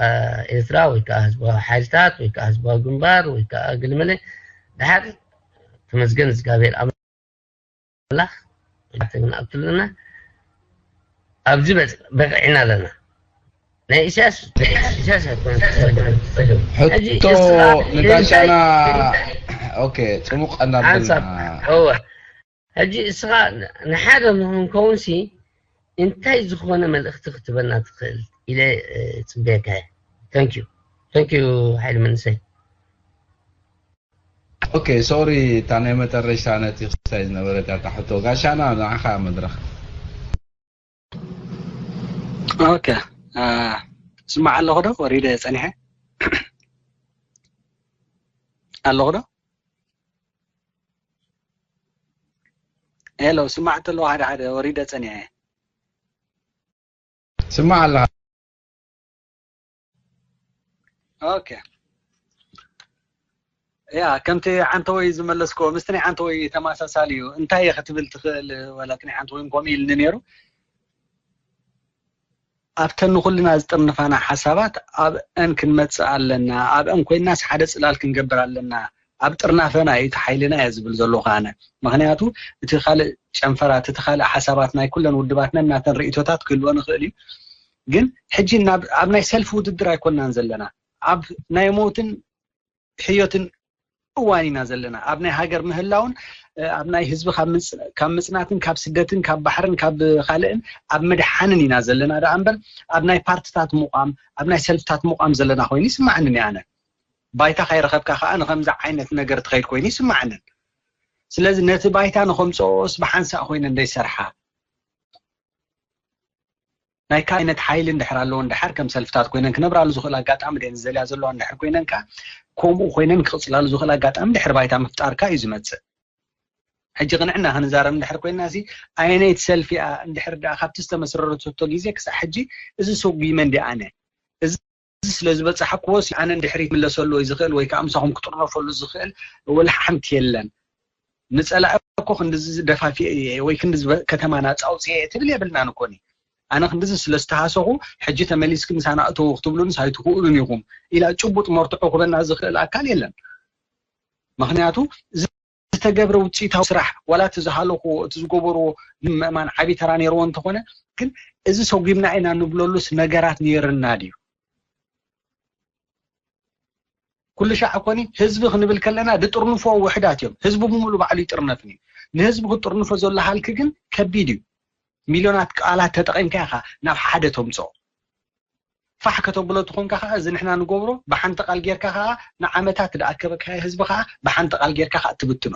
ኤርትራ ወይ ከዓ ህዝባዊ ሓይልታት ወይ ከዓ ህዝባዊ ግንባር ወይ ከዓ ግልመለ ድሓር ተመስገን እግዚኣብሔር ኣምላኽ ኣትልና ኣብዚ በቂዕና ኣለና ናይ ኢሳያስ ኢሳያስ ኣይኮነን። ሕጂ ሕቶ እስኻ ንጋሻና እንታይ- ኦኬ ጽሙቕ ኣናብልና ሓንሳብ እወ። ሕጂ እስኻ ንሓደ ንክንከውንሲ እንታይ ዝኾነ መልእኽቲ ክትበና ትኽእል ኢለ እ፣ ጽበየካ እየ። Thank you thank you ሓይሊ መንሰይ። ኦኬ ሶሪ እታ ናይ መጠረሻ ነቲ ክስታይ ዝነበረት እታ ሕቶ ጋሻና ንዓኻ መድረኽ ኦኬ እ፣ ስማዕ ኣለኹ ዶ ወሪደ ጸኒሐ ኣለኹ ዶ ሄሎ ስማዕ ተሎ ሓደ ሓደ ወሪደ ጸኒሐ ስማዕ ኣለኻ ኦኬ ያ ከምቲ ዓንተወይ ዝመለስኮ ምስቲ ናይ ዓንተወይ ተመሳሳሊ እዩ እንታይ እየ ክትብል ትኽእል ወላ እቲ ናይ ዓንተወይ ከምኡ ኢልኒ ነይሩ ኣብተን ንኩልና ዝጥርንፋና ሓሳባት ኣብአን ክንመፅእ ኣለና ኣብአን ኮይናስ ሓደ ፅላል ክንገብር ኣለና ኣብ ጥርናፈና እዩ እቲ ሓይልና እየ ዝብል ዘለኹ ኣነ ምክንያቱ እቲ ካልእ ጨንፈራት እቲ ካልእ ሓሳባት ናይ ኩለን ውድባትና ናተን ርእቶታት ክህልወን ይኽእል እዩ ግን ሕጂ ኣብ ናይ ሰልፊ ውድድር ኣይኮናን ዘለና ኣብ ናይ ሞትን ሕዮትን እዋን ኢና ዘለና ኣብ ናይ ሃገር ምህላውን ኣብ ናይ ህዝቢ ካብ ምፅናትን ካብ ስደትን ካብ ባሕርን ካብ ካልእን ኣብ ምድሓንን ኢና ዘለና ደኣ እምበር ኣብ ናይ ፓርትታት ምቋም ኣብ ናይ ሰልፍታት ምቋም ዘለና ኮይኑ ይስማዓኒ ኣነ ባይታ ካይረኸብካ ከዓ ንከምዚ ዓይነት ነገር ትኸይድ ኮይኑ ይስማዓንን ስለዚ ነቲ ባይታ ንከምፅኦስ ብሓንሳእ ኮይነ እንደይሰርሓ ናይ ካልእ ዓይነት ሓይሊ እንድሕር ኣለወን ደሓር ከም ሰልፍታት ኮይነን ክነብራሉ ዝኽእል ኣጋጣሚ ደን ዝደልያ ዘለዋ እንድሕር ኮይነን ከ ከምኡ ኮይነን ክቕፅላሉ ዝኽእል ኣጋጣሚ ድሕር ባይታ ምፍጣርካ እዩ ዝመፅእ ሕጂ ቅንዕና ክንዛረብ እንድሕር ኮይና ሲ ኣየነይቲ ሰልፊ እያ እንድሕር ደኣ ካብቲ ዝተመስረረቶ ግዜ ክሳዕ ሕጂ እዚ ሰጉመ እንዲ ኣነ እዚ ስለ ዝበፅሓክዎ ሲ ኣነ እንድሕር ይምለሰሉ ወይ ዝኽእል ወይ ከዓ ምሳኹም ክጥርነፈሉ ዝኽእል ወላ ሓንቲ የለን ንፀላኢ እኮ ክንድዚ ደፋፊ እየ ወይ ክንድዚ ከተማና ፃውፅየ እየ ትብል የብልናን እኮ ኣነ ክንድዚ ስለ ዝተሃሰኹ ሕጂ ተመሊስኪ ምሳና እተው ክትብሉንስ ኣይትኽእሉን ኢኹም ኢላ ጭቡጥ መርትዖ ክበና ዝኽእል ኣካል የለን ምክንያቱ ዝተገብረ ውፅኢታዊ ስራሕ ዋላ እቲ ዝሃለኽዎ እቲ ዝገበርዎ ምእማን ዓብዪ ተራ ነይርዎ እንተኾነ ግን እዚ ሰጒምና ኢና ንብለሉስ ነገራት ነይርና ድዩ ኩሉ ሻዕ ኮኒ ህዝቢ ክንብል ከለና ድጥርንፎ ውሕዳት እዮም ህዝቢ ብምሉ ባዕሉ ይጥርነፍን እዩ ንህዝቢ ክትጥርንፎ ዘሎ ሃልኪ ግን ከቢድ እዩ ሚልዮናት ቃላት ተጠቒምካ ኢኻ ናብ ሓደ ተምፅኦ ፋሕ ከተብሎ ትኾንካ ከዓ እዚ ንሕና ንገብሮ ብሓንቲ ቃል ጌርካ ከዓ ንዓመታት ድኣከበካዮ ህዝቢ ከዓ ብሓንቲ ቃል ጌርካ ከዓ ትብትኖ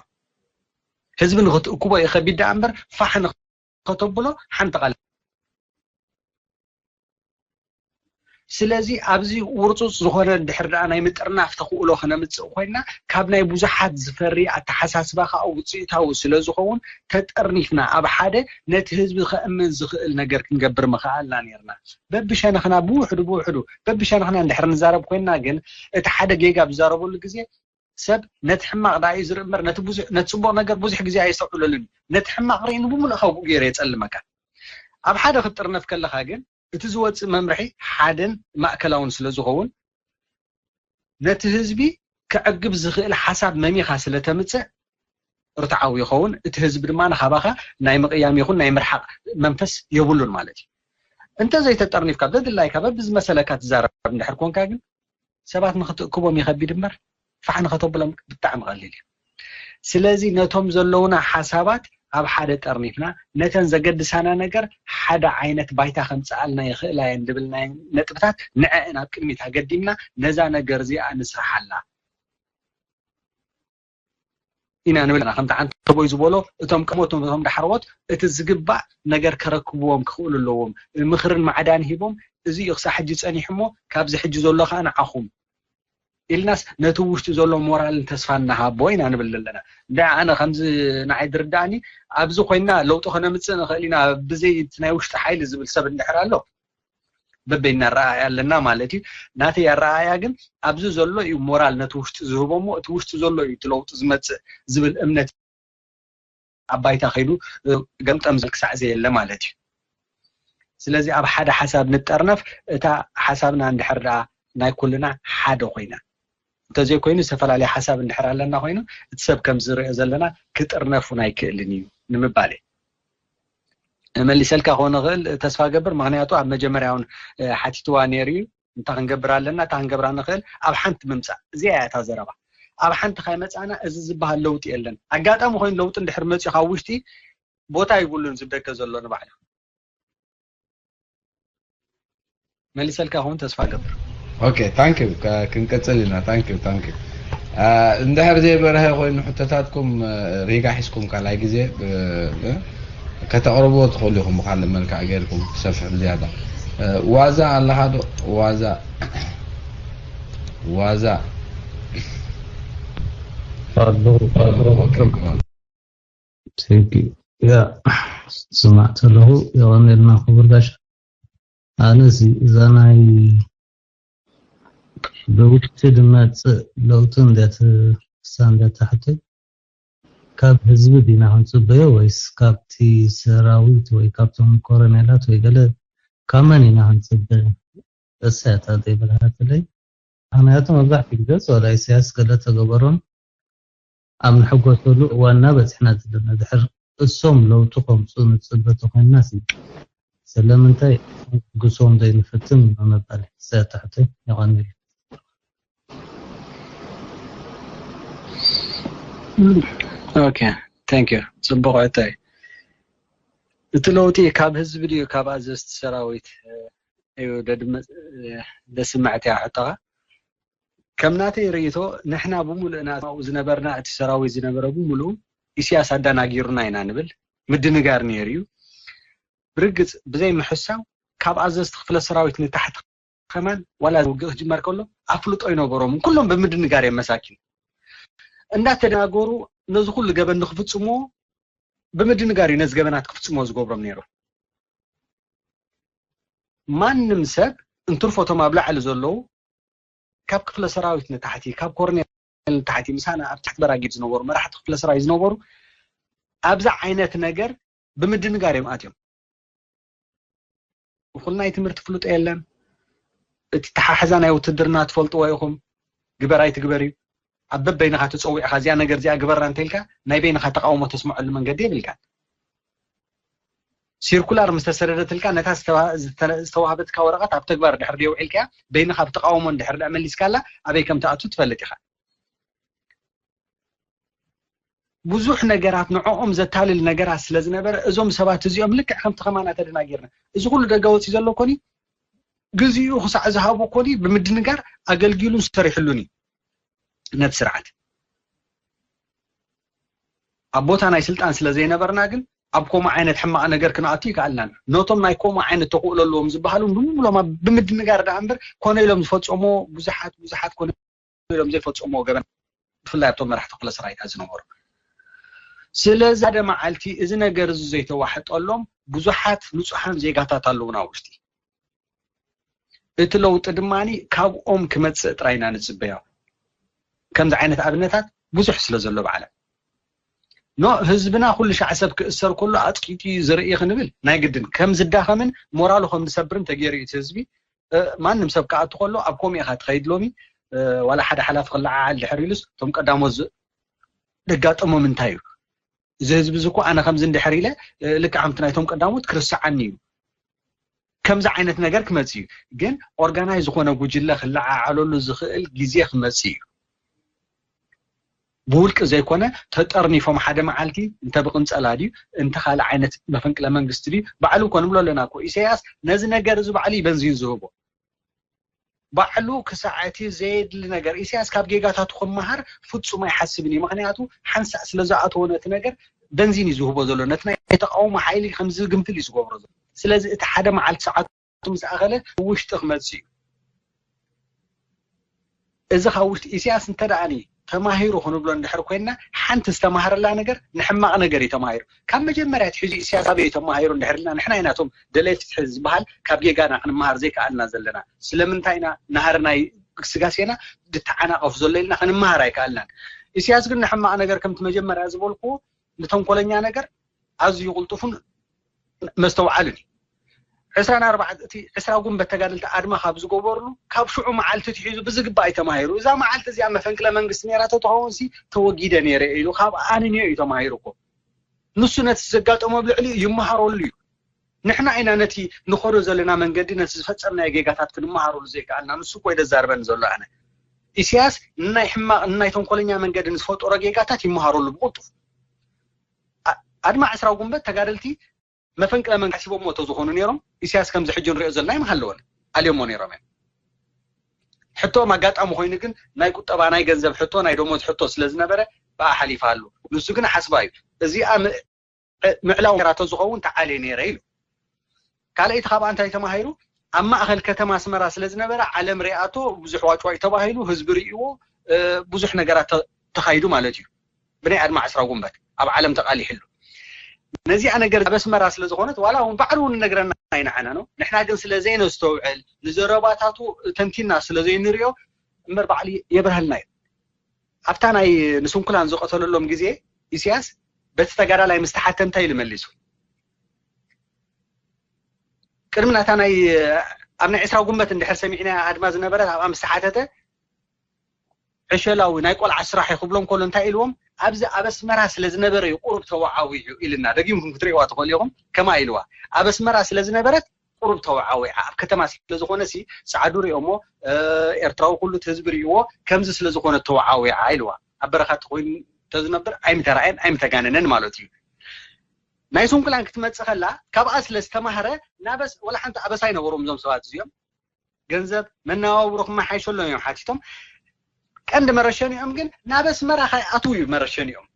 ህዝቢ ንክትእክቦ እዩ ከቢድ ደኣ እምበር ፋሕ ንከተብሎ ሓንቲ ቃል ስለዚ ኣብዚ ውርፁፅ ዝኾነ ድሕር ደኣ ናይ ምጥርናፍ ተኽእሎ ከነምፅእ ኮይና ካብ ናይ ብዙሓት ዝፈሪ ኣተሓሳስባ ከዓ ውፅኢታዊ ስለ ዝኸውን ተጠርኒፍና ኣብ ሓደ ነቲ ህዝቢ ከእምን ዝኽእል ነገር ክንገብር ምኽኣልና ነርና በብሸነኽና ብውሕዱ ብውሕዱ በብሸነኽና እንድሕር ንዛረብ ኮይና ግን እቲ ሓደ ጌጋ ብዛረበሉ ግዜ ሰብ ነቲ ሕማቕ ደኣ እዩ ዝርኢ እምበር ነቲ ጽቡቕ ነገር ብዙሕ ግዜ ኣየስተውዕለሉን እዩ ነቲ ሕማቕ ርኢ ንብምሉእ ካብኡ ገይረ የፀልመካ ኣብ ሓደ ክትጥርነፍ ከለኻ ግን እቲ ዝወፅእ መምርሒ ሓደን ማእከላውን ስለ ዝኸውን ነቲ ህዝቢ ከዕግብ ዝኽእል ሓሳብ መሚኻ ስለ ተምፅእ ርትዓዊ ይኸውን እቲ ህዝቢ ድማ ንኻባኻ ናይ ምቕያም ይኹን ናይ ምርሓቕ መንፈስ የብሉን ማለት እዩ እንተዘይተጠርኒፍካ በድላይካ በብዝመሰለካ ትዛረብ እንድሕር ኮንካ ግን ሰባት ንኽትእክቦም ይኸቢድ እምበር ፋሕ ንኸተብሎም ብጣዕሚ ቀሊል እዩ ስለዚ ነቶም ዘለውና ሓሳባት ኣብ ሓደ ጠርኒፍና ነተን ዘገድሳና ነገር ሓደ ዓይነት ባይታ ከምፅኣልና ይኽእላ እየን ዝብል ናይ ነጥብታት ንዐአን ኣብ ቅድሚት ኣገዲምና ነዛ ነገር እዚኣ ንስርሓላ ኢና ንብል ኢና ከምቲ ዓንተቦይ ዝበሎ እቶም ቀሞት እቶም ዳሕረዎት እቲ ዝግባእ ነገር ከረክብዎም ክኽእሉ ኣለዎም ምኽርን ማዕዳን ሂቦም እዚ እዩ ክሳብ ሕጂ ፀኒሑ እሞ ካብዚ ሕጂ ዘሎ ከዓ ንዓኹም ኢልናስ ነቲ ውሽጢ ዘሎ ሞራልን ተስፋን ንሃቦ ኢና ንብል ዘለና እንዳ ኣነ ከምዚ ንዓይ ዝርዳእኒ ኣብዚ ኮይና ለውጢ ከነምፅእ ንኽእል ኢና ብዘይ እቲ ናይ ውሽጢ ሓይሊ ዝብል ሰብ እንድሕር ኣሎ በበይና ኣረኣእያ ኣለና ማለት እዩ ናተይ ኣረኣእያ ግን ኣብዚ ዘሎ እዩ ሞራል ነቲ ውሽጢ ዝህቦ እሞ እቲ ውሽጢ ዘሎ እዩ እቲ ለውጢ ዝመፅእ ዝብል እምነት ኣብ ባይታ ከይዱ ገምጠም ዝብል ክሳዕ ዘየለ ማለት እዩ ስለዚ ኣብ ሓደ ሓሳብ ንጠርነፍ እታ ሓሳብና እንድሕር ደኣ ናይ ኩልና ሓደ ኮይና እንተዘይኮይኑ ዝተፈላለየ ሓሳብ እንድሕር ኣለና ኮይኑ እቲ ሰብ ከም ዝሪኦ ዘለና ክጥርነፍ እውን ኣይክእልን እዩ ንምባል እዩ መሊሰልካ ክኾን ይኽእል ተስፋ ገብር። ምኽንያቱ ኣብ መጀመርያ እውን ሓቲትዋ ነይሩ እዩ። እንታይ ክንገብር ኣለና፣ እንታይ ክንገብራ ንኽእል፣ ኣብ ሓንቲ ምምፃእ። እዚኣ እያ እታ ዘረባ። ኣብ ሓንቲ ካይመፃና እዚ ዝበሃል ለውጢ የለን። ኣጋጣሚ ኮይኑ ለውጢ እንድሕር መፅኡ ካብ ውሽጢ ቦታ ይብሉን ዝደገ ዘሎ ንባዕሉ። መሊሰልካ ክኸውን ተስፋ ገብር። Okay, thank you. ክንቀጽል ኢና። Thank you, thank you. እንድሕር ዘይበርሀ ኮይኑ ሕቶታትኩም ሪጋ ሒዝኩም ካልኣይ ግዜ ከተቕርብዎ ትኽእሉ ኢኹም። ብካልእ መልክዕ ገይርኩም ክሰፍሕ ብዝያዳ። ዋዛ ኣለኻ ዶ? ዋዛ ዋዛ ኣለኹ ኣለኹ። Thank you. ያ ስማዕ ተለኹ። የቐንየልና ክቡር ጋሻ። ኣነሲ እዛ ናይ ብውሽጢ ዝመፅእ ለውጢ እንዴት እሳ እንዴት ትሕተይ ካብ ህዝቢ ዲና ክንፅበዮ ወይስ ካብቲ ሰራዊት ወይ ካብቶም ኮረኔላት ወይ ገለ ካብ መን ኢና ክንፅበ? እሳ እያ እታ ዘይበልሃትለይ። ምኽንያቱ መብዛሕትኡ ግዜ ወላ ኢሳያስ ገለ ተገበሮም ኣብ ንሕጎሰሉ እዋንና በፂሕና ዘለና። ድሕር እሶም ለውጢ ከምፅኡ ንፅበ ተኾይንና ሲ ስለምንታይ ግሶም ዘይንፍትን ምባል ሰተሕተ ይቐንል። Okay, thank you. ፅቡቕ ሕቶ እዩ። እቲ ለውጢ ካብ ህዝቢ ድዩ ካብ ኣዘዝቲ ሰራዊት እዩ? ደድመ ደስምዕት እያ ሕቶኻ። ከም ናተይ ርእይቶ ንሕና ብምሉእና ኣብኡ ዝነበርና እቲ ሰራዊት ዝነበረ ብምሉኡ ኢሳያስ ኣዳናጊሩና ኢና ንብል። ምድንጋር ነይሩ እዩ። ብርግፅ ብዘይ ምሕሳው ካብ ኣዘዝቲ ክፍለ ሰራዊት ንታሕቲ ከማን ዋላ ውግእ ክጅመር ከሎ ኣፍልጦ ኣይነበሮምን። ኩሎም ብምድንጋር እዮም መሳኪን እንዳተደናገሩ ነዚ ኩሉ ገበን ንክፍፅምዎ ብምድንጋር እዩ ነዚ ገበናት ክፍፅምዎ ዝገብሮም ነይሩ። ማንም ሰብ እንትርፎ እቶም ኣብ ላዕሊ ዘለዉ ካብ ክፍለ ሰራዊት ንታሕቲ ካብ ኮርኔል ንታሕቲ ምሳና ኣብ ትሕቲ በራጊድ ዝነበሩ መራሕቲ ክፍለ ሰራዊት ዝነበሩ ኣብዛ ዓይነት ነገር ብምድንጋር እዮም ኣትዮም። እኹል ናይ ትምህርቲ ፍልጦ የለን። እቲ ተሓሕዛ ናይ ውትድርና ትፈልጥዎ ኢኹም። ግበር ኣይትግበር እዩ። ኣብ በበይንኻ ተፀዊዕኻ እዚኣ ነገር እዚኣ ግበራ እንተኢልካ ናይ በይንኻ ተቃውሞ ተስምዐሉ መንገዲ የብልካን። ሲርኩላር ምስ ተሰደደትልካ ነታ ዝተዋ- ዝተ- ዝተዋህበትካ ወረቐት ኣብ ተግባር ድሕር ደይ ውዒልካያ በይንኻ ብተቃውሞ እንድሕር ደኣ መሊስካላ ኣበይ ከም ትኣቱ ትፈልጥ ኢኻ። ብዙሕ ነገራት ንዕኦም ዘታልል ነገራት ስለ ዝነበረ እዞም ሰባት እዚኦም ልክዕ ከምቲ ከማና ተደናጊርና እዚ ኩሉ ደጋ ወፂ ዘሎ ኮኒ ግዚኡ ክሳዕ ዝሃቦ ኮኒ ብምድንጋር ኣገልጊሉን ሰሪሕሉን እዩ ነቲ ስርዓት። ኣብ ቦታ ናይ ስልጣን ስለ ዘይነበርና ግን ኣብ ከምኡ ዓይነት ሕማቕ ነገር ክንኣቱ ይከኣልናን። ነቶም ናይ ከምኡ ዓይነት ተኽእሎ ኣለዎም ዝበሃሉ ብምሎም ኣብ ብምድንጋር ደኣ እምበር ኮነ ኢሎም ዝፈጸምዎ ብዙሓት ብዙሓት ኮነ ኢሎም ዘይፈጸምዎ ገበን ብፍላይ ኣብቶም መራሕቲ ክፍለ ሰራዊት ዝነበሩ። ስለዚ ሓደ መዓልቲ እዚ ነገር እዚ ዘይተዋሕጠሎም ብዙሓት ንጹሓን ዜጋታት ኣለዉና ውሽጢ። እቲ ለውጢ ድማ ካብኦም ክመፅእ ጥራይ ኢና ንፅበዮ። ከምዚ ዓይነት ኣብነታት ብዙሕ ስለ ዘሎ ብዓለም ኖ ህዝብና ኩሉ ሻዕ ሰብ ክእሰር ከሎ ኣጥቂጡ እዩ ዝርኢ ክንብል ናይ ግድን ከም ዝዳኸምን ሞራሉ ከም ዝሰብርን ተገይሩ እዩ እቲ ህዝቢ። ማንም ሰብ ክኣቱ ከሎ ኣብ ከምኡ ኢኻ ትኸይድ። ሎሚ ዋላ ሓደ ሓላፊ ክለዓዓል ድሕር ኢሉስ እቶም ቀዳሞት ደጋጠሞም እንታይ እዩ? እዚ ህዝቢ እዚ እኮ ኣነ ከምዚ እንድሕር ኢለ ልክዕ ከምቲ ናይቶም ቀዳሞት ክርስዓኒ እዩ። ከምዚ ዓይነት ነገር ክመጽእ እዩ። ግን ኦርጋናይዝ ዝኾነ ጉጅለ ክለዓዓለሉ ዝኽእል ግዜ ክመጽእ እዩ። ብውልቂ ዘይኮነ ተጠርኒፎም ሓደ መዓልቲ እንተ ብቅንጸላ ድዩ እንተ ካልእ ዓይነት መፈንቅለ መንግስቲ ድዩ ባዕሉ እኮ ንብሎ ኣለና እኮ ኢሳያስ ነዚ ነገር እዚ ባዕሉ እዩ በንዚን ዝህቦ። ባዕሉ ክሳዕ እቲ ዘየድሊ ነገር ኢሳያስ ካብ ጌጋታቱ ክመሃር ፍጹም ኣይሓስብን እዩ። ምኽንያቱ ሓንሳእ ስለ ዝኣተወ ነቲ ነገር በንዚን እዩ ዝህቦ ዘሎ። ነቲ ናይ ተቃውሞ ሓይሊ ከም ዝግንፍል እዩ ዝገብሮ ዘሎ። ስለዚ እቲ ሓደ መዓልቲ ሰዓቱ ምስ ኣኸለ ውሽጢ ክመጽእ እዩ። እዚ ካብ ውሽጢ ኢሳያስ እንተ ደኣ ተማሂሩ ክንብሎ እንድሕር ኮይንና ሓንቲ ዝተማህረላ ነገር ንሕማቕ ነገር እዩ ተማሂሩ። ካብ መጀመርያ ኣትሒዙ ኢሳያስ ኣበይ እዩ ተማሂሩ እንድሕር ኢልና ንሕና ኢና እቶም ደለይቲ ፍትሒ ዝበሃል ካብ ጌጋና ክንመሃር ዘይከኣልና ዘለና። ስለምንታይ ኢና ናህሪ ናይ ግስጋሴና ዝተዓናቐፍ ዘሎ ኢልና ክንመሃር ኣይከኣልናን። ኢሳያስ ግን ንሕማቕ ነገር ከምቲ መጀመርያ ዝበልኩዎ ንተንኮለኛ ነገር ኣዝዩ ቅልጡፉን መስተውዓልን እዩ። ዕስራን ኣርባዕተ እቲ ዕስራ ጉንበት ተጋደልቲ ኣድማ ካብ ዝገበርሉ ካብ ሽዑ መዓልቲ ትሒዙ ብዝግባእ እዩ ተማሂሩ። እዛ መዓልቲ እዚኣ መፈንቅለ መንግስቲ ነይራ ተትኸውን ሲ ተወጊደ ነይረ ኢሉ ካብ ኣንንዮ እዩ ተማሂሩ እኮ። ንሱ ነቲ ዘጋጠሞ ኣብ ልዕሊኡ ይመሃረሉ እዩ። ንሕና ኢና ነቲ ንኸዶ ዘለና መንገዲ፣ ነቲ ዝፈጸምናዮ ጌጋታት ክንመሃረሉ ዘይከኣልና። ንሱ እኮ እዩ ዘዛርበኒ ዘሎ። ኣነ፣ ኢሳያስ ንናይ ሕማቕ፣ ንናይ ተንኮለኛ መንገዲ ንዝፈጠሮ ጌጋታት ይመሃረሉ ብቕልጡፍ። ኣ-፣ ኣድማ ዕስራ ጉንበት ተጋደልቲ መፈንቅለ መንግስቲ ሓሲቦሞ እንተዝኾኑ ነይሮም፣ ኢሳያስ ከምዚ ሕጂ ንሪኦ ዘለና ኣይምሃለወን፣ ኣልዮሞ ነይሮም እዮም። ሕቶኦም ኣጋጣሚ ኮይኑ ግን ናይ ቁጠባ፣ ናይ ገንዘብ ሕቶ፣ ናይ ደሞዝ ሕቶ ስለ ዝነበረ ብኣ ሓሊፋ ኣሎ። ንሱ ግን ሓስባ እዩ። እዚኣ ም-፣ ምዕላው ነራቶ ዝኸውን ተዓልየ ነይረ ኢሉ። ካልኣይቲ ካብኣ እንታይ ተማሂሩ? ኣብ ማእኸል ከተማ ኣስመራ ስለ ዝነበረ ዓለም ሪኣቶ፣ ብዙሕ ዋጭዋጭ ተባሂሉ፣ ህዝቢ ርእይዎ፣ እ፣ ብዙሕ ነገራት ተ-፣ ተኻይዱ ማለት እዩ። ብናይ ኣድማ ዕስራ ጉንበት ኣብ ዓለም ተቓሊሕሉ። ነዚኣ ነገር ኣብ ኣስመራ ስለ ዝኾነት፣ ዋላ እውን ባዕሉ እውን ነግረና ኣይንዓና ነው። ንሕና ግን ስለ ዘይነስተውዕል፣ ንዘረባታቱ ተንቲና ስለ ዘይንሪኦ እምበር ባዕሉ የብርሃልና እዩ። ኣብታ ናይ ንስንኩላን ዝቐተለሎም ግዜ ኢሳያስ በቲ ተጋዳላይ ምስ ተሓተ እንታይ ኢሉ መሊሱ? ቅድሚ ናታ ናይ ኣብ ናይ ዕስራ ጉንበት እንድሕር ሰሚዕና ኣድማ ዝነበረት ኣብኣ ምስ ተሓተተ ዕሸላዊ ናይ ቆልዓ ስራሕ እዩ ክብሎም ከሎ እንታይ ኢልዎም? ኣብዚ ኣብ ኣስመራ ስለ ዝነበረ እዩ ቁሩብ ተወዓዊዑ ኢልና። ደጊምኩም ክትርእይዋ ትኽእሉ ኢኹም። ከማ ኢልዋ ኣብ ኣስመራ ስለ ዝነበረት ቁሩብ ተወዓዊዓ ኣብ ከተማ ስለ ዝኾነ ሲ ጻዕዱ ሪኦሞ እ፣ ኤርትራዊ ኩሉ እቲ ህዝቢ ሪእዎ ከምዚ ስለ ዝኾነ ተወዓዊዓ ኢልዋ። ኣብ በረኻ ተኮይኑ ተዝነብር ኣይምተራእየን ኣይምተጋነነን ማለት እዩ። ናይ ስንኩላን ክትመጽእ ከላ ካብኣ ስለ ዝተማህረ ናበስ ወላ ሓንቲ ኣበሳ ኣይነበሮም እዞም ሰባት እዚኦም። ገንዘብ መነባብሮ ክመሓየሸሎም እዮም ሓቲቶም። ቀንዲ መረሸኒኦም ግን ናብ ኣስመራ ከይኣትዉ እዩ መረሸኒኦም።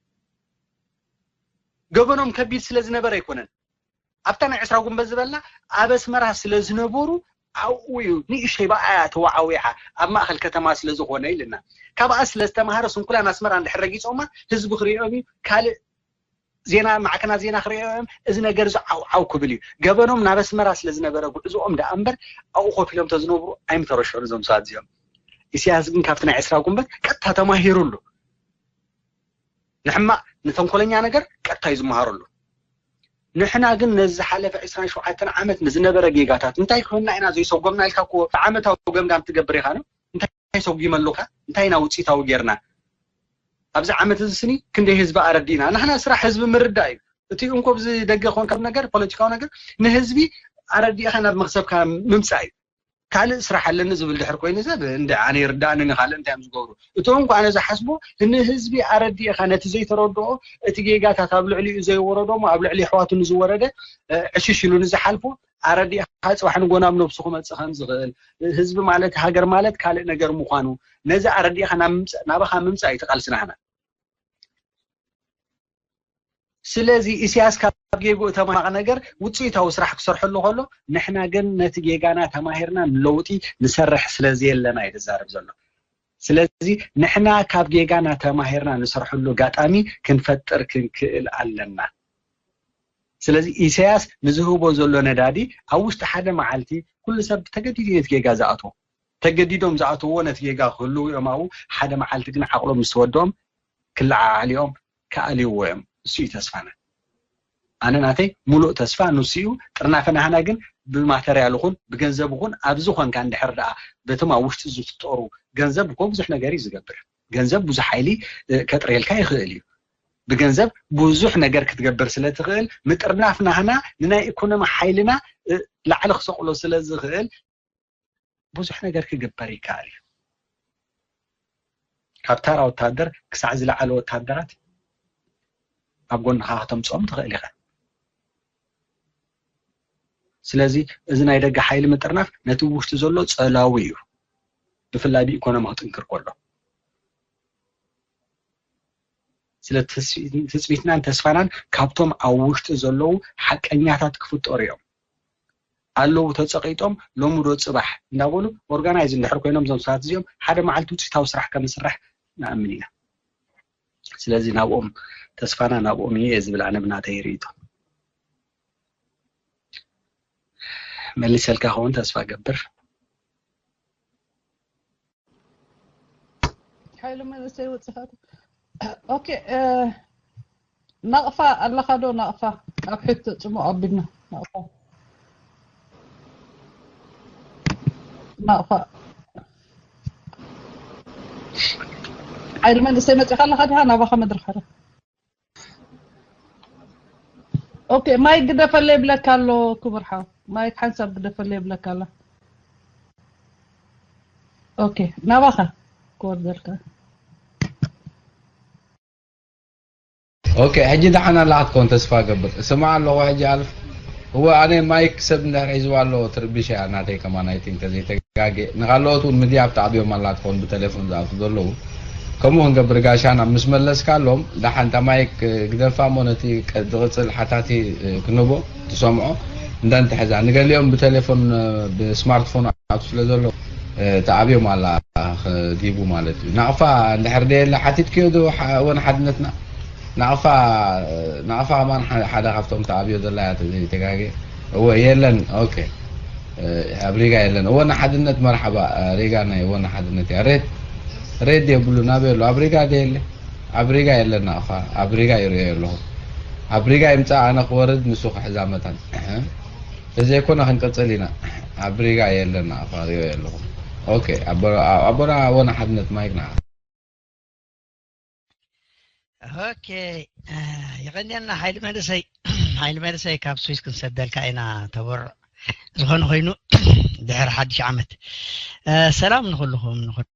ገበኖም ከቢድ ስለ ዝነበረ ኣይኮነን። ኣብታ ናይ ዕስራ ጉንበት ዝበልና ኣብ ኣስመራ ስለ ዝነበሩ ኣብኡ እዩ ንእሽተይ ብኣያ ተወዓዊዓ ኣብ ማእኸል ከተማ ስለ ዝኾነ ኢልና። ካብኣ ስለ ዝተማሃረ ስንኩላን ኣስመራ እንድሕር ረጊጾማ ህዝቢ ክርእዮም እዩ። ካልእ ዜና ማዕከናት ዜና ክርእዮም እዚ ነገር እዚ ዓው ዓው ክብል እዩ። ገበኖም ናብ ኣስመራ ስለ ዝነበረ ጉዕዞኦም ደኣ እምበር ኣብኡ ኮፍ ኢሎም ተዝነብሩ ኣይምተረሸኑ እዞም ሰባት እዚኦም። ኢሳያስ ግን ካብቲ ናይ ዕስራ ጉንበት ቀጥታ ተማሂሩሉ። ንሕማቕ ንተንኮለኛ ነገር ቀጥታ እዩ ዝመሃረሉ። ንሕና ግን ነዚ ዝሓለፈ ዕስራን ሸውዓተን ዓመት ንዝነበረ ጌጋታት እንታይ ኮይንና ኢና ዘይሰጎምና ኢልካ እኮ ዓመታዊ ገምጋም ትገብር ኢኻ ነው። እንታይ ሰጒመ ኣለካ? እንታይ ኢና ውፅኢታዊ ጌርና? ኣብዚ ዓመት እዚ ስኒ ክንደይ ህዝቢ ኣረዲእና? ንሕና ስራሕ ህዝቢ ምርዳእ እዩ። እቲ እንኮ ብዚ ደገ ኮንካ ነገር ፖለቲካዊ ነገር ንህዝቢ ኣረዲእኻ ናብ መክሰብካ ምምፃእ እዩ። ካልእ ስራሕ ኣለኒ ዝብል ድሕር ኮይኑ ሰብ እንደ ኣነ ይርዳእኒ ንካልእ እንታይ እዮም ዝገብሩ? እቲ እንኳ ኣነ ዝሓስቦ ንህዝቢ ኣረዲእኻ ነቲ ዘይተረድኦ እቲ ጌጋታት ኣብ ልዕሊኡ ዘይወረዶ እሞ ኣብ ልዕሊ ኣሕዋቱ ንዝወረደ እ፣ ዕሽሽ ኢሉ ንዝሓልፎ ኣረዲእኻ ጽባሕ ንጎ ናብ ነብሱ ክመጽእ ከም ዝኽእል ህዝቢ ማለት ሃገር ማለት ካልእ ነገር ምዃኑ ነዚ ኣረዲእኻ ናብ ምምጻእ ናባኻ ምምጻእ እዩ እቲ ቃልሲ ናህና። ስለዚ ኢሳያስ ካብ ጌግኡ ተማሃረ ነገር ውፅኢታዊ ስራሕ ክሰርሐሉ ከሎ ንሕና ግን ነቲ ጌጋና ተማሂርና ንለውጢ ንሰርሕ ስለ ዘየለና እዩ ዝዛረብ ዘሎ። ስለዚ ንሕና ካብ ጌጋና ተማሂርና ንሰርሐሉ ኣጋጣሚ ክንፈጥር ክንክእል ኣለና። ስለዚ ኢሳያስ ንዝህቦ ዘሎ ነዳዲ ኣብ ውሽጢ ሓደ መዓልቲ ኩሉ ሰብ ተገዲዱ እዩ ነቲ ጌጋ ዝኣትዎ። ተገዲዶም ዝኣትውዎ ነቲ ጌጋ ክህልው እዮም ኣብኡ። ሓደ መዓልቲ ግን ዓቕሎም ምስ ተወድኦም ክለዓዓሉ እዮም፣ ክኣልይዎ እዮም። እሱ እዩ ተስፋና። ኣነ ናተይ ሙሉእ ተስፋ ንሱ እዩ። ጥርናፈ ናህና ግን ብማተርያል ይኹን ብገንዘብ ይኹን ኣብዚ ኾንካ እንድሕር ደኣ በቶም ኣብ ውሽጢ ዝፍጠሩ ገንዘብ እኮ ብዙሕ ነገር እዩ ዝገብር። ገንዘብ ብዙሕ ሓይሊ እ፣ ከጥርየልካ ይኽእል እዩ። ብገንዘብ ብዙሕ ነገር ክትገብር ስለ ትኽእል ምጥርናፍ ናህና ንናይ ኢኮኖሚ ሓይልና እ፣ ላዕሊ ክሰቕሎ ስለ ዝኽእል ብዙሕ ነገር ክግበር ይከኣል እዩ። ካብ ታራ ወታደር ክሳዕ ዝለዓለ ወታደራት ኣብ ጎንኻ ከተምፅኦም ትኽእል ኢኻ። ስለዚ እዚ ናይ ደገ ሓይሊ ምጥርናፍ ነቲ ውሽጢ ዘሎ ፀላዊ እዩ፣ ብፍላይ ብኢኮኖሚ ክጥንክር ከሎ። ስለ ትስቢ- ትፅቢትናን ተስፋናን ካብቶም ኣብ ውሽጢ ዘለዉ ሓቀኛታት ክፍጠሩ እዮም። ኣለዉ ተፀቒጦም ሎሚ ዶ ፅባሕ እንዳበሉ ኦርጋናይዝ እንድሕር ኮይኖም እዞም ሰባት እዚኦም ሓደ መዓልቲ ውፅኢታዊ ስራሕ ከም ዝስራሕ ንኣምን ኢና። ስለዚ ናብኦም ተስፋና ናብኦም እዩ እየ ዝብል ኣነ ብናተይ ርእይቶ። መሊሰልካ ከውን ተስፋ ገብር። ሓይሉ መንእሰይ ወፅኻት ኦኬ ናቕፋ ኣለኻ ዶ ናቕፋ ኣብ ሕቶ ፅሙቕ ኣቢልና ናቕፋ ናቕፋ ሓይሉ መንእሰይ መፂኻ ኣለኻ ድኻ ናባኻ መድረክ ሓረ ኦኬ፣ ማይክ ግደፈለይ ይብለካ ኣሎ ክቡር ሓው። ማይክ ሓንሳብ ግደፈለይ ይብለካ ኣሎ። ኦኬ፣ ናባኻ ክወርደልካ። ኦኬ፣ ሕጂ ደሓን ኣላ ክትኮን ተስፋ ገብር። ስማዕ ኣለኹ ሕጂ ኣልፍ። እወ፣ ኣነ ማይክ ሰብ እንድሕር ሒዝዋ ኣሎ ትርብሽ እያ ናተይ ከማን፣ ኣይ ቲንክ ተዘይተጋጌ። ንኻልኦት እውን ምድያ ብጣዕቢዮም ኣላ ትኾን ብቴሌፎን ዝኣቱ ዘለዉ። ከምኡ ክንገብር ጋሻና ምስ መለስካሎም፣ ደሓን እታ ማይክ ግደፋ እሞ ነቲ ቀ-፣ ዝቕጽል ሓታቲ ክንህቦ ትሰምዖ እንዳ እንተሕዛ። ንገሊኦም ብቴሌፎን ብስማርትፎን ኣቱ ስለ ዘሎ ተኣብዮም ኣላ ክዲቡ ማለት እዩ። ናቕፋ እንድሕር ደየለ ሓቲትክዮ ዶ ሓ-፣ ወን ሓድነትና? ናቕፋ፣ ናቕፋ ከማን ሓ-፣ ሓደ ካብቶም ተኣብዮ ዘላ እያ ተዘይተጋጌ። እወ የለን። ኦኬ። ኣብ ሪጋ የለን። እወ ንሓድነት መርሓባ። ሪጋ ናይ እወ ንሓድነት እያ። ሬድ፣ ሬድ የብሉ ናበይ ኣሎ? ኣብ ሪጋ ደየለ? ኣብ ሪጋ የለን ናቕፋ። ኣብ ሪጋ ይርእዮ ኣለኹ። ኣብ ሪጋ ይምጻእ ኣነ ክወርድ ንሱ ክሕዛ መታን። እህ። ተዘይኮነ ክንቅጽል ኢና። ኣብ ሪጋ የለን ናቕፋ ርእዮ ኣለኹ። ኦኬ። ኣቦ-፣ ኣቦና እወ ንሓድነት ማይክ ናቕፋ። ኦኬ፣ የቐንየልና ሓይሊ መንእሰይ። ሓይሊ መንእሰይ ካብ ስዊስ ክንሰደልካ ኢና ተበርዕ። ዝኾነ ኮይኑ ድሕሪ ሓድሽ ዓመት። ሰላም ንኹልኹም ንኹ-